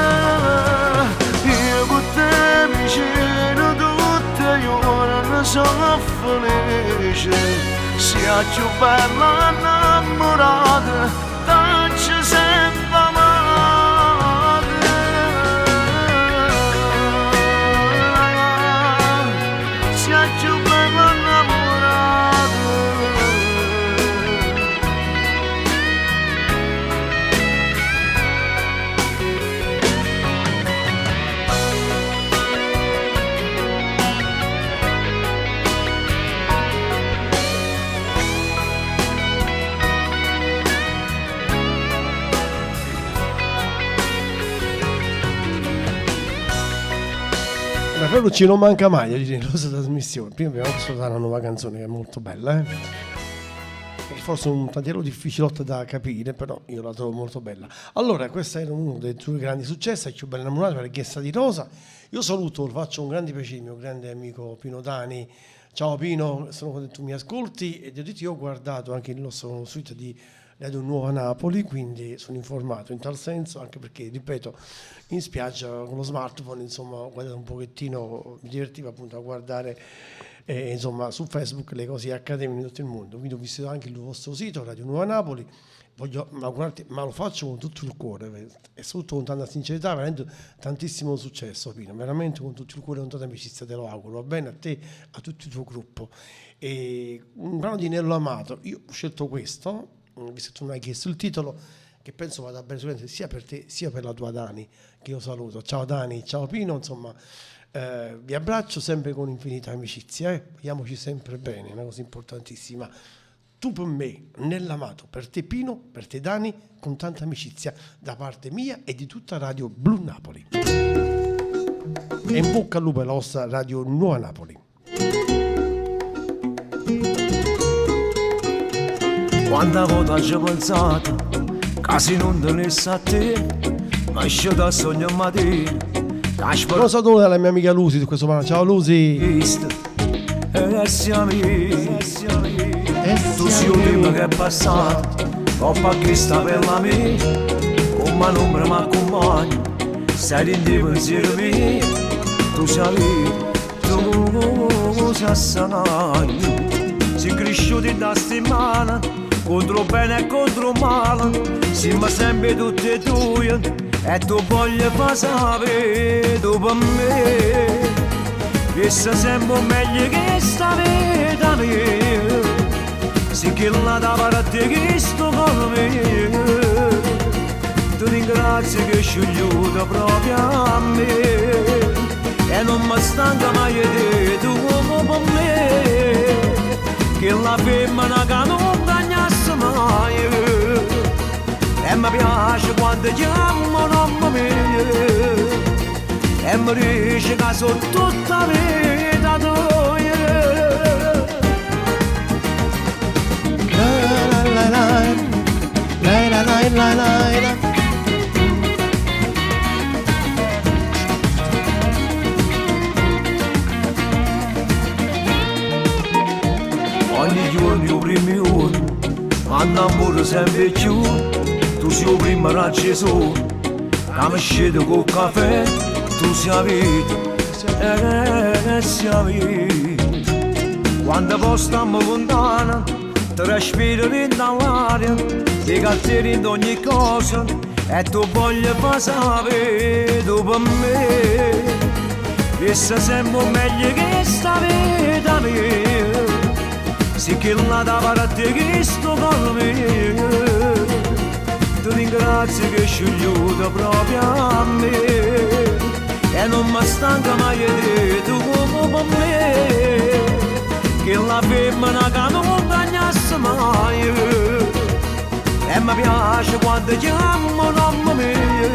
Io con te vicino tutte le ore ne sono felice, sia più bella innamorata, t'ci sempre amata. Sia più bella innamorata. Ma Ferrucci non manca mai nella nostra trasmissione. Prima abbiamo ascoltato una nuova canzone che è molto bella, eh? È forse un tantiello difficilotto da capire, però io la trovo molto bella. Allora, questo era uno dei suoi grandi successi, è più bella innamorata, la richiesta di Rosa. Io saluto, lo faccio un grande piacere, il mio grande amico Pino Dani. Ciao Pino, sono contento che tu mi ascolti e devo dirti, io ho guardato anche il nostro sito di Radio Nuova Napoli, quindi sono informato in tal senso, anche perché, ripeto, in spiaggia con lo smartphone, insomma, ho guardato un pochettino, mi divertiva appunto a guardare insomma, su Facebook le cose che accadevano in tutto il mondo. Quindi ho visto anche il vostro sito, Radio Nuova Napoli. Voglio augurarti, ma lo faccio con tutto il cuore e soprattutto con tanta sincerità, veramente tantissimo successo, Pino, veramente con tutto il cuore e con tanta amicizia te lo auguro, va bene a te, a tutto il tuo gruppo. E un brano di Nello Amato, io ho scelto questo, visto che tu mi hai chiesto il titolo, che penso vada bene sicuramente sia per te sia per la tua Dani, che io saluto. Ciao Dani, ciao Pino, insomma, vi abbraccio sempre con infinita amicizia, vogliamoci sempre bene, è una cosa importantissima. Tu per me, Nell'Amato, per te Pino, per te Dani, con tanta amicizia da parte mia e di tutta Radio Blu Napoli. E in bocca al lupo alla vostra Radio Nuova Napoli. Quanta volta ci ho pensato che se non tenessi a te, ma esce da sogno mattina. Un saluto alla mia amica Lucy di questo brano. Ciao Lucy. E siamo Tu sei un tempo che è passato, dopo che sta per la mia, come l'ombra mi accompagna, sei in di pensiero mio, tu sei vita, tu sei assai, sei cresciuto in da settimana, contro bene e contro male, siamo sempre tutti e due, e tu voglio far sapere, tu per me, questa sempre meglio che sta vita mia, se che la da parte che sto con me, ti ringrazio che scegliuto proprio a me, e non mi stanca mai di tu come per me, che la femmina che non cagnasse mai, e mi piace quando chiamo nome mio, e mi dice che sono tutta vita tua. La la la la la la la la la. Ogni giorno io primo giorno, annamoro sempre più, tu sei il primo raggio sole, che mi scende col caffè, tu sei la vita, e sei la vita. Quando poi stiamo lontano, ti respiro in l'aria, ti catteri in ogni cosa, e tu voglio far sapere, tu per me, questa sempre meglio che sta vita mia. Se che la da parte che sto con me, ti ringrazio che scegliuto proprio a me, e non mi stanca mai di tu come per me, che la femmina che non cagnasse mai, e mi piace quando chiamo nome mio,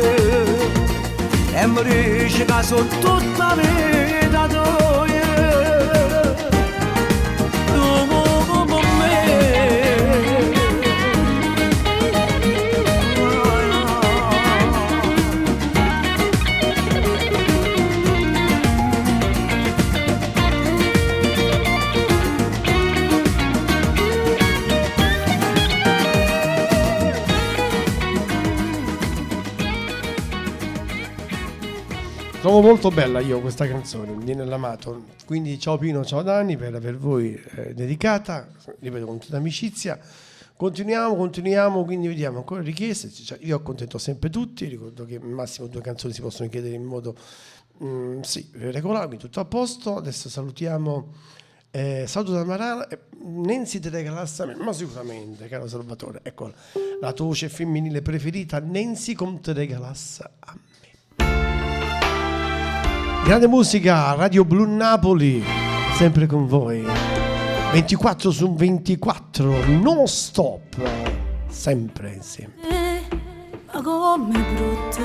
e mi dice che sono tutta vita tua. Trovo molto bella io questa canzone, Viene l'amato. Quindi ciao Pino, ciao Dani per aver voi dedicata, ripeto con tutta amicizia. Continuiamo, continuiamo, quindi vediamo ancora richieste. Cioè, io accontento sempre tutti, ricordo che massimo 2 canzoni si possono chiedere in modo sì, regolare, quindi tutto a posto. Adesso salutiamo, saluto da Marana, Nancy te regalassa a me, ma sicuramente, caro Salvatore, ecco la tua voce femminile preferita, Nancy come te regalassa a me. Grande musica, Radio Blu Napoli, sempre con voi, 24 su 24, non stop, sempre insieme. Ma come brutto,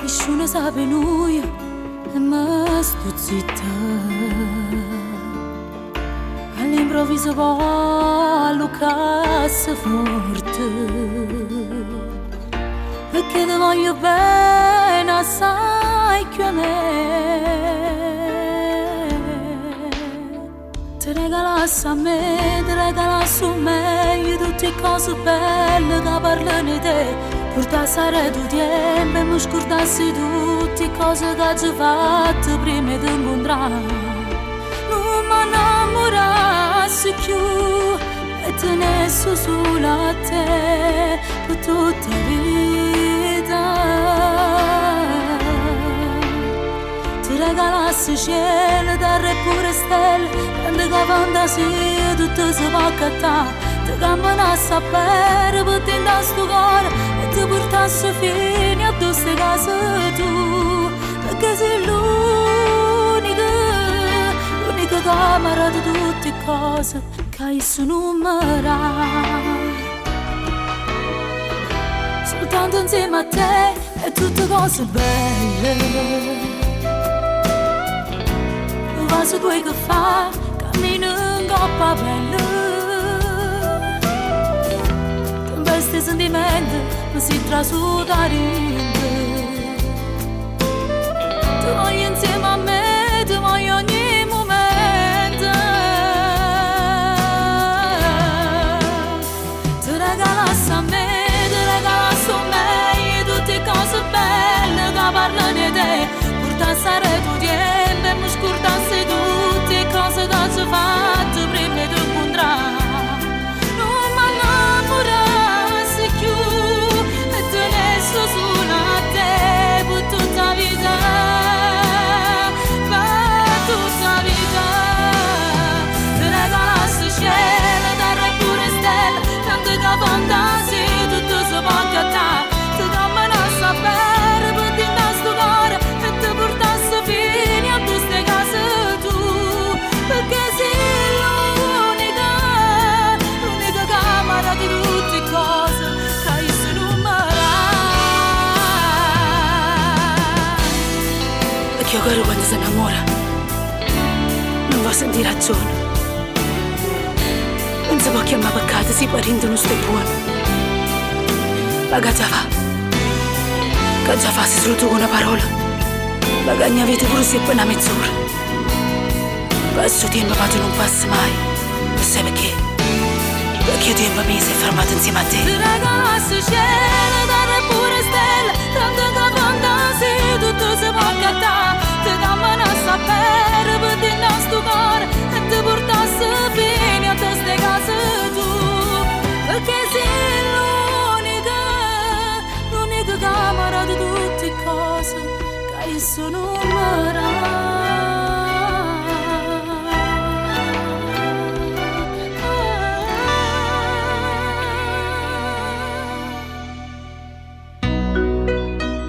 nessuno sa per noi, e ma sto zitta. All'improvviso poi luccasse forte, perché ti voglio bene, sai che a me ti regalassi a me, ti regalassi meglio tutte cose belle che parlano di te, portassi tu tempo e mi scordassi tutte cose che ci fatto prima di incontrare. Non mi innamorassi più e tenessi solo a te per tutta la vita. Ti regalassi cielo, terra e pure stelle, quando che fantasia tutto si può accattare. Ti camminassi a pere per tentare sto cuore e ti portassi fino a dove sei casa tu, perché sei l'unica, l'unica che mi ha dato tutte cose che io sono numera. Soltanto insieme a te è tutte cose belle. Vaso due che fa, cammino in coppa bella. Questi sentimenti mi si trasuda dentro. Ti voglio insieme a me, ti voglio ogni momento. Core quando si innamora non va a sentire ragione. Non si può chiamare peccato se poi rinde non stai buono. Ma che già fa? Che già fa se solo tu con una parola? Ma che ne avete pure se per una mezz'ora? Questo tempo ma tu non passa mai. E sai perché? Perché il tempo mi si è fermato insieme a te. Ragazzi, cielo, dare pure stelle, tanto che fantasia tutto si può accattare. Ti dammene a sapere per il nostro cuore e ti portasse fino a te ste case tu. Perché sei l'unica, l'unica camera di tutte cose che io sono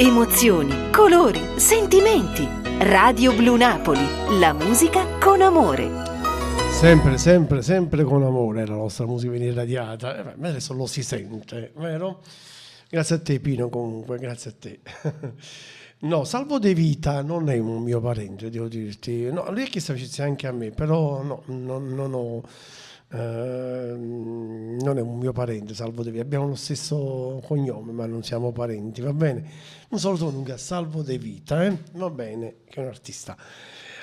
Emozioni, colori, sentimenti. Radio Blu Napoli, la musica con amore. Sempre, sempre, sempre con amore la nostra musica viene irradiata. Beh, adesso lo si sente, vero? Grazie a te Pino comunque, grazie a te. No, Salvo De Vita non è un mio parente, devo dirti. No, lui ha chiesto amicizia anche a me, però no, non ho... non è un mio parente, Salvo De Vita. Abbiamo lo stesso cognome, ma non siamo parenti, va bene? Un saluto lungo a Salvo De Vita, eh? Va bene, che è un artista.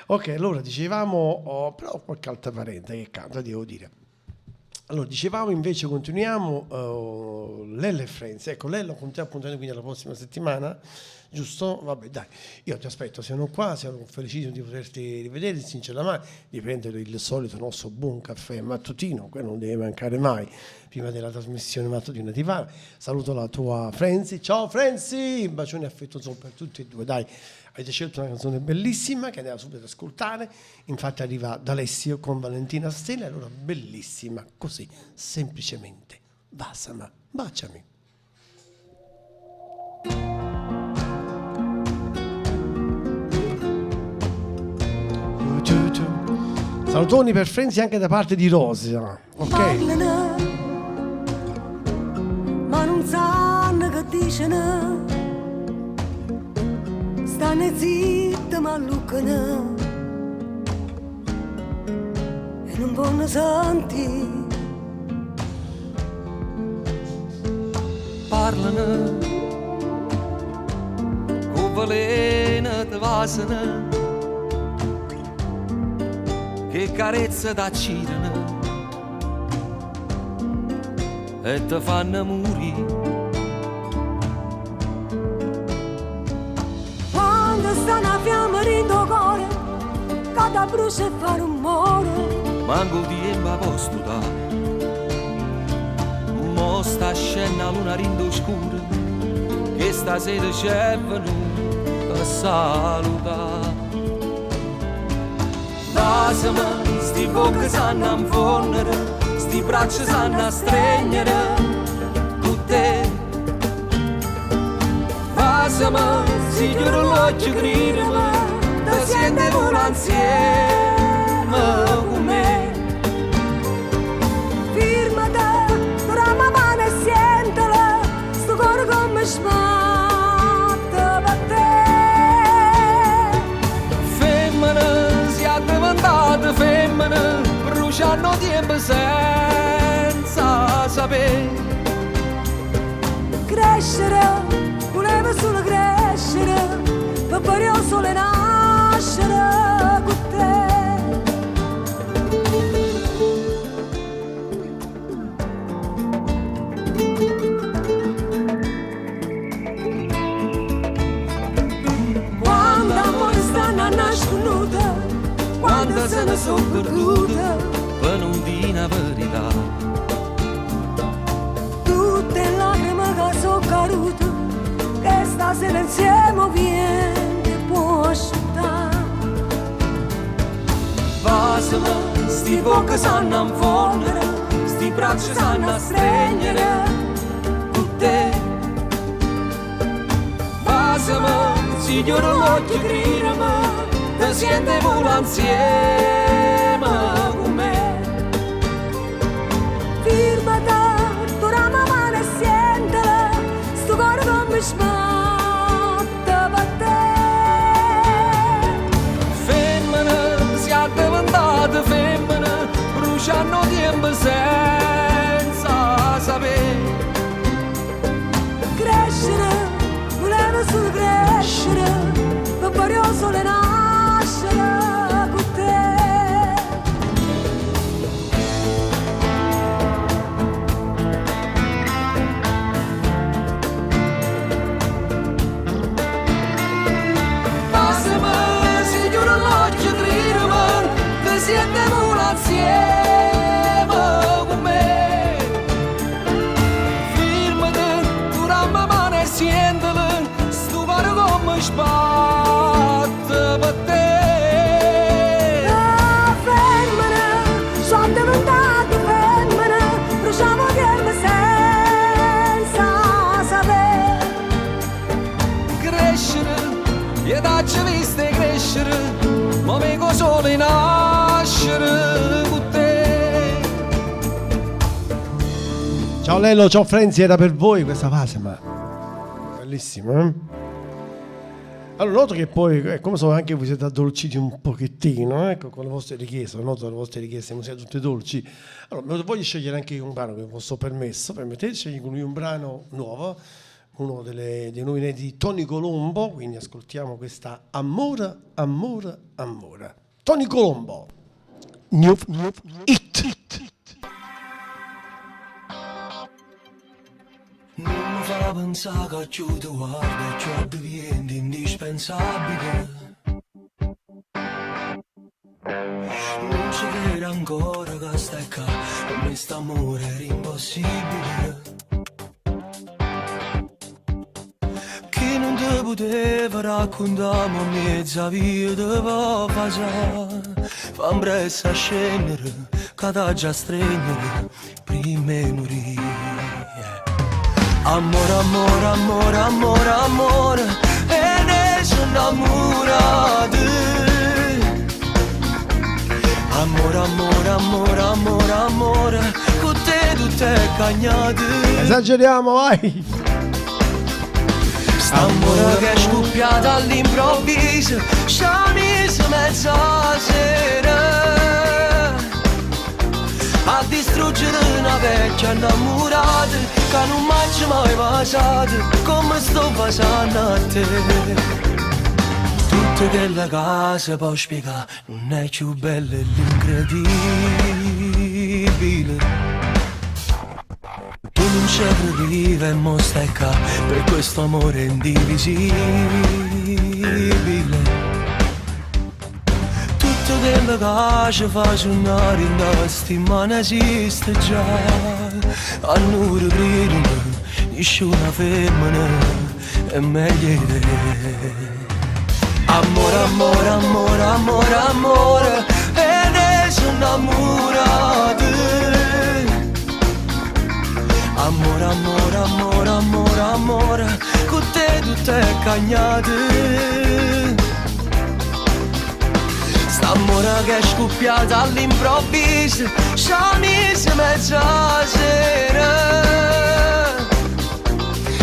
Ok, allora dicevamo, oh, però qualche altro parente che canta, devo dire. Allora, dicevamo invece, continuiamo, Lello e Friends. Ecco, Lello con te appuntamento quindi alla prossima settimana, giusto? Vabbè, dai, io ti aspetto, siamo qua, siamo felicissimi di poterti rivedere, sinceramente, di prendere il solito nostro buon caffè mattutino, quello non deve mancare mai, prima della trasmissione mattutina ti va. Saluto la tua Frenzy, ciao Frenzy, un bacione affettuoso per tutti e due, dai. Avete scelto una canzone bellissima che andiamo subito ad ascoltare, infatti arriva D'Alessio con Valentina Stella, allora bellissima, così, semplicemente, Vasama, baciami. Salutoni per Frenzy anche da parte di Rosa, ok? Parlano, ma non sanno che dicono. Stanno zitte ma luccano e non vogliono sentire. Parlano con veleno te vasano, che carezze t'accidono e te fanno morire. Quando sta una fiamma in tuo cuore, che ti brucia e fa rumore. Manco tempo a posto da mo sta scena luna rindo scuro, che stasera c'è venuta a salutare. Vasami, sti bocche sanno infondere, sti braccia sanno stringere con te. Vasami, signore l'occhio credimi, ti senti vola insieme con me. Firmate, trama mano e sentila, sto cuore come sbatte per te. Femmina, si è diventata femmina, bruciando tempo senza sapere. Crescere, volevo solo crescere, per poi io solo nascere con te. Quando amore stanno a nasconuta, quando se ne sono perdute, per non dire la verità. Tutte le lacrime che sono cadute, che stasera insieme viene e può asciuttare. Vasami, sti bocche sanno infondere, sti braccia sanno stringere con te. Vasami, signore l'occhio credimi, ti senti vola insieme con me. Firmate, tu la mano e sentila, sto cuore come sbatte per te. siente vola insieme con me. Fermate, tu dammi mano e sientelo, sto cuore come sbatte per te. Ah, femmina, sono diventata femmina, bruciamo tempo senza sapere. Crescere, io t'ho vista crescere, ma vengo solo in nascere con te. Ciao Lello, ciao Frenzi, era per voi questa fase, ma bellissima, eh? Allora, noto che poi, come so, anche voi siete addolciti un pochettino, ecco, con le vostre richieste, noto le vostre richieste, ma siete tutte dolci. Allora, voglio scegliere anche un brano che vi posso permesso, permettete, scegliere con lui un brano nuovo, uno dei nuovi inediti di Tony Colombo, quindi ascoltiamo questa Amore, Amore, Amore. Tony Colombo, New It. Non mi fa pensare che più ti guarda e ciò diventi indispensabile. Non ci credo ancora che stai qua, per me st'amore era impossibile. Chi non ti poteva raccontare, ma mezza via te va passare. Fa presto a scendere, che t'ha già stringere, prima di morire. Amore, amore, amore, amore, amore, e ne sono innamorato. Amore, amore, amore, amore, amore, con te tutto è cagnato. Esageriamo, vai! St'amore che è scoppiato all'improvviso, ci ha messo mezza sera a distruggere una vecchia innamorata che non mangia mai baciato come sto baciando a te. Tutte quelle cose può spiegare, non è più bella l'incredibile. Tu non ci credevi e mo stai qua per questo amore indivisibile. Tutto quello che ci fa suonare in questi ma non esiste già. A noi credere, nessuna femmina è meglio di te. Amore, amore, amore, amore, amore, e ne sono innamorato. Amore, amore, amore, amore, amore, con te tutto è cagnato. St'amore che è scoppiato all'improvviso, ci ha messo mezza sera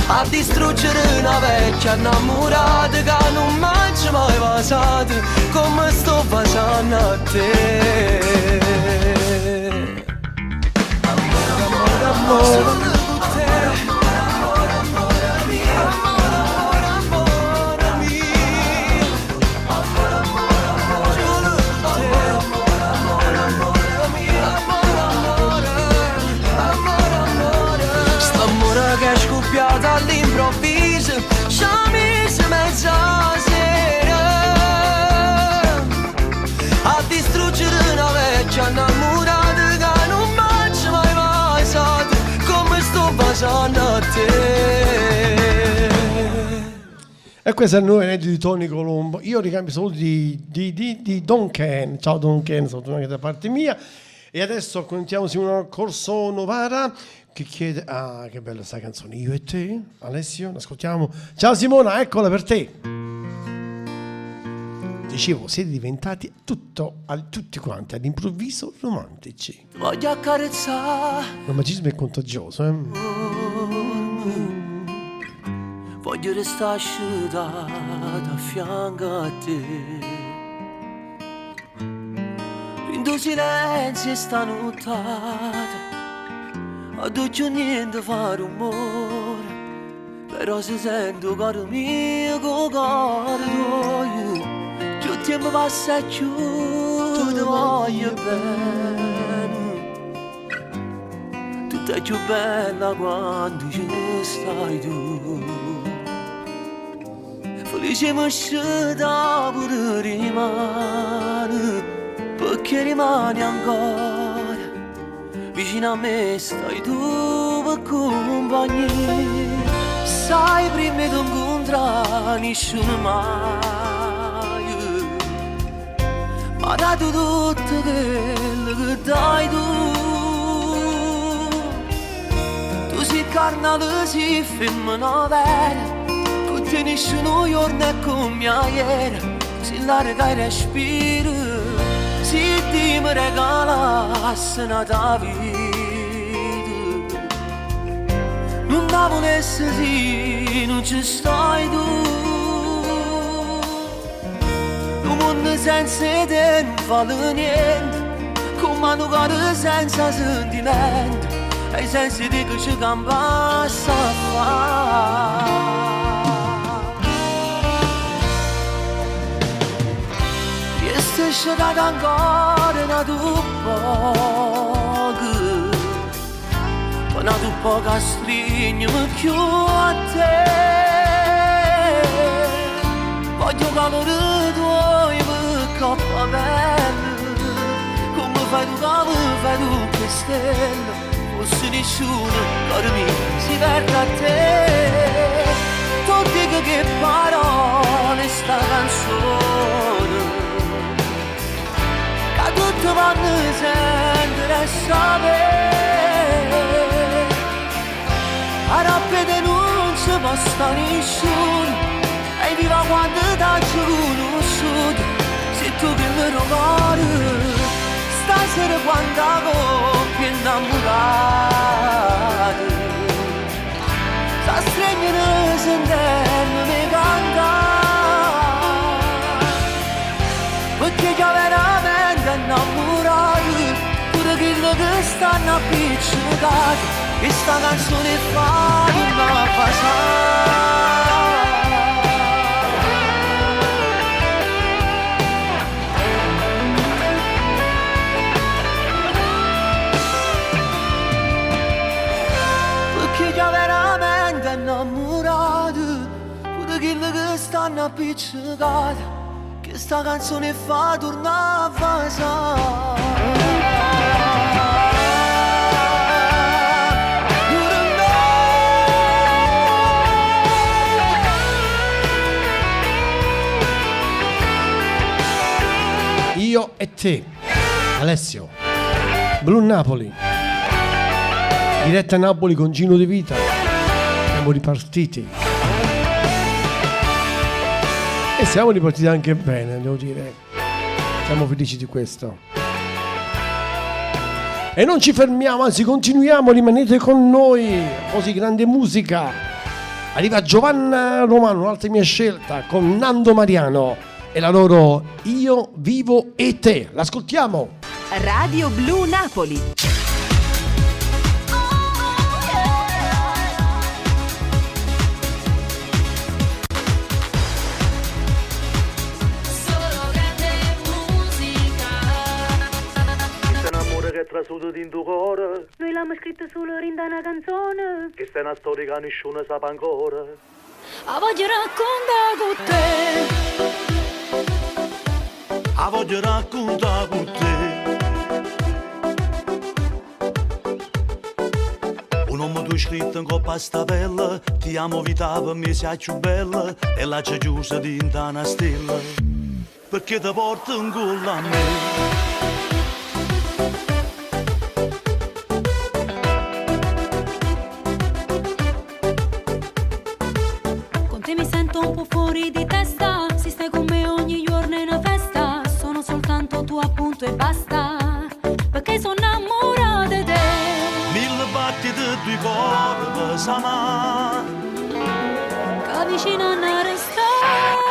a distruggere una vecchia innamorata che non mangia mai baciato come sto baciando a te. Amore, amore, amore, con te. Amore, amore mio, amore, amore mio. Amore, amore, amore, solo con te. Amore, amore mio, amore, amore, amore, amore. St'amore che è scoppiato all'improvviso, ci ha messo mezza sera a distruggere una vecchia innamorata che non mangia mai baciato come sto baciando a te. E questo è il nuovo inedito di Tony Colombo. Io ricambio i saluti di Don Ken. Ciao Don Ken, saluto anche da parte mia. E adesso contiamo Simona Corso Novara che chiede... Ah, che bella sta canzone, Io e te, Alessio, l'ascoltiamo. Ciao Simona, eccola per te. Dicevo, siete diventati tutti quanti all'improvviso romantici. Ti voglio accarezzare. Il romanticismo è contagioso, Voglio restare asciugato a fianco a te. In silenzio sta nottata, a dove niente fa rumore, però se sento cuore mio con cuore tuo, più tempo passa e più ti voglio bene. Tutto è più bella quando ci stai tu. Felice mi da pure rimane, perché Perché rimani ancora vicino a me stai tu per compagnia. Sai prima di incontrare nessuno mai. Ma dato tutto quello che dai tu. Tu sei carnale, sei femmina vera. Con te nessuno giorno è come ieri. Se l'aria che respiro, se ti mi regalassi una vita. Non la volessi sì, non ci stai tu. Il mondo senza te non vale niente, come un cuore senza sentimento, e senza di che ci campa a fare. E se scegliata ancora una tu poco, una tu poca stringo più a te. Voglio calore tuo per coppa bella, come fai tu, come fai tu che stella, fosse nessuno, caro mio, si perde a te. Tu dico che parole sta canzone, che tutti vanno a sentire e sapere. A rabbia non si può stare nessuno, e viva quando t'hai conosciuto, se tu che mi cuore, stasera quando coppia innamorata, sta stringere sentendomi cantare, perché già veramente innamorato, pure quello che stanno appiccicati, questa canzone fa una passata. Perché già veramente innamorato, pure quello che stanno appiccicati, questa canzone fa tornare a passare. Io e te, Alessio, Blu Napoli, diretta Napoli con Gino De Vita. Siamo ripartiti e siamo ripartiti anche bene, devo dire. Siamo felici di questo. E non ci fermiamo, anzi continuiamo, rimanete con noi. Così grande musica. Arriva Giovanna Romano, un'altra mia scelta, con Nando Mariano e la loro Io vivo e te. L'ascoltiamo. Radio Blu Napoli. Solo grande musica. Questo è un amore che è trasuto in tuo cuore. Noi l'abbiamo scritto solo in una canzone. Questa è una storia che nessuno sa ancora. A voglio raccontare con te. A voglio raccontare con te. Un uomo tu scritto in coppa sta pelle, ti amo vita per me sei più bella, e la c'è giusta di una stella, perché ti porto in culo a me. Con te mi sento un po' fuori di testa. Se stai con me ogni giorno è una festa. Sono soltanto tu appunto e basta. Perché sono innamorata di te. Mille battiti di cuore per s'amare. Che vicino a non restare.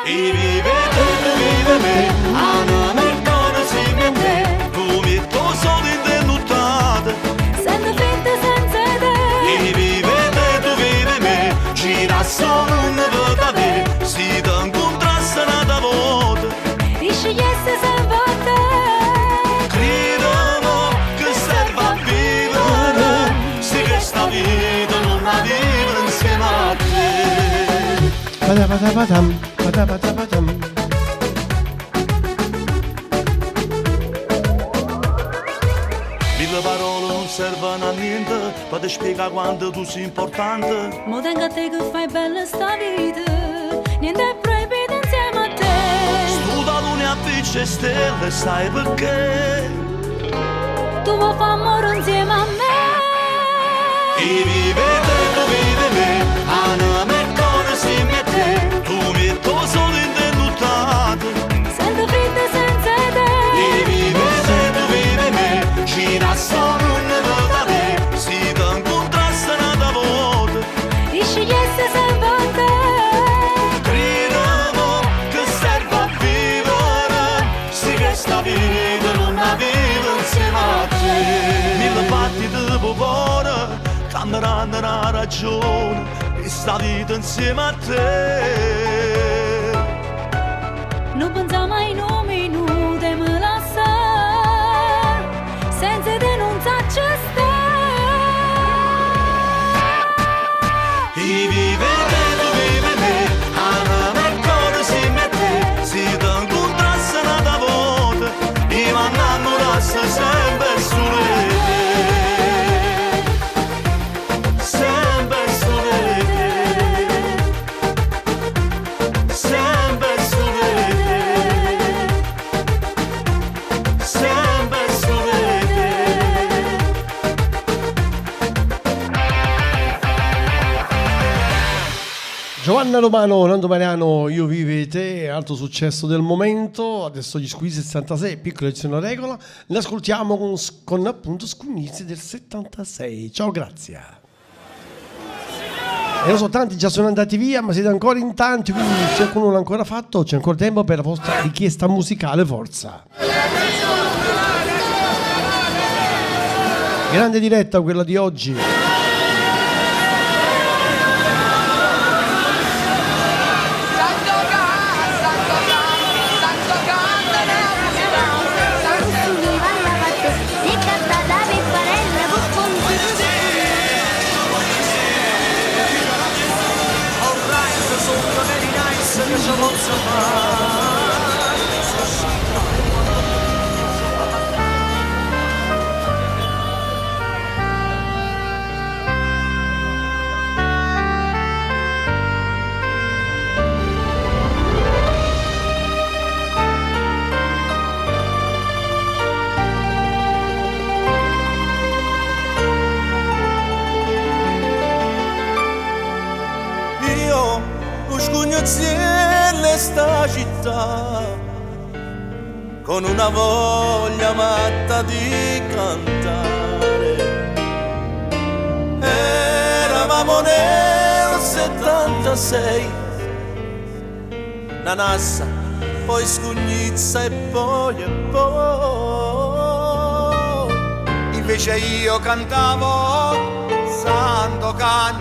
E vive te, tu vive me, anima e cuore insieme a me, tu metto solo in te nottata. Sento finta senza te. E vive te, tu vive me, gira solo una volta te, si ti incontrasse un'altra volta. Ti scegliesse sempre a te. Credemo che serve a vivere, se questa vita non la vive insieme a te. Patapatam, patapatam. servono a niente Per ti spiegare quanto tu sei importante Mo tengo a te che fai bella sta vita, niente è proibito insieme a te. Studa luna appiccia e stelle, sai perché? Tu vuoi fare amore insieme a me. E vive te, tu vive me, anima e cuore insieme a te, tu mi tu solo in denuttato. Sento freddo senza te. E vive te, tu vive me, ci solo un da te, si ti incontrasse una volta, Ti scegliesse sempre a te. Credemo che serve a vivere, se questa vita non la vivo insieme a te. Mille battiti per cuore, che mi danno una ragione, e sta vita insieme a te. Non pensa mai in un minuto e me lascia. Senza te non saccio stare. E vive te, tu vive me, anima e cuore insieme a te, se ti incontrasse una volta, io mi innamorasse sempre solo di te. Sempre solo di te. Sempre solo di te. Sempre solo di te. Giovanna Romano, Nando Mariano, Io Vive Te, altro successo del momento, adesso gli Squeeze 76, piccola eccezione alla regola, ne ascoltiamo con appunto Scugnizzi del 76. Ciao, grazie. E lo so, tanti già sono andati via, ma siete ancora in tanti, quindi se qualcuno non l'ha ancora fatto c'è ancora tempo per la vostra richiesta musicale, forza. Grande diretta quella di oggi. Alright, sono very nice che ci posso fare. Io lo scugnozziello sta città con una voglia matta di cantare. Eravamo nel 76, Nanassa, poi scugnizza e poi e poi. Invece io cantavo Sandokan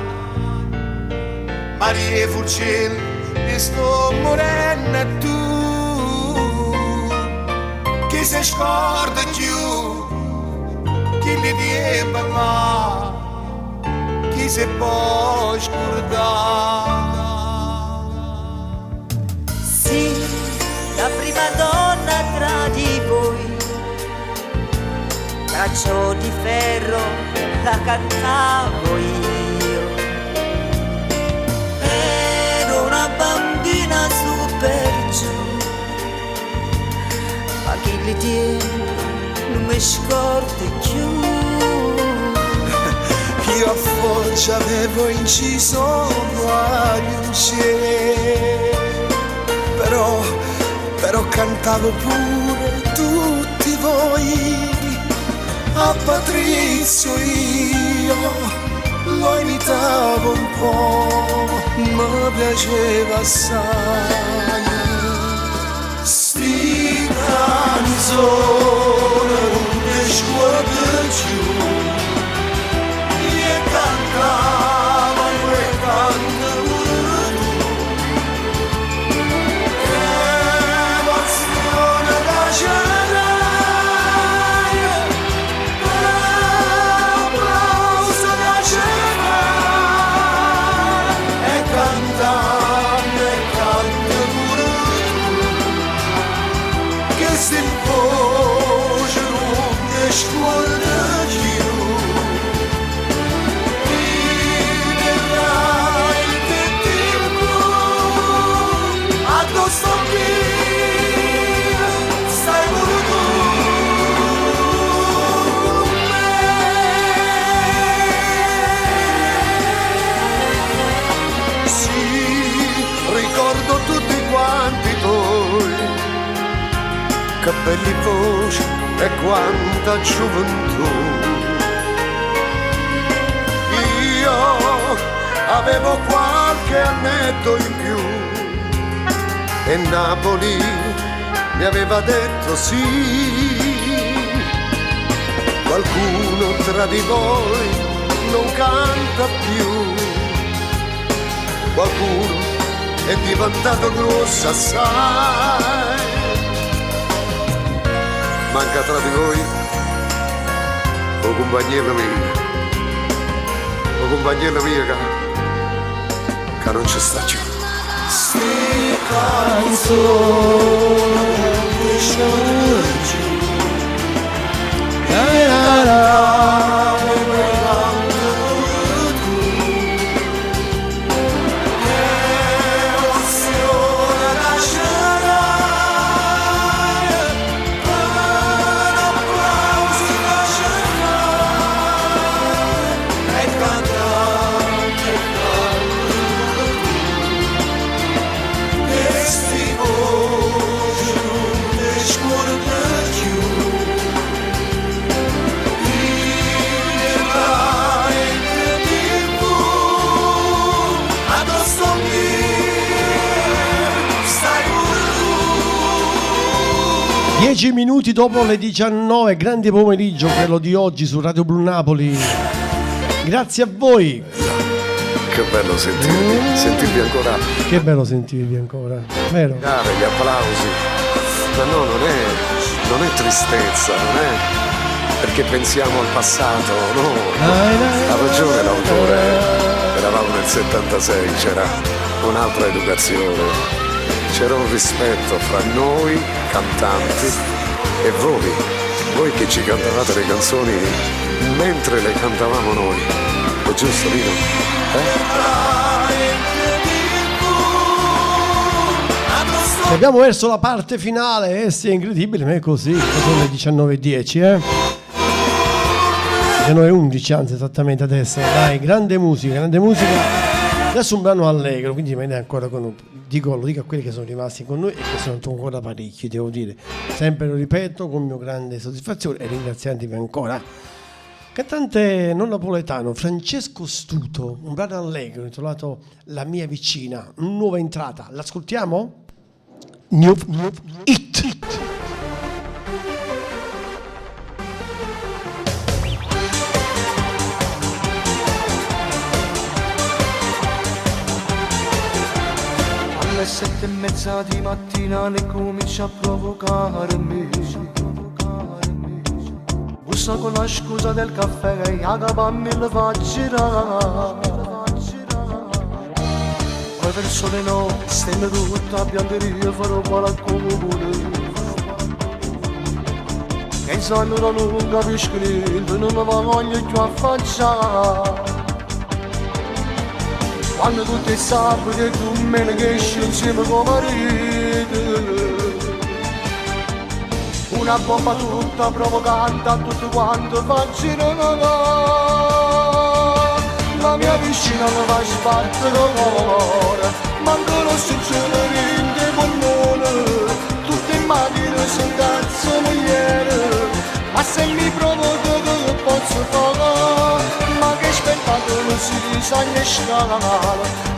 Maria Furcil e sto morendo e tu Chi si scorda più Chi li tiene là Chi si può scordare Sì, la prima donna tra di voi, braccio di ferro la cantavo io. Ero una bambina su per giù, ma chi li tiene non mi scorda più. Io a Foggia avevo inciso Guagliuncier Però, però cantavo pure tutti voi A Patrizio io lo imitavo un po', mi piaceva assai Sti canzoni non ti scordi più e cantavano e cantavano tu. Che emozione da c'era, che applauso da c'era, e cantando e cantavano tu, che si può. luce e quanta gioventù. Io avevo qualche annetto in più e Napoli mi aveva detto sì. Qualcuno tra di voi non canta più, qualcuno è diventato grosso assai. Manca tra di voi o compagnello mio, o compagnello mio che non ci sta più. Sti canzoni 10 minuti dopo le 19, grande pomeriggio quello di oggi su Radio Blu Napoli. Grazie a voi. Che bello sentirvi, sentirvi ancora. Che bello sentirvi ancora, vero? Dare gli applausi. Ma no, non è tristezza, non è perché pensiamo al passato, no. Ha ragione l'autore, eravamo nel 76, c'era un'altra educazione, c'era un rispetto fra noi cantanti e voi, voi che ci cantavate le canzoni mentre le cantavamo noi. È giusto, Lino? Ci abbiamo verso la parte finale, sì, è incredibile, ma è così, sono le 19:10, eh? 19:11, anzi, esattamente adesso. Dai, grande musica, grande musica. Adesso un brano allegro, quindi rimanete ancora con dico, lo dico a quelli che sono rimasti con noi e che sono ancora parecchi, devo dire. Sempre lo ripeto con mio grande soddisfazione e ringraziandovi ancora. Cantante non napoletano Francesco Stuto, un brano allegro intitolato La mia vicina, nuova entrata. L'ascoltiamo? New It. Alle 7:30 di mattina lei comincia a provocarmi. Bussa con la scusa del caffè e la capa mi la fa girare. Poi verso le 9 stende tutta a biancheria, farò qualcuno. Che insomma non capisco niente, non mi voglio più affacciare. Quando tutti sanno che tu me ne esci insieme con marito, una bomba tutta provocante a tutto quanto fa girare. La mia vicina mi fa sbattere il cuore, ma ancora si ce rinde polmone. Tutte in macchina si incazzano ieri, ma se mi provoca che posso fare? Ma che spettacolo si sa in scala,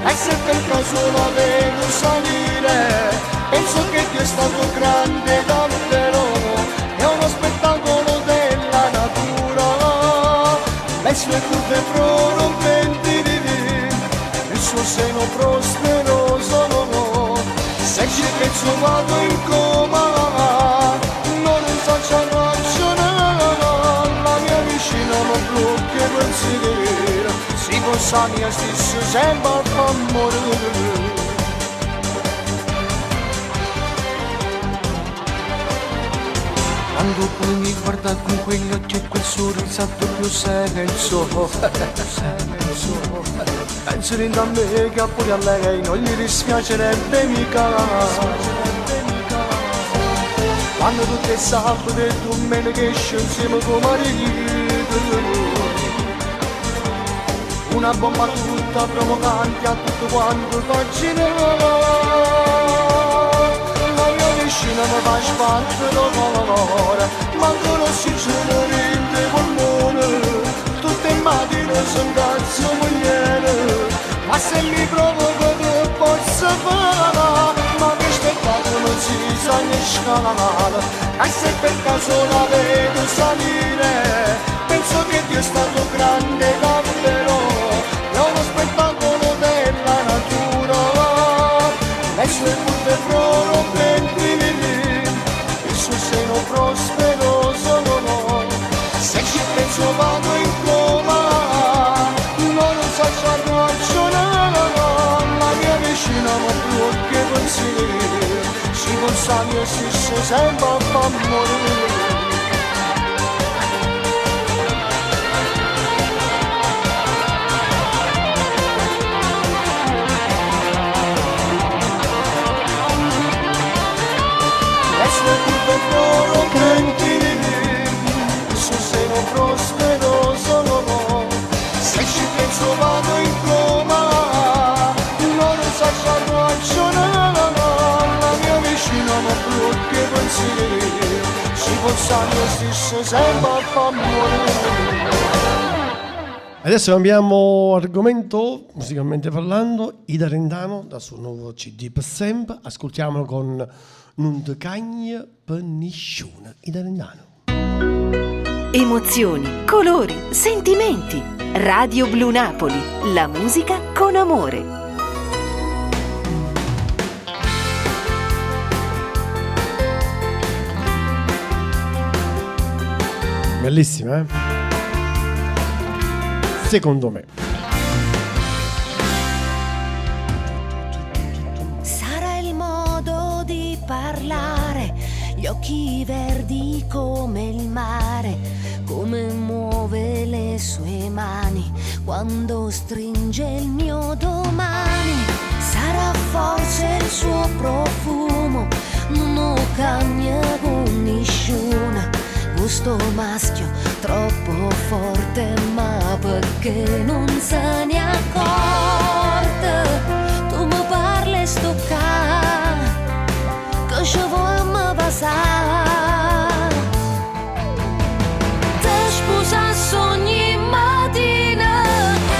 e se per caso la vedo salire, penso che Dio è stato grande davvero, è uno spettacolo della natura. Le sue curve prorompenti, il suo seno prosperoso, se ci penso vado in coma, non faccio ragionare, la mia vicina mi blocca il pensiero, si possa mia stessa sempre a far morire. Quando poi mi guarda con quegli occhi e quel sorriso a doppio senso, penso dentro a me che pure a lei non gli dispiacerebbe mica. Quando tutte sabato e domenica esce insieme con marito, una bomba tutta provocante a tutto quanto fa girare. La mia vicina vicina mi fa sbattere il cuore, manco l'ossigeno dentro i polmoni, tutte le mattine sono cazzo mogliere, ma se mi provoca che posso fare, ma che spettacolo si sa ne scala, e se per caso la vedo salire, penso che Dio è stato grande davvero, è uno spettacolo della natura, le sue curve prorompenti, il suo seno prospero solo no, se ci penso vado in coma, no, non so ragionare, la mia vicina ma più che pensieri, si pensa mio stesso sempre a far morire. Le sue curve prorompenti, il suo seno prospero solo no, se ci penso vado in coma, no, non so ragionare, la mia vicina ma più che pensieri, si pensa mio stesso sempre a far morire. Adesso cambiamo argomento, musicalmente parlando, Ida Rendano dal suo nuovo CD per sempre, ascoltiamolo con Non te cagna per nessuno, Ida Rendano. Emozioni, colori, sentimenti. Radio Blu Napoli, la musica con amore. Bellissima, eh? Secondo me. Sarà il modo di parlare, gli occhi verdi come il mare, come muove le sue mani quando stringe il mio domani. Sarà forse il suo profumo, non ho cagna con nessuno. Gusto maschio troppo forte, ma perché non se ne accorta? Tu mi parli e sto qua, che ci vuoi passare? Te sposassi ogni mattina,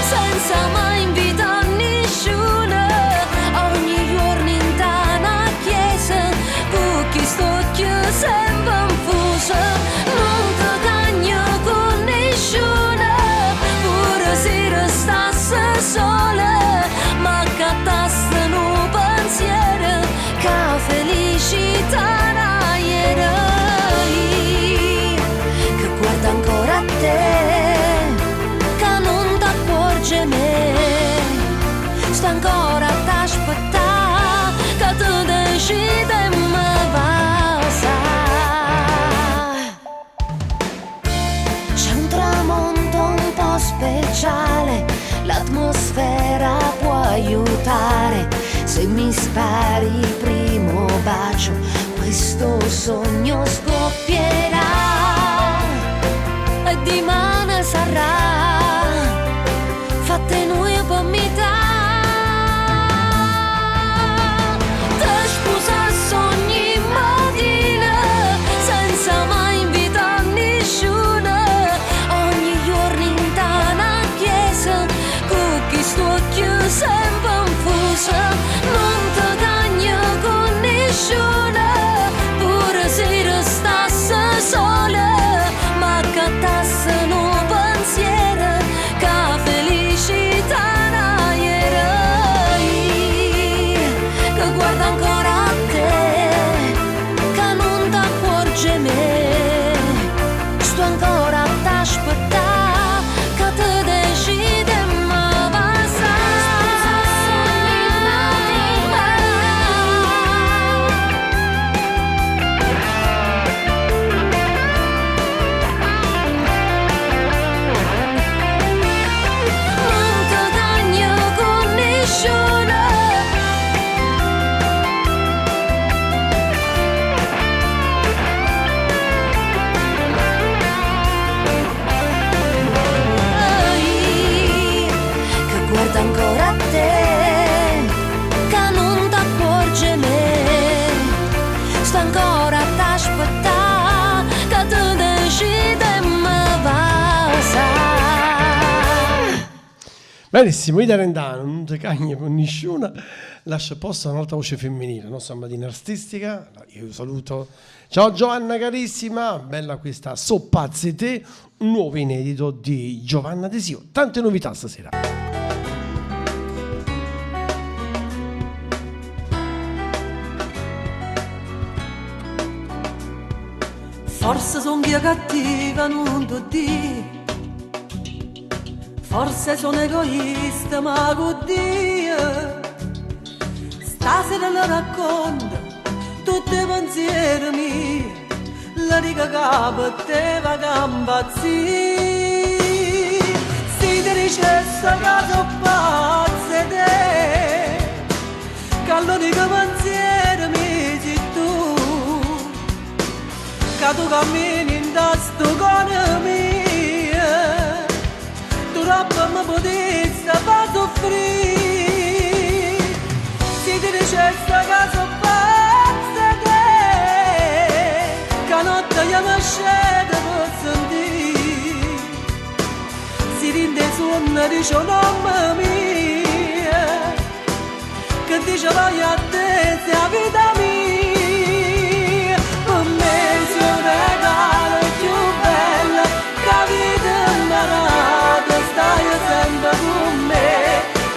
senza mai invitare nessuno, ogni giorno in una chiesa, con chi sto sempre infusa, non ti cagno con nessuno, pure se restasse sola, ma cattasse un pensiero, che felicità era io, che guarda ancora a te, che non t'accorge me, sto ancora ad aspettare, che tu decidi e mi passa. C'è un tramonto un po' speciale, l'atmosfera può aiutare. Se mi spari il primo bacio, questo sogno scoppierà e di mano sarà fatta noi per metà. Te sposassi ogni mattina, senza mai invitare nessuno, ogni giorno in una chiesa, con chi sto sempre infusa, non ti cagno con nessuno, pure se restasse Benissimo, Ida Rendano, non te cagna con nessuna, lascia posto a un'altra voce femminile, nostra madrina artistica, io saluto. Ciao Giovanna carissima, bella questa So pazze te, un nuovo inedito di Giovanna Desio. Tante novità stasera. Forse sono via cattiva, non ti dico. Forse sono egoista, ma con Dio. Stasera la racconto tutti i pensieri miei. La riga che per te va che impazzì. Se ti dicesse che sono pazza te, che l'unico pensiero mi sei tu, che tu cammini in sto cuore mio, tu troppo mi potessi far soffrire. Se ti dicesse che sono pazza te, che notte io mi scendo per sentire, si rinde suono dice nome mio, che dice vai a te se la vita mia, per me sei un regalo più bello, che la vita mi ha dato, stai sempre con me,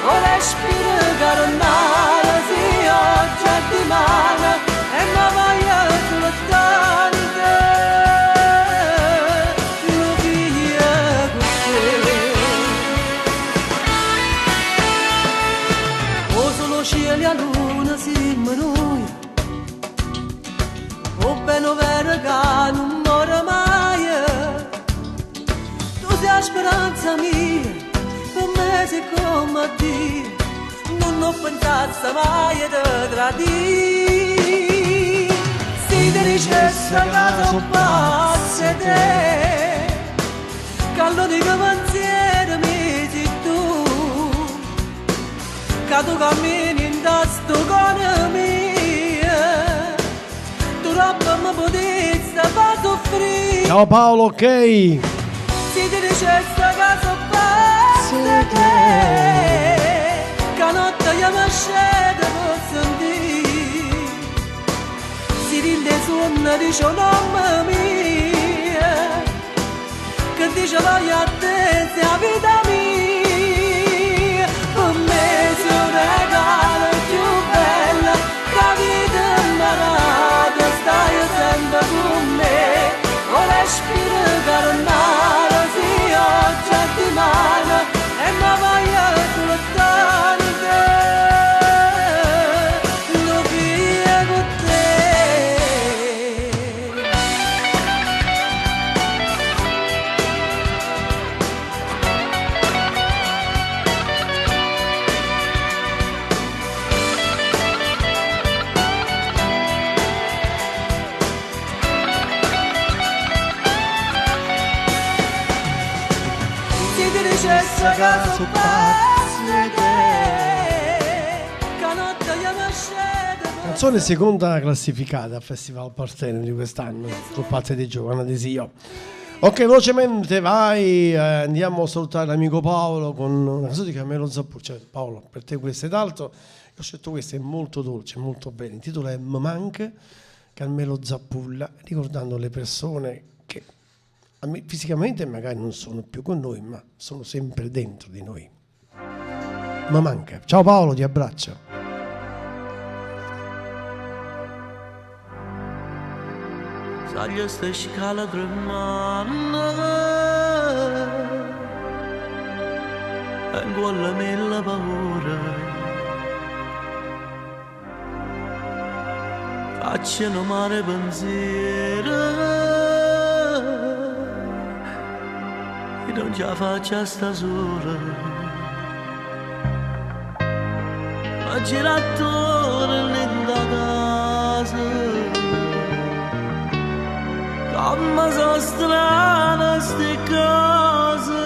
o respiro carnale, se oggi è dimane, e mi voglio soltanto te, lo figlio con te. O solo cielo e la luna siamo noi, o bene vero che non muore mai, tu sei la speranza mia, per me sei come Dio, non ho pensato mai di tradire. Se ti dicesse che sono pazza te, che l'unico pensiero mi sei tu, che tu cammini in sto cuore mio, tu troppo mi potessi far soffrire. Ciao Paolo, ok? Se ti dicesse che sono pazza te, che notte io mi scendo per sentire, si rinde suono dice nome mio, che dice vai a te se la vita mia, per me sei un regalo più bello, che la vita mi ha dato, stai sempre con me, o respiro carnale, se oggi è dimane, e mi voglio soltanto te, lo via con te. Se ti dicesse che sono pazza te, che notte io mi scendo. Canzone seconda classificata al Festival Parteno di quest'anno, sul Pazzo di Giovanna Desio. Ok, velocemente vai, andiamo a salutare l'amico Paolo con una canzone di Carmelo Zappur. Cioè, Paolo, per te questo è d'altro. Io ho scelto questa, è molto dolce, molto bella. Il titolo è M Manca, Carmelo Zappulla, ricordando le persone che a me, fisicamente magari non sono più con noi, ma sono sempre dentro di noi. Ma manca. Ciao Paolo, ti abbraccio. Saglio sta scala tremando e quella me la paura. Faccio un mare pensiero e non ce la faccio sta sola. Ma gira attorno nella casa, come sono strane ste cose,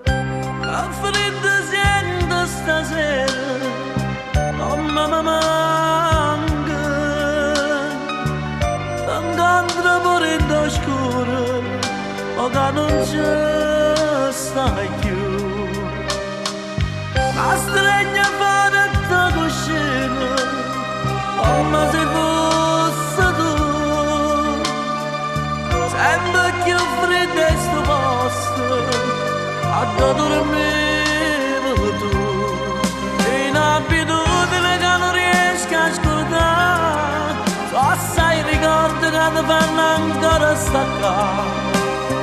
che freddo sento stasera, come mi manca, t'incontro pure in scuro, o che non c'è sta. stai più. Ma stregna fare la cuscina, come se fosse tu. Sempre più freddo sto posto, a dormivo tu. In abitudine che non riesco a scordare, tu assai ricordi che ti fanno ancora staccare.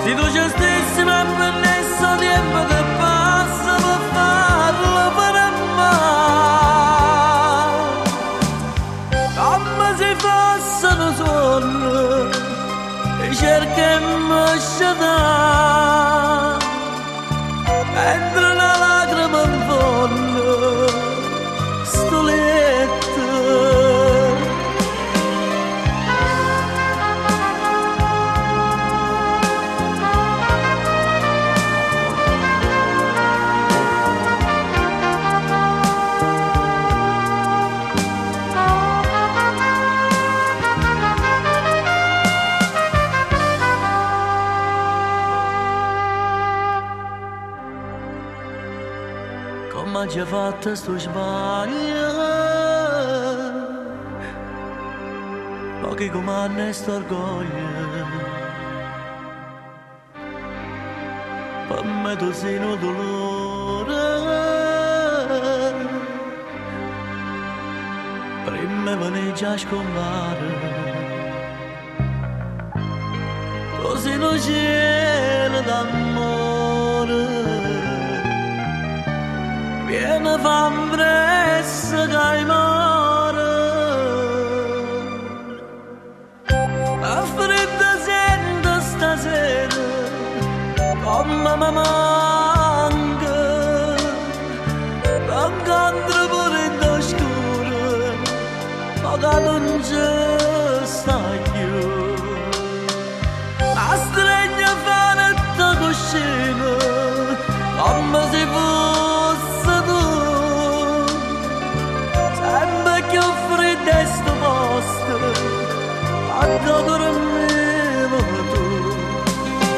Se tu ci stessi ma per nessun tempo che passa per farlo per male. Come se fosse un sogno e cerca e mi scetare. Mentre una lacrima in fondo sto letto. Come già fatto sto sbaglio, ma che comanda sto orgoglio, per me tu sei un dolore, prima veni già scompare, tu sei un cielo d'amore. Viene fan presto che muore. A fredda sento stasera come mi manca. T'incontro pure in oscuro, ma che non ci stai più. Ma stregna fare la cuscina, come se fosse tu. Sempre che freddo sto posto, a dormivo tu.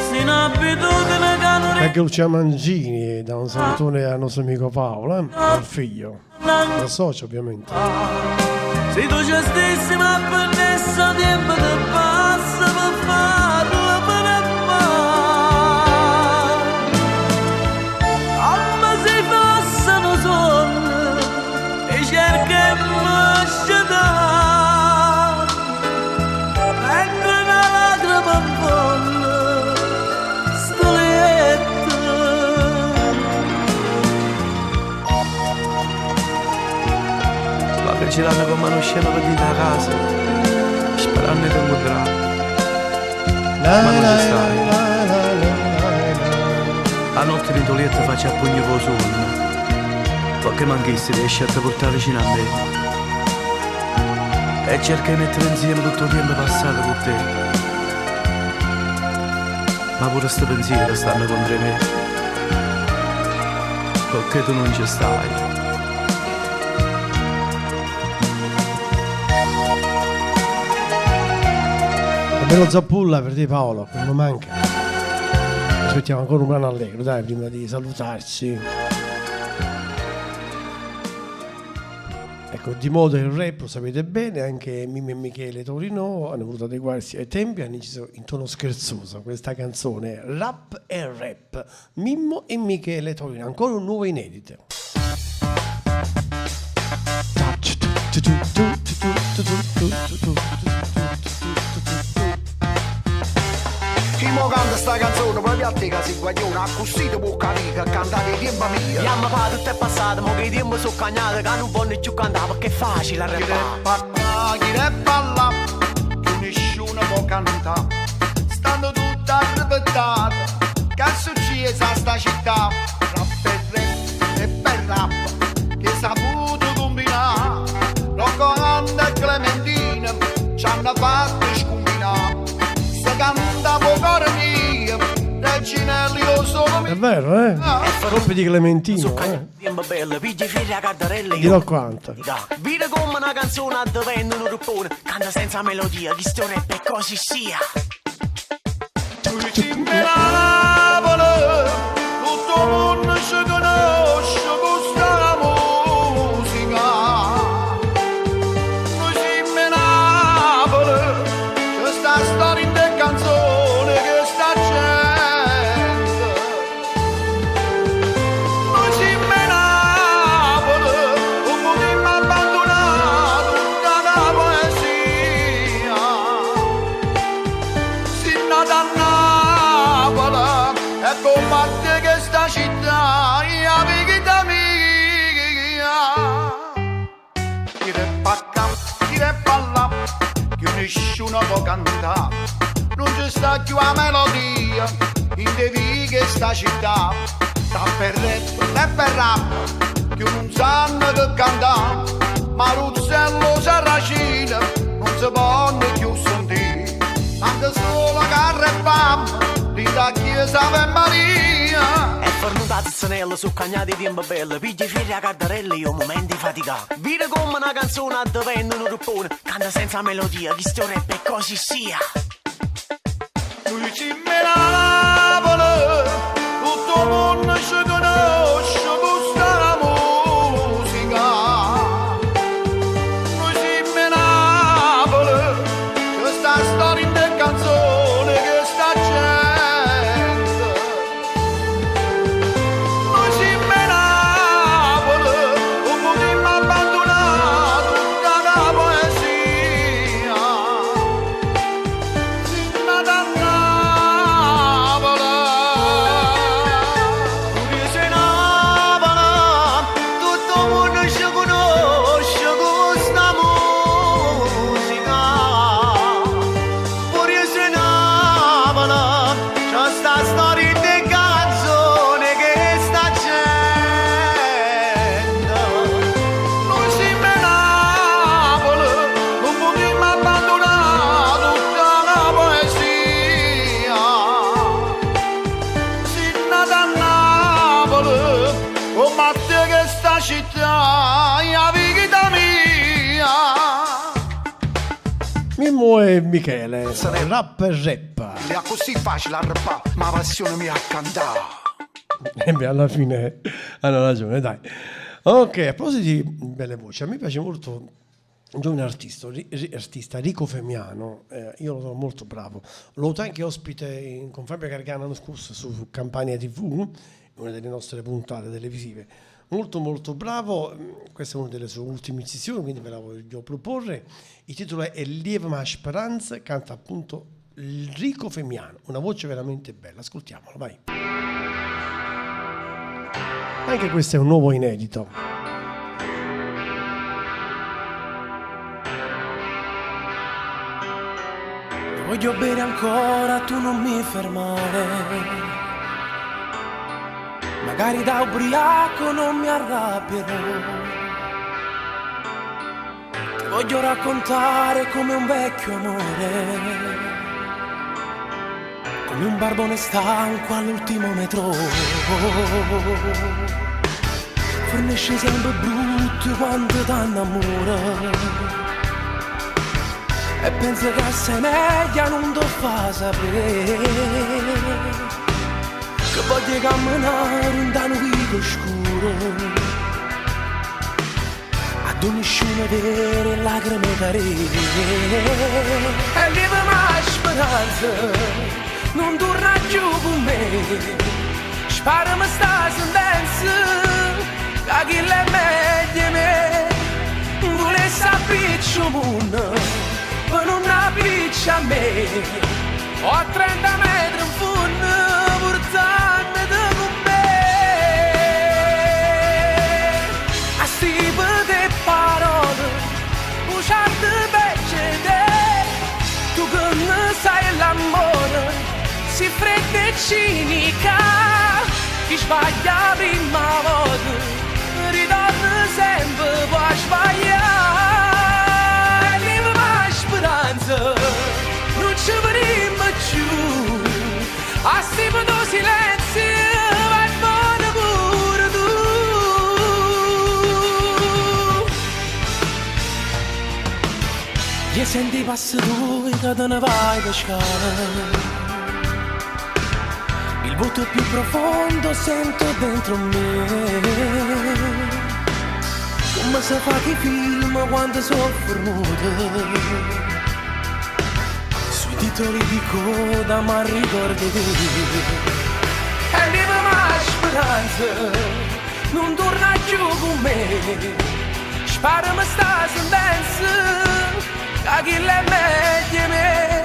Se un'abitudine che non Anche Lucia Mangini da un salutone al nostro amico Paolo, al figlio, al socio ovviamente. Se tu ci stessi ma per nessun tempo che passa per farlo per male. Come se fosse un sogno e cerca e mi scetare. Mentre una lacrima in fondo sto letto. Ma che girando come uno scemo per dita a casa, sperando di incontrare. Ma non ci stai. La notte di letto faccio a pugno con sonno. Perché manchisse riesci a te portare vicino a me. E cerca di mettere insieme tutto il tempo passato con te. Ma pure sto pensiero stanno contro me. Perché tu non ci stai. Un bello zappulla per te Paolo, che non manca. Aspettiamo ancora un brano allegro, dai, prima di salutarci. Ecco, di moda il rap, lo sapete bene, anche Mimmo e Michele Torino hanno voluto adeguarsi ai tempi, hanno inciso in tono scherzoso questa canzone, Rap e Rap, Mimmo e Michele Torino, ancora un nuovo inedito. Chi mo canta sta canzone proprio a te che si guaglione, a così ti può capire che cantate i tempi mia. Yamma fa tutto è passato, mo che i tempi sono cagnati, che non voglio più cantare perché è facile Chi arrabbiare. rappa qua, chi rappa là, più nessuno può cantare. Stanno tutti arrabbiati, che è successo a sta città? Rap e rap e per rap, che saputo combinare. Rocco Anna e Clementina ci hanno fatto scombinare. Se canta po' cuore mio, Reginelli io sono È vero, eh? Colpi di Clementino, eh? Tempo bello, pigli figli a cardarella. Dirò quanto. Vide come una canzone diventa un ruppone, canta senza melodia, chi sto rap e così sia. Napoli, tutto nata a Napoli e combatte questa città, la vita mia. Chi rappa qua, chi rappa là, che nessuno può cantare. Non c'è sta più la melodia in de vie sta città. Sta per rap, rap e rap, che non sanno che cantare. Ma Ruzzello Sarracino non si può più sentire. Anche solo che rappam, di da chiesa Ave Maria. È fornuta la su cagnati di bella. Piglia figli a cardarella, io momenti fatica. Vira come una canzone a diventa un ruppone. Canta senza melodia, chi sto rap e così sia. Noi ci Napoli, tutto il mondo ci conosce questa musica. Noi siamo Napoli, questa storia in canzone che sta gente. Noi siamo Napoli, non potremmo abbandonare tutta la poesia. Siamo nata a Napoli. Pure se Napoli, tutto il mondo ci conosce questa musica. Pure se Napoli, c'è sta storia di canzone che sta gente. Noi siamo Napoli, non potremmo abbandonare tutta la poesia. Siamo nata a Napoli, combatte questa città, la vita mia. Mimmo e Michele, rap e rap. È così facile a rappà, ma la passione mia a cantare. E beh, alla fine hanno ragione, dai. Ok, a proposito di belle voci, a me piace molto un giovane artista, artista Rico Femiano, io lo trovo molto bravo. L'ho avuto anche ospite con Fabio Gargano l'anno scorso su Campania TV, in una delle nostre puntate televisive. Molto molto bravo, questa è una delle sue ultime incisioni, quindi ve la voglio proporre. Il titolo è Lieva Speranza, canta appunto Rico Femiano, una voce veramente bella, ascoltiamolo, vai. Anche questo è un nuovo inedito. Ti voglio bene ancora, tu non mi fermare. Magari da ubriaco non mi arrabbierò. Ti voglio raccontare come un vecchio amore, come un barbone stanco all'ultimo metro. Fornisce sempre brutto quando t'annamora e pensa che sei meglio non ti fa sapere che voglio camminare in un vico scuro a dove nessuno vede lacrime cadere e vive ma speranza non torna più con me. Sparami sta sentenza che chi l'è meglio me. Volesse appiccio mondo per non appiccia a me. Ho a 30 metri in fondo portando con me. A stipe di parole bugiarde peggio tu che ne sai l'amore si fredda e cinica. Chi sbaglia la prima volta ritorna sempre può sbagliare. E ma speranza non ci vedremo più. A stipe do silenzio vai buona pure tu. E senti passa tu che te ne vai per scala. Il vuoto più profondo sento dentro me. Come si fa che film quando sono fornuto. Sui titoli di coda ma ricordo te. E vive ma speranza non torna più con me. Sparami sta sentenza che chi l'è meglio me.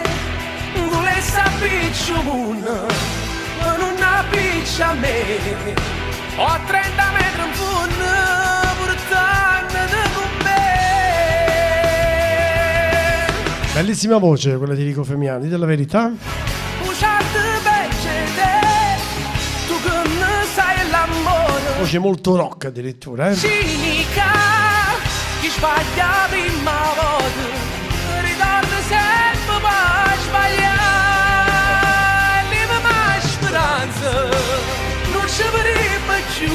Volesse appiccio appiccia 'o munno, ma nun appiccia a me. Ho 30 metri in fondo, portandoti con me. Bellissima voce quella di Rico Femiani, dite la verità. Usate peggio te, tu che ne sai l'amore. Voce molto rock addirittura, eh. Cinica, chi sbaglia prima volta, ritorna sempre per sbagliare. Leva mai speranza, non ci vedremo più.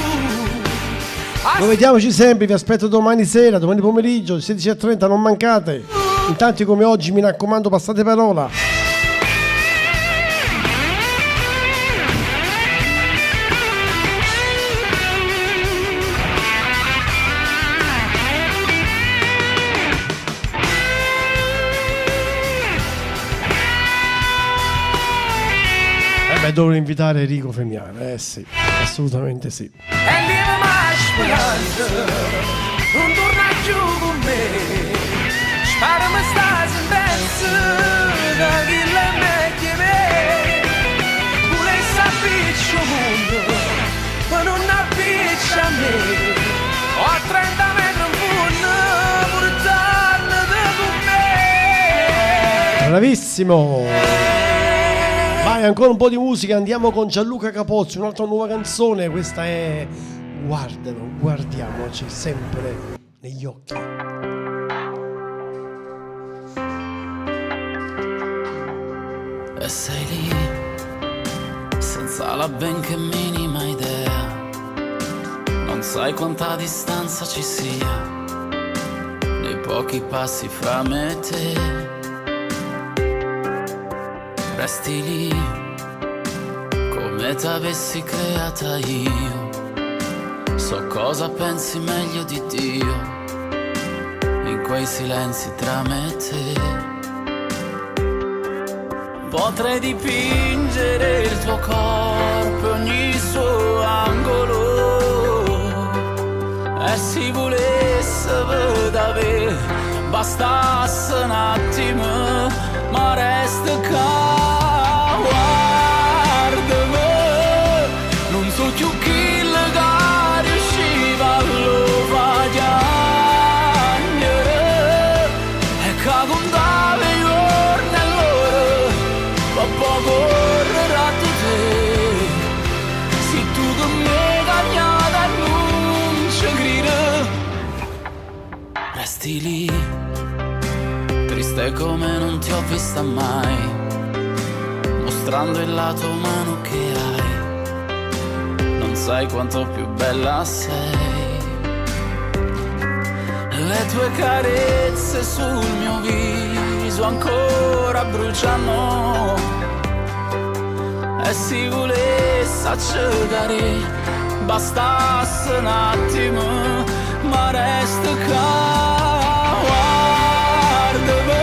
Noi vediamoci sempre, vi aspetto domani sera, domani pomeriggio, 16:30, non mancate. In tanti come oggi, mi raccomando, passate parola. Eh beh, dovrei invitare Enrico Femiano, eh sì, assolutamente sì. E leva mai speranza, non torna più con me. Sparami sta sentenza, da chi le meglio me. Volesse appiccia il mondo, ma non appiccia a me. Ho 30 metri in fondo, portandoti con me. Bravissimo! Vai, ancora un po' di musica, andiamo con Gianluca Capozzi, un'altra nuova canzone, questa è Guardalo, guardiamoci sempre negli occhi. E sei lì, senza la benché minima idea, non sai quanta distanza ci sia, nei pochi passi fra me e te. Resti lì, come t'avessi creata io, so cosa pensi meglio di Dio, in quei silenzi tra me e te. Potrei dipingere il tuo corpo e ogni suo angolo. E se volesse vedere, bastasse un attimo, ma resta qua, guardami, non so più chi che riusciva a lo far piangere, e che contava i giorni e l'ora, ma poi correrà tu te. Se tu con me cagnata non ci credi, resti lì, triste come non ti ho vista mai, mostrando il lato umano che hai. Non sai quanto più bella sei. Le tue carezze sul mio viso ancora bruciano. E se volesse accecare, bastasse un attimo, ma resta qua, guardami,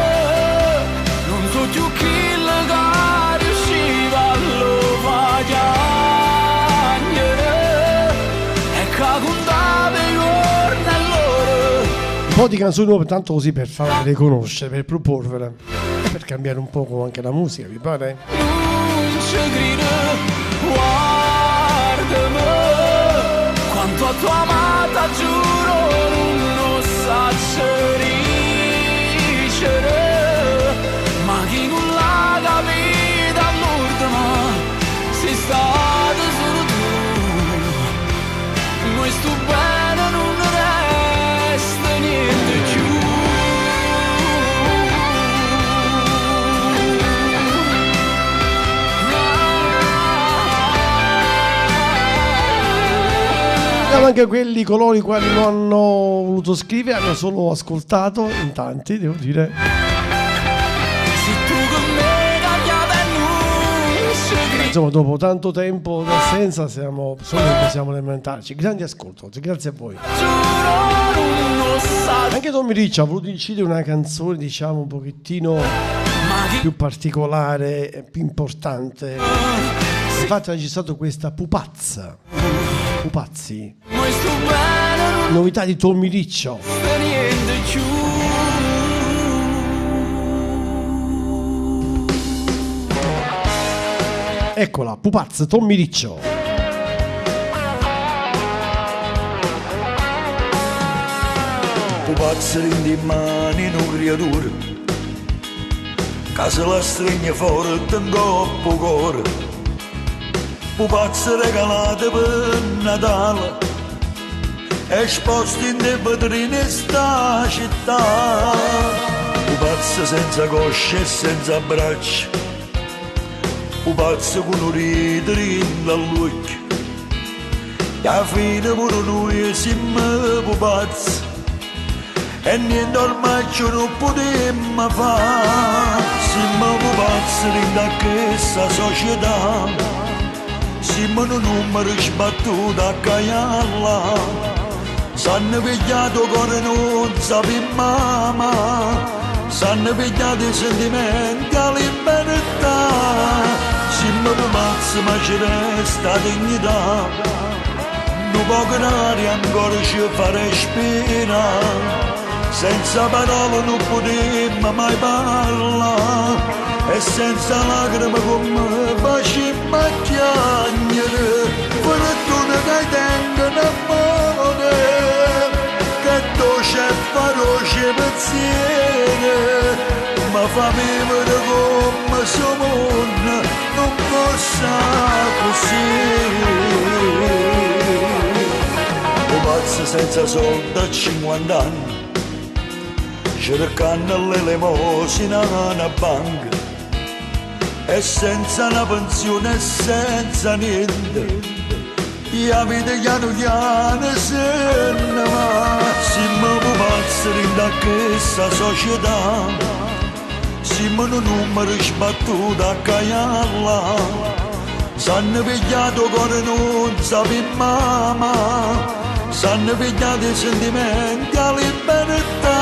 non so più chi che riusciva a lo far piangere, e che contava i giorni e l'ora. Un po' di canzoni nuove, tanto così per farle conoscere, per proporvele e per cambiare un poco anche la musica, vi pare? Non ci credo, guardami, quanto ho tua amata, giuro, non saccio dicere, ma chi non l'ha capita all'ultimo, sei stato solo tu. Noi sto bene non resta niente più. Abbiamo anche quelli, coloro i quali non hanno voluto scrivere, hanno solo ascoltato, in tanti, devo dire. Se tu con me cambiata non ci credi. Insomma, dopo tanto tempo d'assenza siamo, solo che possiamo lamentarci. Grandi ascolto oggi, grazie a voi. Anche Tommy Riccio ha voluto incidere una canzone, diciamo, un pochettino più particolare e più importante. Infatti ha registrato questa Pupazza. Pupazzi. Questo bene non Novità di Tommy Riccio. resta niente più. Eccola, Pupazz Tommy Riccio. Pupazz dint' 'e mani nu criaturo Ca se la stregne forte 'ncopp' 'o core Pupazz regalate pe' Natale Esposti 'int' 'e vetrine 'e sta città Pupazz senza cosce e senza braccia Pupazz cu nu dito dint' all'uocchie E 'a fine pure nuje simme pupazz E niente ormai cchiù nun putimme fa Simme pupazz dint' a chesta società Simme nu nummero sbattuto 'a ccà e 'a llà S'hanno pigliato 'o core nun sapimmo amà S'hanno pigliato 'e sentimenti e 'a libertà Simme pupazz ma ce resta 'a dignità Nu poco d'aria ancora ce fa respirà Senza parole nun putimmo mai parlà E senza lacrime comme facimmo a chiagnere Fortuna ca i' tengo n'ammore Ch'è doce e feroce 'e penziere Me fa vivere comme si 'o munno nun fosse accussì Pupazzo senza solde a cinquant'anne Cercanno l'elemosina a na banca E senza na pensione e senza niente E 'a vita chianu chiano se ne va Simmo pupazze dint' a chesta società Simmo nu nummero sbattuto 'a ccà e 'a llà S'hanno pigliato 'o core nun sapimmo amà S'hanno pigliato 'e sentimenti e 'a libertà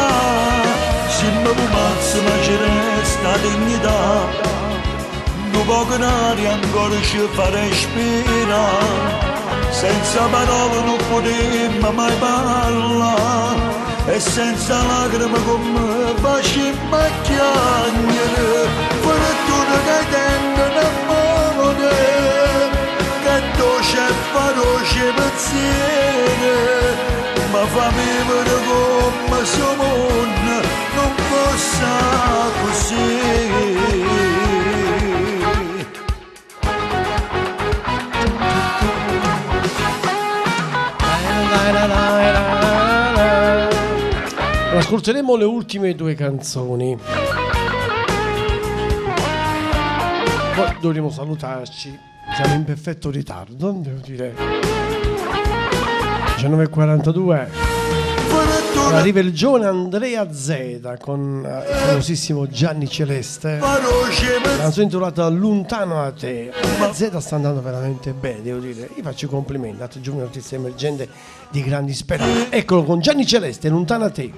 Simmo pupazze ma ce resta 'a dignità Nu poco d'aria ancora ce fa respirà Senza parole nun putimmo mai parlà E senza lacrime comme facimmo a chiagnere Fortuna ca i' tengo n'ammore Ch'è doce e feroce 'e penziere Me fa vivere comme si 'o munno nun fosse accussì. Ascolteremo le ultime due canzoni. Poi dovremo salutarci. Siamo in perfetto ritardo, devo dire. 19.42. Arriva il giovane Andrea Zeda con eh, il famosissimo Gianni Celeste. La canzone intitolata Lontano da te. Andrea Zeda sta andando veramente bene, devo dire. Io faccio i complimenti, altro giovane artista emergente di grandi speranze. Eccolo con Gianni Celeste, Lontano da te.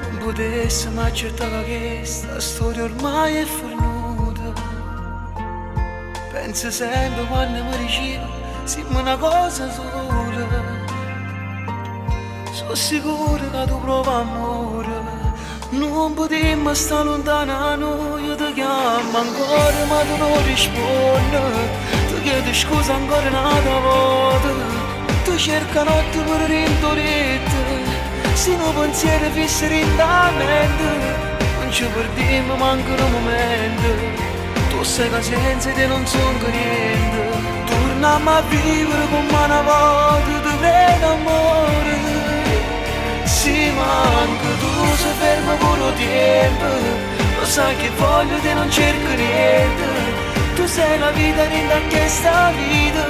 Nun putessemo accettà ca chesta storia ormai è fernuta. Penso sempe quanno me dicive simmo na cosa sola. So sicuro ca tu pruove ammore. Nun putimmo sta luntano 'a nuje, te chiammo ancora ma tu nun risponne. Te chiedo scusa ancora n'ata vota. Te cerco 'a notte pure dint' 'o lietto. Si nu pensiero fisso dint' 'a mente. Nun ce perdimmo manco nu mumento. Tu 'o ssaje ca senza 'e te nun songo niente. Turnammo a vivere comm' 'a na vota, te prego ammore. Si manche tu se ferma pure 'o tiempo. Lo sai che voglio te non cerco niente. Tu sei la vita dint' a chesta vita.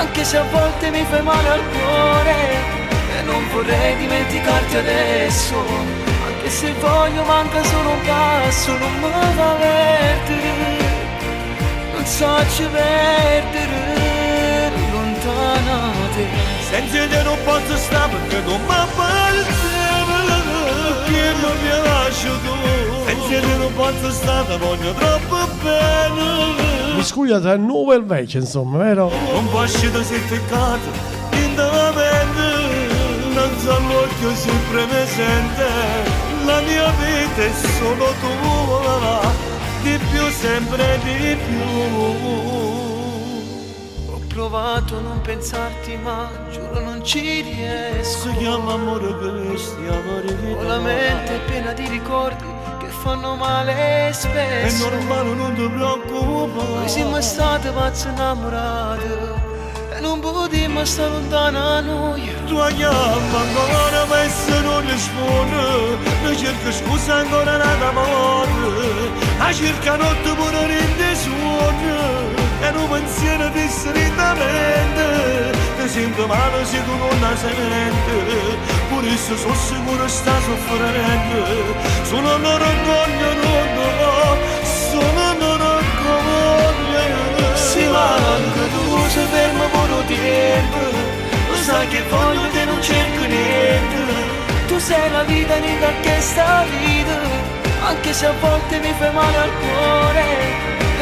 Anche se a volte mi fai male al cuore. E non vorrei dimenticarti adesso. Anche se voglio manca solo un passo. Non mi fa perdere. Non saccio perdere. Lontano 'a te. Senza 'e te nun pozzo sta pecché tu m'appartiene Che mi piace tu Senza 'e te nun pozzo sta te voglio troppo bene Miscuglio tra il nuovo e il vecchio, insomma, vero? Nun può ascì te si ficcato dint' 'a mente. Che sempre presente, la mia vita è solo tua, di più sempre di più. Ho provato a non pensarti ma giuro non ci riesco. Si chiama amore che stiamo Ho la mente piena di ricordi che fanno male È spesso. normale, non ti preoccupare. Noi siamo stati pazzi innamorati e non potremmo stare lontano a noi. Tu chiama ancora ma se non risponde Mi cerca scusa ancora una volta A cerca notte pure rende suono E non pensiero di mente Ti sento male se tu non la senti Pure se sono sicuro sta soffrendo Solo loro vogliono no Solo loro vogliono Si manca tu si ferma per un tempo. Lo sai che voglio te non cerco niente. Tu sei la vita nella questa vita. Anche se a volte mi fai male al cuore.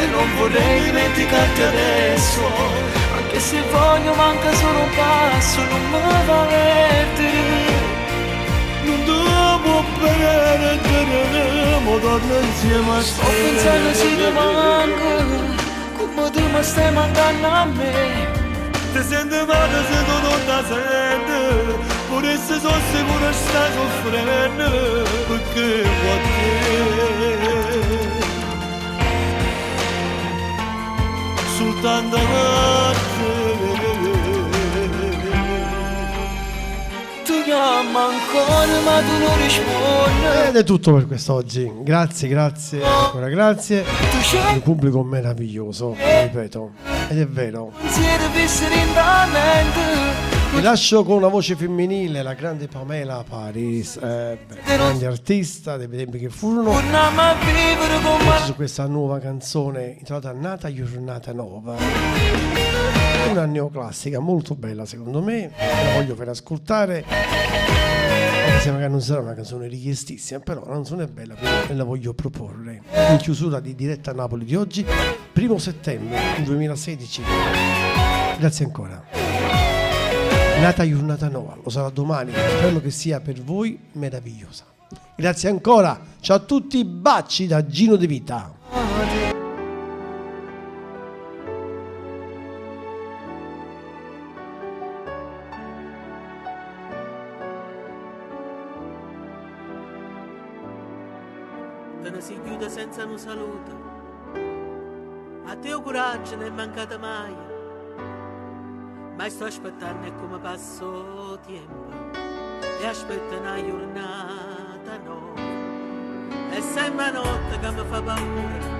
E non vorrei dimenticarti adesso. Anche se voglio manca solo un passo. Non mi va perdere. Non devo perdere, mo torno insieme a te. Sto pensando se ti manco. Come tu mi stai mancando a me. Ti senti male se tu non la senti, pure se sono sicuro stai soffrendo, perché vuoi te. Soltanto a te. Tu chiama ancora ma tu non rispondi. Ed è tutto per quest'oggi. Grazie, grazie, ancora grazie. Un pubblico meraviglioso, ripeto. Ed è vero. Pensiero fissi in mente. Vi lascio con una voce femminile, la grande Pamela Paris, beh, grande artista dei tempi che furono. Torniamo a vivere come Su questa nuova canzone intitolata Nata Giornata Nova. Una neoclassica molto bella secondo me, ve la voglio far ascoltare. Anche se magari non sarà una canzone richiestissima, però la canzone è bella quindi la voglio proporre. In chiusura di Diretta Napoli di oggi, 1 settembre 2016. Grazie ancora. Nata giornata nuova, lo sarà domani, spero che sia per voi meravigliosa. Grazie ancora, ciao a tutti, baci da Gino De Vita. Te ne si chiude senza un saluto. A te o coraggio non è mancato mai. Ma sto aspettando e come passo tempo. E aspetto una giornata nuova. È sempre notte che mi fa paura.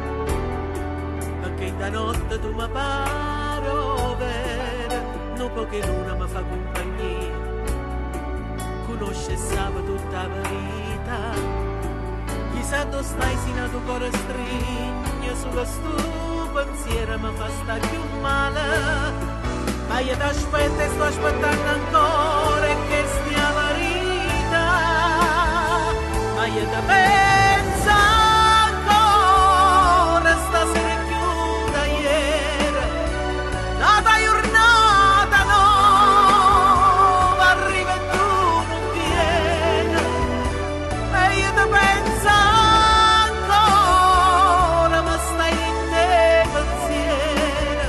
Perché da notte tu mi paro vera. Non poche luna mi fa compagnia. Conosce e sa tutta la vita. Chissà dove stai sino a tu cuore stringe Solo sto pensiero mi fa sta più male. Ma io ti aspetto e sto aspettando ancora e che stia verità. Ma io ti penso ancora stasera chiuda ieri. Nata giornata nuova arriva e tu non vieni. E io ti penso ancora, ma stai in te pensiero.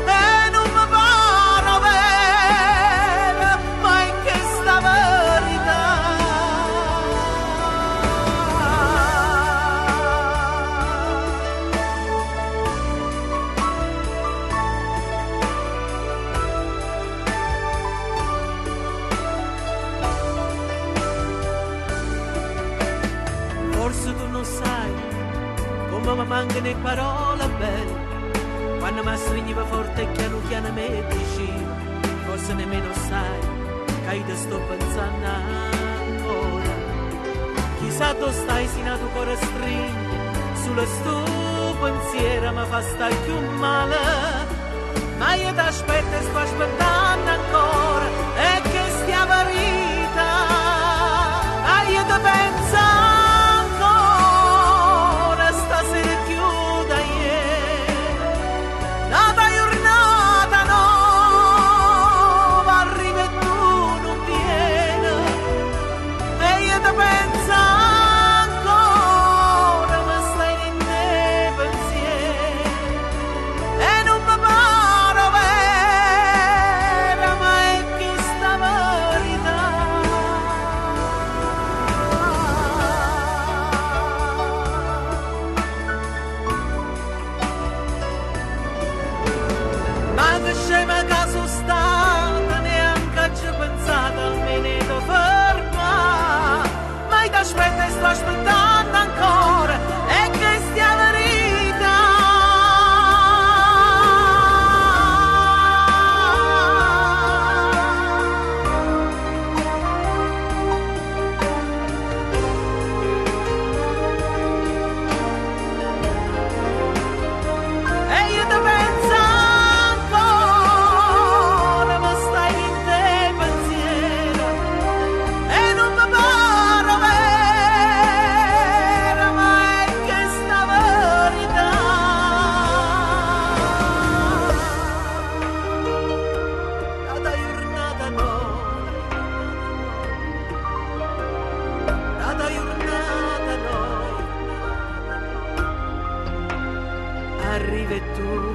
E non mi pare vero, ma è che sta verità. Forse tu non sai come mi mancano le parole belle. Quando mi stringeva forte e piano piano mi diceva, forse nemmeno sai che io ti sto pensando ancora. Chissà dove stai sino a tu cuore stringe, solo sto pensiero mi fa star più male. Ma io ti aspetto e sto aspettando ancora, e che stia verità. Ma io ti penso ancora, stasera chiuda ieri. Nata giornata nuova, arriva e tu non vieni. aspettanno ancora e questa è la verità. E io te penso ancora, ma stai in te pensiero e non mi pare vero, ma è questa verità. Nata giornata no, nata giornata no, arriva e tu.